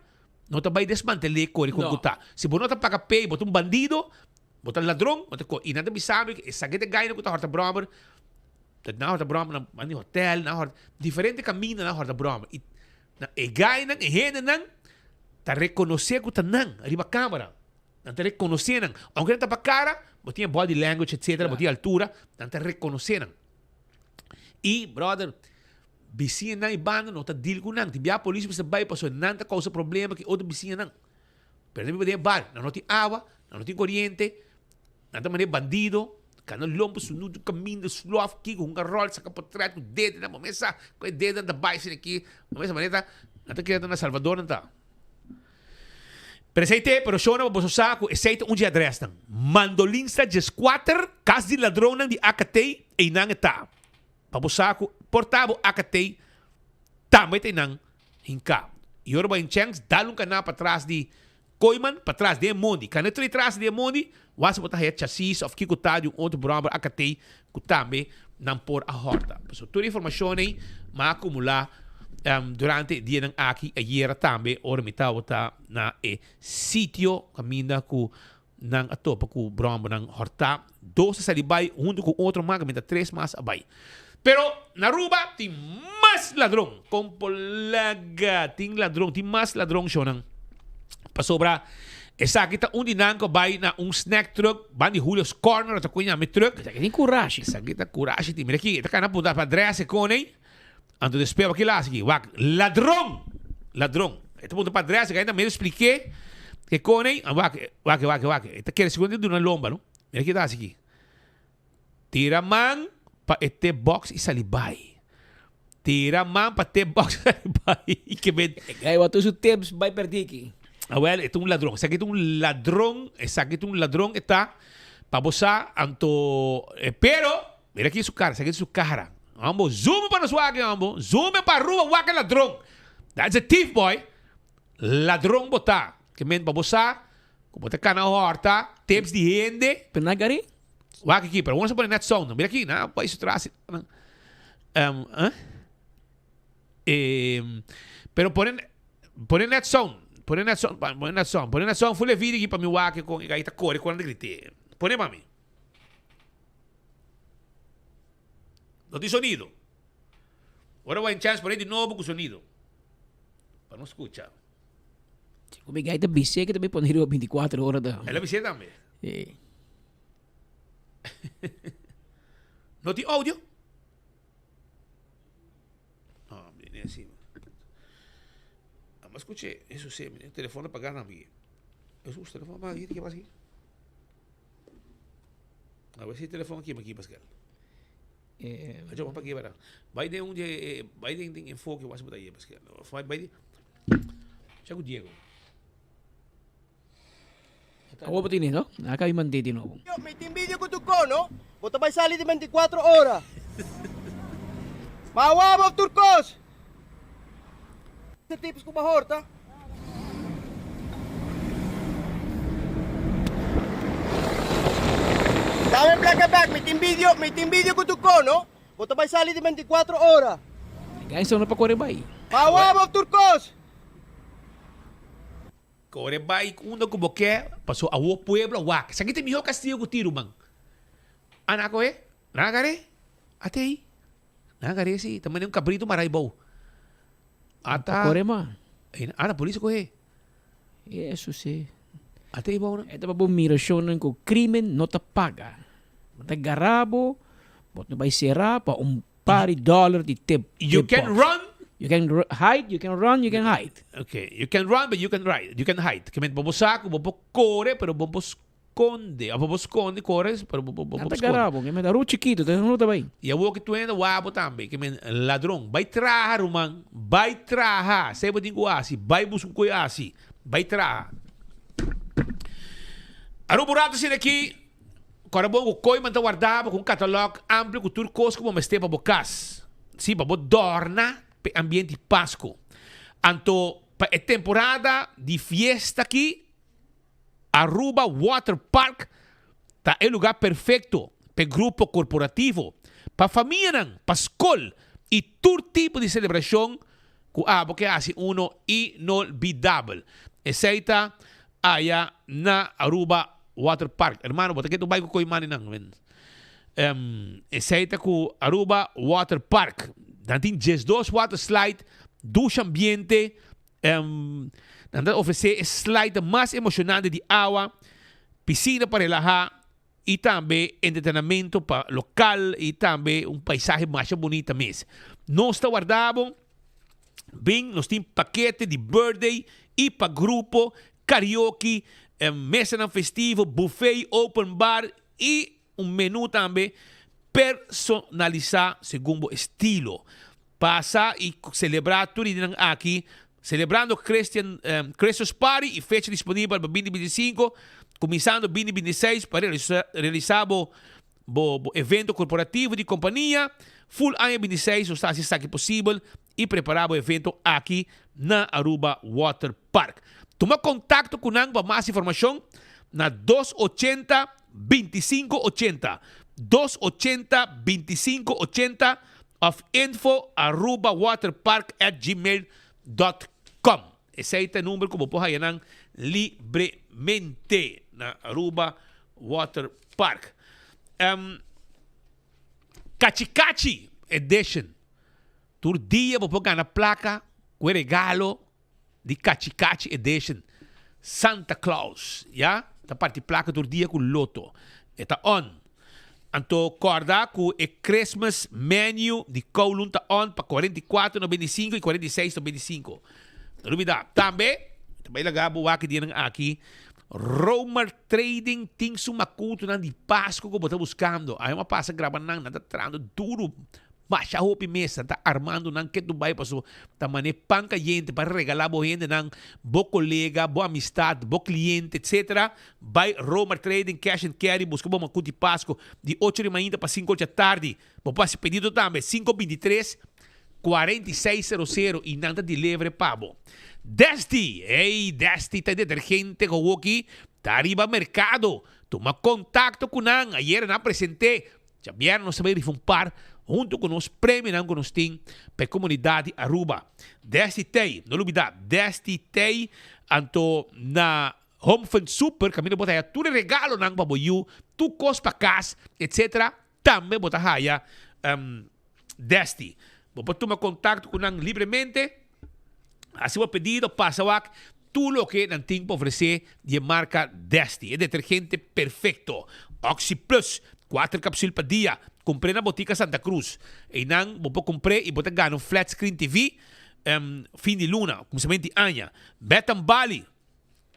no ta bai desmantel'é kore kon ku ta. Si bo no ta paga p'e, bo ta un bandido, bo ta ladron, bo ta ko. I nan ta bisa mi ku esaki ta e gainan ku ta hòrta bròmer, ta nan hòrta bròmer na banda di hotèl, nan hòrta diferente kaminda nan hòrta bròmer. I e gainan, e hendenan ta rekonosé ku ta nan riba kamera. Nan ta rekonosé nan. Aunke nan tapa kara, bo tin e body language etcetera, bo tin altura, nan ta rekonosé nan. I, brother, bisiñanan i banda no ta deal ku nan. Tin bia polis mester bai pasobra nan ta kousa problema ku e otro bisiñanan. Pero nan biba den e bario, nan no tin awa, nan no tin koriente, nan ta manera bandido, kana lompa sunu tur kaminda, slof, kiko, hunga ròl, saka potrèt ku dedenan, bo mesa ku e dedenan ta bai asina aki, bo mesa manera ta, nan ta kere ta na Salvador nan ta. Pero esei te, pero shona pa boso sa ku esei ta un dje adrèsnan. Mandolinsta 14, kas di ladronnan di AKT, einan e ta. Pa bo sa ku por ta bo AKT tambe ta einan hinká. I ora bo a hinchèns, dal un kaná patras di Kooiman, patras den e mondi. Kana trai tras den e mondi, wak bo ta haya chasis òf kiko ta di un otro bròmer AKT ku tambe nan por a hòrta. Pasobra tur e informashon ei m'a akumulá durante e dianan aki, ayera tambe ora mi tabata na e sitio kaminda ku nan a topa ku bròmernan hòrtá. Dos a sali bai huntu ku otro mas, kaminda tres mas a bai. Pero na Aruba tin mas ladron. Kompolaga tin ladron, tin mas ladron shownan. Pasobra esaki ta un di nan ku a bai na un snack truck ban di Julio's Corner, ta ku ñami truck. Esaki tin kurashi. Esaki ta kurashi tin. Mira aki, e ta kana punta pa adres e kone. Anto despues wak kila hasi aki, wak ladron! Ladron. E ta punta pa adres, e ta medio splik'é ke kone. Wak, wak, wak, wak. E ta kere sigur duna lomba no. Mira ki ta hasi aki. Tira man pa e te box i sali bai. Tira man pa te box i sali bai. I ke men. E gai wak tur su tips bai perdí aki. Awel, e ta un ladron. Esaki ta un ladron. Esaki ta un ladron e ta. Pa bo sa, anto, pero, mira aki su kara, esaki ta su kara. Ambo, zoom pa nos wak, ambo. Zoom pa Aruba wak e ladron. That's a thief, boy. Ladron bo ta. Ke men pa bo sa, ku bo ta kana hòrta tips di hende. Pero na gari? Wak aki, pero awor nos a pone net sound. Mira aki, nan a bai su tras. Um, eh? Eh, pero pone, pone net sound. Pone net sound, pone net sound. Pone net sound full e video aki pa mi wak kon e gai ta kore kon nan ta grite. Pone pa mi. No tin sonido. Ora bo hay chance pone di nobo ku sonido. Pa no skucha. Ku mi gai ta bis'é ke ta bai pone riba 24 ora ta. El a bis'é tambe. Sí. No tin audio? No, mi ni así. Amo escuché, eso sí, mi teléfono apagado na mi. Eso, teléfono apagado, ¿qué pasa aquí? A ver si teléfono aquí, aquí, Pascal. Eh, Ajo, pa aquí, para. Vai de un de, vai de de enfoque, vas por ahí, Pascal. Vai, vai de. Chaco Diego. Awor bo tene no? A kabi mand'é di nobo. Mi tin video ku tu kono, bo ta bai sali di 24 ora. Ma awa bo tur kos. E tips ku bo horta. Dame plaka bek, mi tin video, mi tin video ku tu kono, bo ta bai sali di 24 ora. Gain sono pa kore bai. Ma awa bo tur kos. Kore bai unda ku bo ke, paso awor pueblo a wak. Esaki ta e mihó kastigo ku tin, ruman. Ana a kohe? Nan a gar'é? Ate ei. Nan a gar'é si. Ta manera un kabritu mará ei bou. Ata. Ta kore ma. Ana polis a kohe. Eso si. Ate ei bou nan. E ta pa bo mira shownan ku krimen no ta paga. Bo ta gara bo, bo ta bai sera pa un Par di dollar di tip. You can run. You can hide, you can run, you can hide. Okay, you can run but you can ride, you can hide. Ke men bo por sa ku bo por kore pero bo por skonde. Of bo por skonde kore pero bo bo por Nan ta skonde. gara bo, ke men ta ru chikitu, ta no ta bai. I awor ki tuenda wak bo tambe, ke men ladron. Bai traha ruman, bai traha. Esei bo tin ku hasi, bai buska un koe hasi. Bai traha. Aruba un rato asina aki. Kòrda bon ku Kooiman ta warda bo ku un katalòg amplio ku tur kos ku bo mester pa bo kas. Sí, pa bo dòrna pa e ambiente di Pasku. Anto pa e temporada di fiesta aki, Aruba Water Park ta e lugá perfekto pa e grupo korporativo, pa famianan, pa skol. Y tur tipo di celebracion cu abo ke haci uno inolvidabel. Esey ta aya na Aruba Water Park. Hermano, bo ta keda un bai cu coy mani nan. Esey ta cu Aruba Water Park. Nan tin 12 water slide, douche ambiente. Nan ta ofrece e slide mas emocionante di awa, piscina pa relaha y tambe entretenamento pa local y tambe un paisahe masha bunita mes. Nos ta warda bo, bin nos tin pakete di birthday y pa grupo, karaoke, mesanan festivo, buffet, open bar y un menu tambe personalisa segun bo estilo. Pasa y celebra tur e dianan aki celebrando Christian Christmas Party y fecha disponibel pa 2025 cuminsando 2026 pa realisa bo bo evento corporativo di compania. Full aña 26 nos ta haci esaki posibel y prepara bo evento aki na Aruba Water Park. Tuma contacto cu nan pa mas informacion na 280 25 80, 280 25 80 of info arubawaterpark at gmail dot com. Esey ta e number cu bo por haya nan libremente na Aruba Water Park. Um, Cachi Cachi Edition. Tur dia bo por gana placa cu e regalo di Cachi Cachi Edition. Santa Claus, ya, ta parti placa tur dia cu loto. E ta on. Anto corda cu e Christmas menu di Kowloon ta on pa 44.95 y 46.95. No lubida. Tambe, ta bay laga bo wak e dianan aki, Romer Trading tin su macutonan di Pasco cu bo ta buscando. Ayo a pasa graba nan, nan ta trahando duro. Masha hopi mesa ta armando nan ke Dubai paso ta mane pan cayente pa regala bo hendenan, bo colega, bo amistad, bo cliente etc. Bay Romar Trading Cash and Carry busca bo macuti Pasco di ocho di mainta pa cinco ocho tardi. Bo por haci pedido tambe cinco 23 46 cero cero y nan ta deliver pa bo. Desti, ey Desti ta e detergente gowoki ta riba mercado. Tuma contacto cu nan, ayera nan a presente Djabièrnè nos ta bai rifa un par huntu ku nos premionan ku nos tin pa e komunidat di Aruba. Desti tei, no lubidá, desti tei anto na Home Fun Super kaminda bo ta haya tur e regalonan pa bo yu, tur kos pa kas, etsetera, tambe bo ta haya desti. Bo por tuma kontakto ku nan libremente, hasi bo pedido, pasa wak tur loke nan tin pa ofresé di e marka Desti, e detergente perfekto. Oxi Plus, kuater kapsul pa dia. Kumpr'é na Botika Santa Cruz. Einan bo por kumpr'é i bo ta gana un flat screen TV fin di luna, kuminsamentu di aña. Bed and Bali.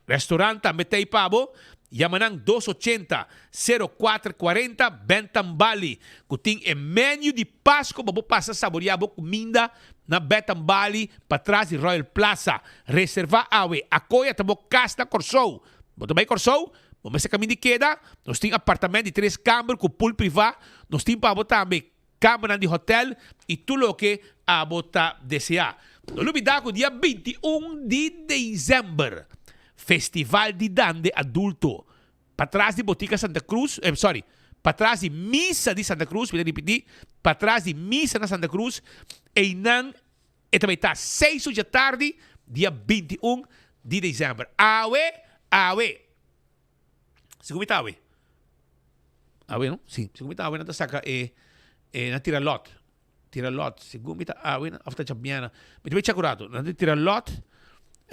Restaurant tambe ta ei pa bo. Yama nan dos ochenta, sero kuater kuarenta, Bentham Bali, ku tin e menu di Pasko pa bo pasa saboreá bo kuminda na Bentham Bali patras di Royal Plaza. Reservá awe. Akoya ta bo kas na Kòrsou. Bo ta bai Kòrsou? Bo mester kaminda di keda? Nos tin apartamènt di tres kamber ku pool privá. Nos tin pa bo tambe Kamernan di hotel y tur loke abo ta desea. No lubida cu dia 21 di december Festival di Dande Adulto patras di Botica Santa Cruz, eh sorry, patras di Misa di Santa Cruz, mi ta ripiti, patras di Misa na Santa Cruz, eynan e ta bay ta seis uur dja tardi dia 21 di december. Awe, awe. Segun mi ta awe. Awe no? Si, segun mi ta awe nan ta saka e e nan tira lot. Tira lot. Segun mi ta awe of ta djabiana. Mi ta bai chek un rato. Nan ta tira lot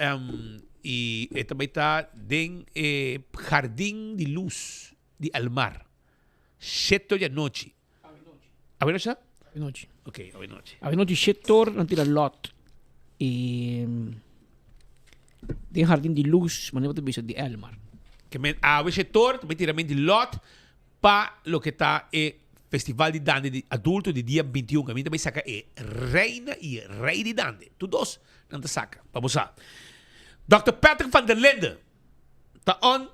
um, i e ta bai ta den e jardin di luz di El Mar. Sheto di anochi. Awe nochi ta? Awe nochi. Ok, awe nochi. Awe nochi shetor nan tira lot. E den Jardin di Luz, manera bo ta bisa, di Elmar. Ke men awe shetor ta bai tira men di lot pa loke ta e festival di dande di adulto di dia 21. Kaminda ta bai saka e reina i e rei di dande. Tur dos nan ta saka, pa bo sa. Dòkter Patrick van der Linde ta on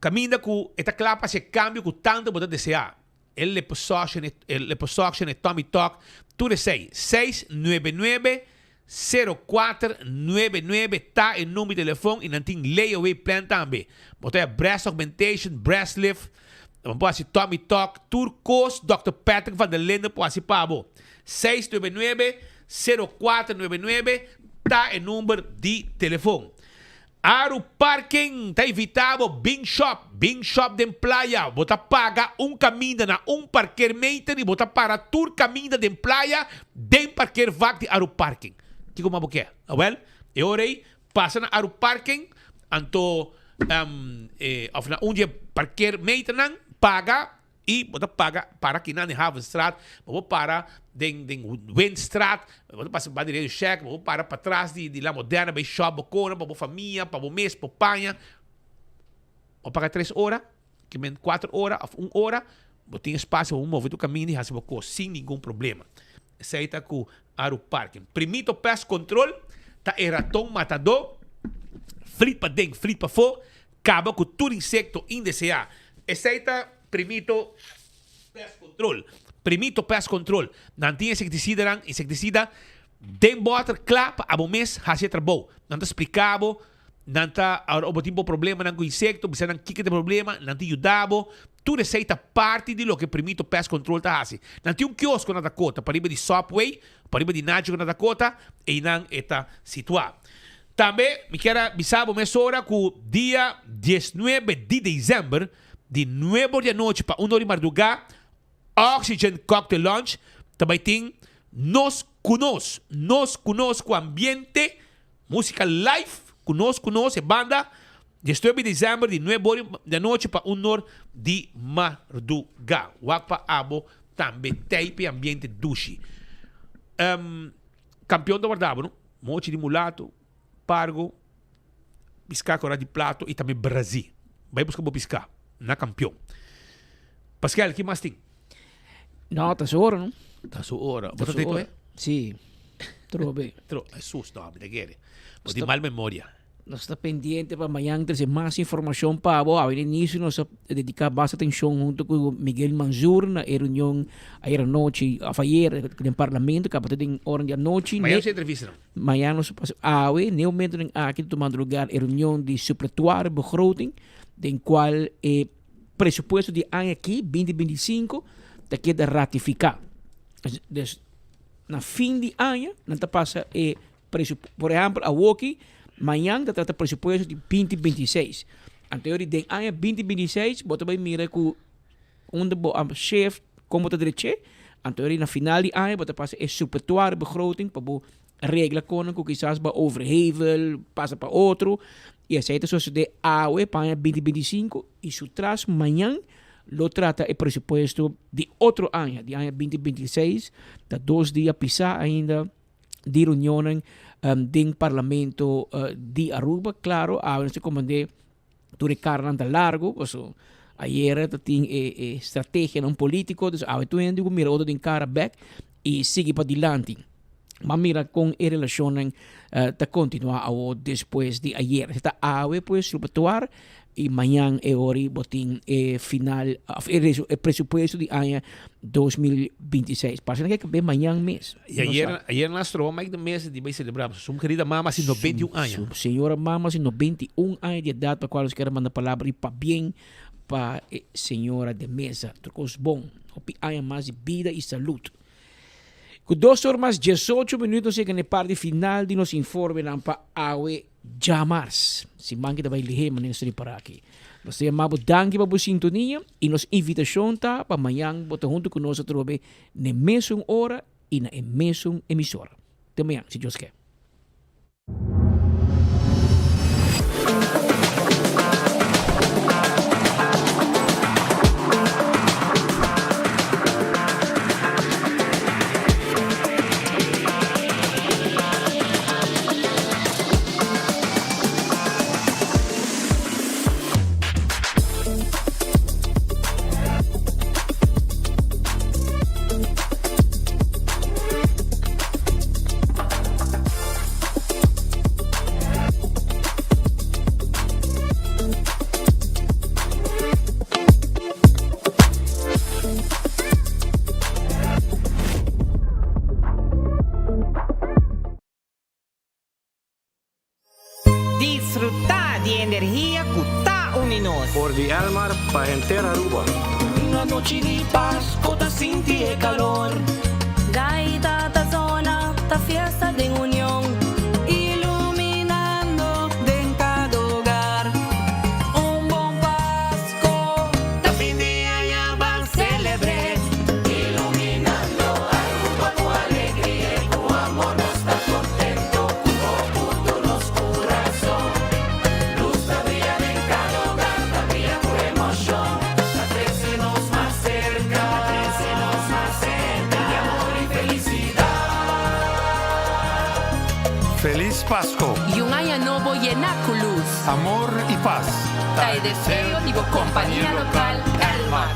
kaminda ku e ta kla pa hasi e kambio ku tantu bo ta deseá. E liposuction, e liposuction, e tummy tuck, tur esei. Seis nuebe nuebe, sero kuater nuebe nuebe ta e number di telefon i nan tin layaway plan tambe. Bo ta haña breast augmentation, breast lift, Bo por hasi tummy tuck, tur kos Dòkter Patrick van der Linden por hasi pa bo. 699 0499 ta e number di telefon. Aru Parking ta invita bo bin shop, bin shop den playa. Bo ta paga un kaminda na un parkeermeter y bo ta para tur kaminda den playa den parkeervak di Aru Parking. Kiko mas bo ke? Awel, e ora ei pasa na Aru Parking anto of na un di e parkeermeternan paga Y bo ta paga para kinan den Havenstraat, bo por para den den Windstraat, bo ta pasa banda di Radio Shack, bo por para patras di di La Moderna bay shop bo kona pa bo famia, pa bo mes, pa bo paña. Bo paga tres ora, ki men cuater ora of un ora, bo tin espacio pa bo move tur caminda y haci bo cos sin ningun problema. Esey ta cu Aru Parking. Primito Pest Control ta e raton matador, flit paden, flit pafo, Kaba ku tur insekto indeseá. Esei ta Primito Pest Control. Primito Pest Control. Nan tin insektisidanan, insektisida, den bòter kla pa abo mes hasi e trabou. Nan ta splika bo, nan ta, ora bo tin bo problemanan ku insekto, bisa nan kiko ta e problema, nan ta yuda bo. Tur esei ta parti di loke Primito Pest Control ta hasi. Nan tin un kiosko na Dakota, pariba di Subway, pariba di Nacho na Dakota, einan e ta situá. Tambe mi kier a bisa bo mesora ku dia diesnuebe di desèmber di nuebe or di anochi pa un or di mardugá Oxygen Cocktail Lounge ta bai tin Nos Ku Nos, Nos Ku Nos ku ambiente, músika live ku Nos Ku Nos e banda diesnuebe di desèmber di nuebe or di anochi pa un or di mardugá. Wak pa abo tambe tei p'e ambiente dushi. Kampion ta warda bo no. Mochi di mulato, pargo, piská kora di plato i tambe brazí. Bai buska bo piská na Kampion. Paskel, ki mas tin? No, ta su ora, no? Ta su ora. Bo ta tei tohe? Sí, trobe. Tro, Jesus, no, mi ta kere. Bo tin mal memoria. Nos ta pendiente pa mañan trese mas informacion pa bo. Awe den inicio nos a dedica basta atencion hunto cu Miguel Manzur na e reunion ayer anochi, of ayer den parlamento, caba ta den ora di anochi. Mañan nos entrevista nan. Mañan nos pasa awe, ne momentonan aki ta tumando lugar e reunion di suppletoire begroting, den cual e presupuesto di aña aki, binti 25, ta keda ratifica. Dus na fin di aña nan ta pasa e Por ehèmpel, awoki, mañan ta trata presupuesto di binti binti i seis. Anto yori den aña binti binti i seis bo ta bai mira ku unda bo a shift, kon bo ta drech'é. Anto yori na final di aña bo ta pasa e suppletoire begroting pa bo regla konan ku kisas bo a overhevel, pasa pa otro. I esei ta sosodé awe pa aña binti binti i sinku i su tras mañan lo trata e presupuesto di otro aña, di aña binti binti i seis. Ta dos dia pisá ainda. di reunionnan den parlamento di Aruba. Claro, awe nos ta komand'é tur e karanan ta largo, paso ayera ta tin e e strategianan politico, dus awe tur hende ku mira otro den kara bek i sigui padilanti. Bo a mira kon e relashonnan ta kontinuá awo despues di ayer. Esei ta awe pues repertoire i mañan e ora bo tin e final of e resu e presupuesto di aña 2026. Parse nan ke kab'é mañan mes. I ayer ayer nan a stroba Mike de Meza di bai selebrá su kerida mama hasi 91 aña. Su señora mama hasi 91 aña di edat pa kual nos kier a manda palabra di pabien pa e señora de Meza. Tur kos bon. Hopi aña mas di bida i salud. Ku dos or mas diesocho minuut nos yega na e parti final di nos informenan pa awe djamars. Siman ki ta bai lihé manera nos ta ripará aki. Nos ta yama bo danki pa bo sintonia i nos invitashon ta pa mañan bo ta huntu ku nos atrobe na e mesun ora i na e mesun emisora. Te mañan, si Dios ke. energia cu ta uni nos. For di Elmar pa henter Aruba. Un anochi di Pasco ta sinti e calor. Gaita ta zona, ta fiesta den union. Iluminando den cada hogar. Un bon Pasco. Ta fin di aña ban celebre. Iluminando Aruba cu alegria y cu amor. Nos ta contento cu bo cu nos curason. Luz ta briya den cada hogar, ta briya cu emocion. Ta trece nos mas cerca, ta trece nos mas cerca. Di amor y felicidad. Feliz Pasco. Y un aña nobo yena cu luz. Amor y paz. Ta e deseo di bo compania local Elmar.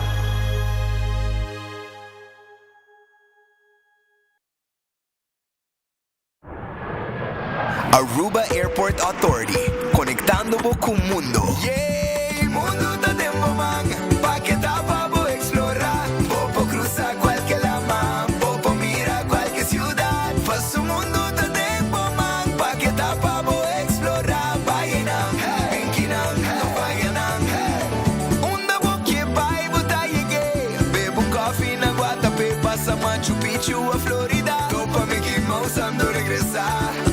Aruba Airport Authority, conectando bo cu mundo. Yey! Mundo ta den bo man, pa keda pa bo explora. Bo por cruza cualke lama, bo por mira cualke ciudad. Paso mundo ta den bo man, pa keda pa bo explora. Bayenan, binkinan, no fayanan. Unda bo ke bay bo ta yeg'é. Bebe un koffie na Guatapé, pasa Machu Picchu of Florida. Topa Mickey Mouse ando regresa.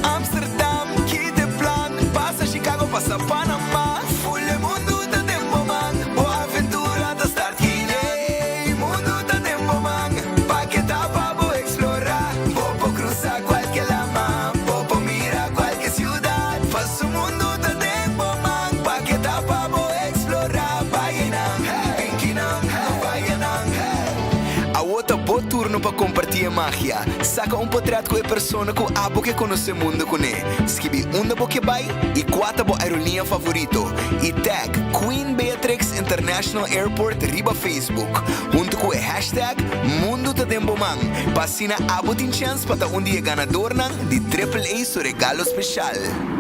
Amsterdam, kita plan. Pasa Chicago, pasa Panama. Full e mundo ta den bo man. Bo aventura ta start kine. Mundo ta den bo man. Pa keda pa bo explora. Bo por cruza cualke lama. Bo por mira cualke ciudad. Paso mundo ta den bo man. Pa keda pa bo explora. Bayenan, binkinan, no fayanan. Awo ta bo turno pa comparti e magia. Saca un potret cu e persona cu abo ke conoce mundo cune. Skibi unda bo ke bay y cua ta bo aerolinea favorito y tag Queen Beatrix International Airport riba Facebook hunto cu e hashtag Mundo ta den bo man pa asina abo tin chens pa ta un di e ganadornan di Triple A su regalo special.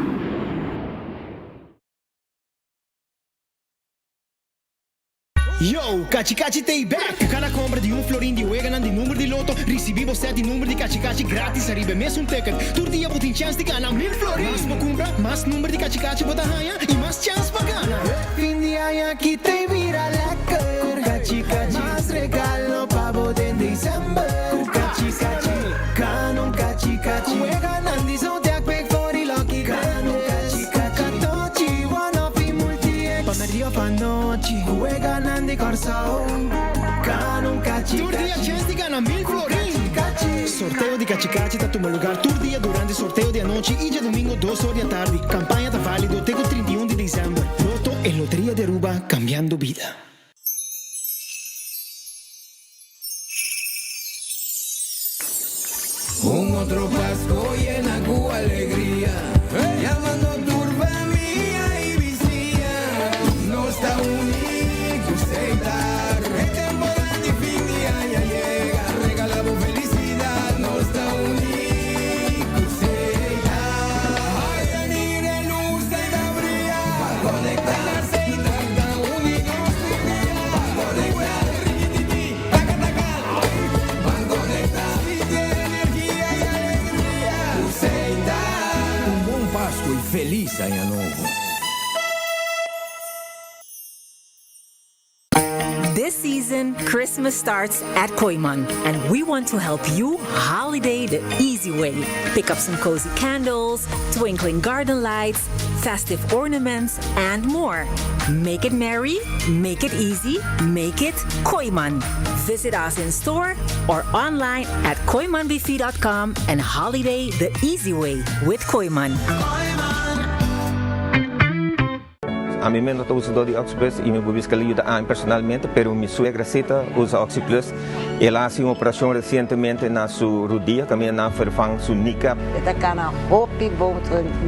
Yo, Cachi Cachi t'ey back! Ku kada kompra di un florin di weganan di number di loto, risibí bo sèt di number di Cachi Cachi gratis ariba e mesun ticket. Tur dia bo tin chèns di gana mil florin! Mas bo kumpra, mas number di Cachi Cachi bo ta haña i mas chèns pa gana! Fin di aña aki t'ey bira lekker! Ku Cachi Cachi, mas regalo pa bo den december! Ku Cachi Cachi, gana un Cachi Cachi! Ku weganan di Zodiac, Big Four i Lucky Grandes! Ku Catochi, One Off i Multi-X! Pa merdia of anochi, weganan di Kòrsou, gana un kachi Tur dia chèns di gana mil florin! Sorteo di Kachi Kachi ta tuma lugar tur dia durante sorteo di anochi i djadumingo dos or di atardi. Kampaña ta válido te ku 31 di desèmber. Lotto e loteria di Aruba, kambiando bida. Un otro Pasco yena cu alegria, Yamando tur famia y bisiña. Nos ta uni cu Setar. E temporada di fin di aña yega, regala bo felicidad. Nos ta uni cu Setar. Ay, a mira e luz ta bria. Pa conecta, Setar ta uni nos tur dia. Pa conecta, rikitiki. Taka taka, ban conecta Sinti energia y alegria Cu Seita. Un bon Pasco y feliz aña nobo. This season, Christmas starts at Kooyman, and we want to help you holiday the easy way. Pick up some cozy candles, twinkling garden lights, festive ornaments, and more. Make it merry, make it easy, make it Kooyman. Visit us in store or online at kooymanbv.com and holiday the easy way with Kooyman. Ami mes no ta usador di OxyPlus y mi por bisa cu el a yuda ami personalmente, pero mi suegra si ta usa OxyPlus. El a haci un operacion recientemente na su rudia, caminda nan a vervang su kneecap. E ta cana hopi bon,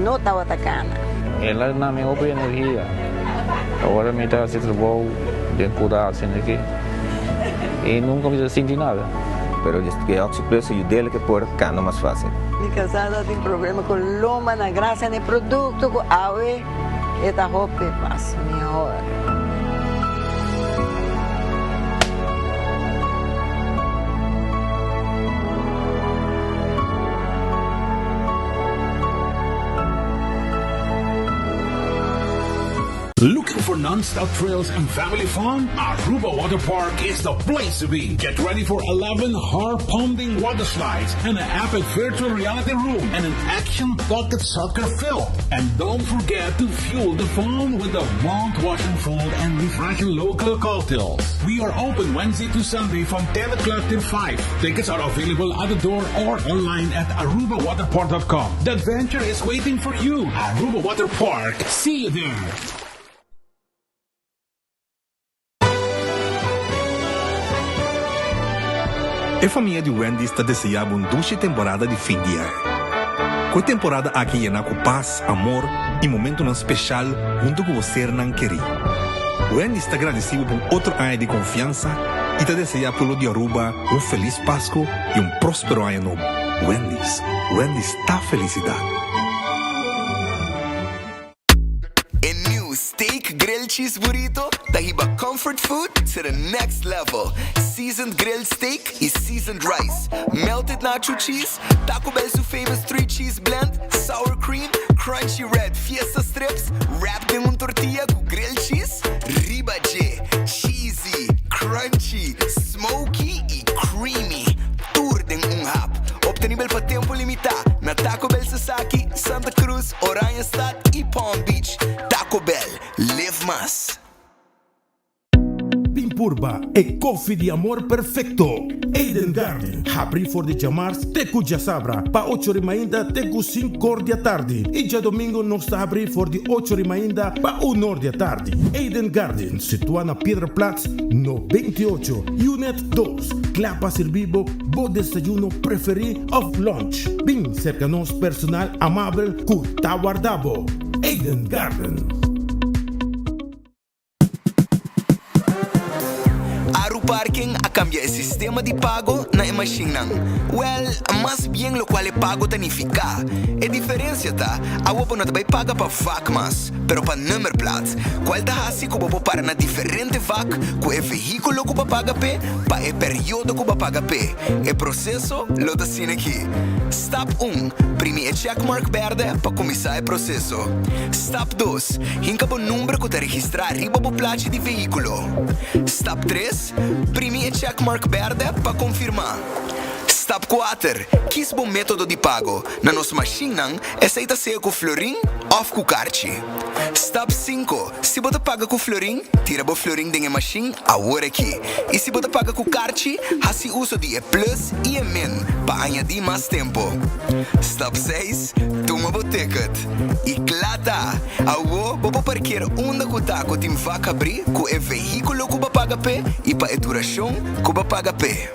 no tabata cana. El a duna mi hopi energia. Ora mi ta haci trabou den cura asina aki y nunca mi ta sinti nada. Pero e OxyPlus a yud'el ke por cana mas facil. Mi casada tin problema cu lomba na gracia na e producto cu awe e ta hopi mas mihor. Looking for non-stop thrills and family fun? Aruba Water Park is the place to be. Get ready for 11 heart-pounding water slides and an epic virtual reality room and an action-pocket soccer field. And don't forget to fuel the fun with the mouth-watering food and refreshing local cocktails. We are open Wednesday to Sunday from 10 o'clock till 5. Tickets are available at the door or online at arubawaterpark.com. The adventure is waiting for you. Aruba Water Park. See you there. E famia di Wendy's ta deseá bo un dushi temporada di fin di aña. Ku e temporada aki yená ku pas, amor i momentunan speshal huntu ku bo sernan kerí. Wendy's ta gradisí bo pa un otro aña di konfiansa i ta deseá pueblo di Aruba un felis Pasku i un próspero aña nobo. Wendy's, Wendy's ta felisidat. E new Steak Grilled Cheese Burrito ta hiba comfort food to the next level. Seasoned grilled steak y seasoned rice, melted nacho cheese, Taco Bell su famous three cheese blend, sour cream, crunchy red fiesta strips, wrapped den un tortilla cu grilled cheese riba dje. Cheesy, crunchy, smoky y creamy. Tur den un hap. Obtenibel pa tempo limita na Taco Bell Sasaki, Santa Cruz, Oranjestad y Palm Beach. Taco Bell, live mas! Bin purba e koffie di amor perfecto! Eden Garden, habri for di djamars te ku djasabra pa ocho ri mainta te ku sinkor di atardi y djadomingo nos ta habri for di ocho ri mainta pa unor di atardi. Eden Garden, situa na Piedra Plat no 28, Unit dos, kla pa sirbi bo bo desayuno preferi of lunch. Bin serka nos personal amabel ku ta warda bo. Eden Garden. Aru Parking a kambia e sistema di pago na e mashinnan. Wèl, mas bien lokual e pago ta nifiká. E diferensia ta, awo bo no ta bai paga pa vak mas, pero pa nummerplaat, kual ta hasi ku bo por para na diferente vak ku e vehíkulo ku bo a paga p'e pa e periodo ku bo a paga p'e. E proseso lo ta asina aki. Stap un, Primi e checkmark bèrdè pa kuminsá e proseso. Stap dos, Hinka bo number ku ta registrá riba bo plachi di vehíkulo. Stap tres, Primi e checkmark bèrdè pa konfirmá. Stap kuater, Kis bo método di pago. Na nos mashinnan, esei ta sea ku florin òf ku karchi. Stap sinku, Si bo ta paga ku florin, tira bo florin den e mashin awor aki. I si bo ta paga ku karchi, hasi uso di e plus i e min pa añadí mas tempu. Stap seis, Tuma bo ticket. I kla ta! Awor bo por parker unda ku ta ku tin vak habrí ku e vehíkulo ku bo a paga p'e i pa e durashon ku bo a paga p'e.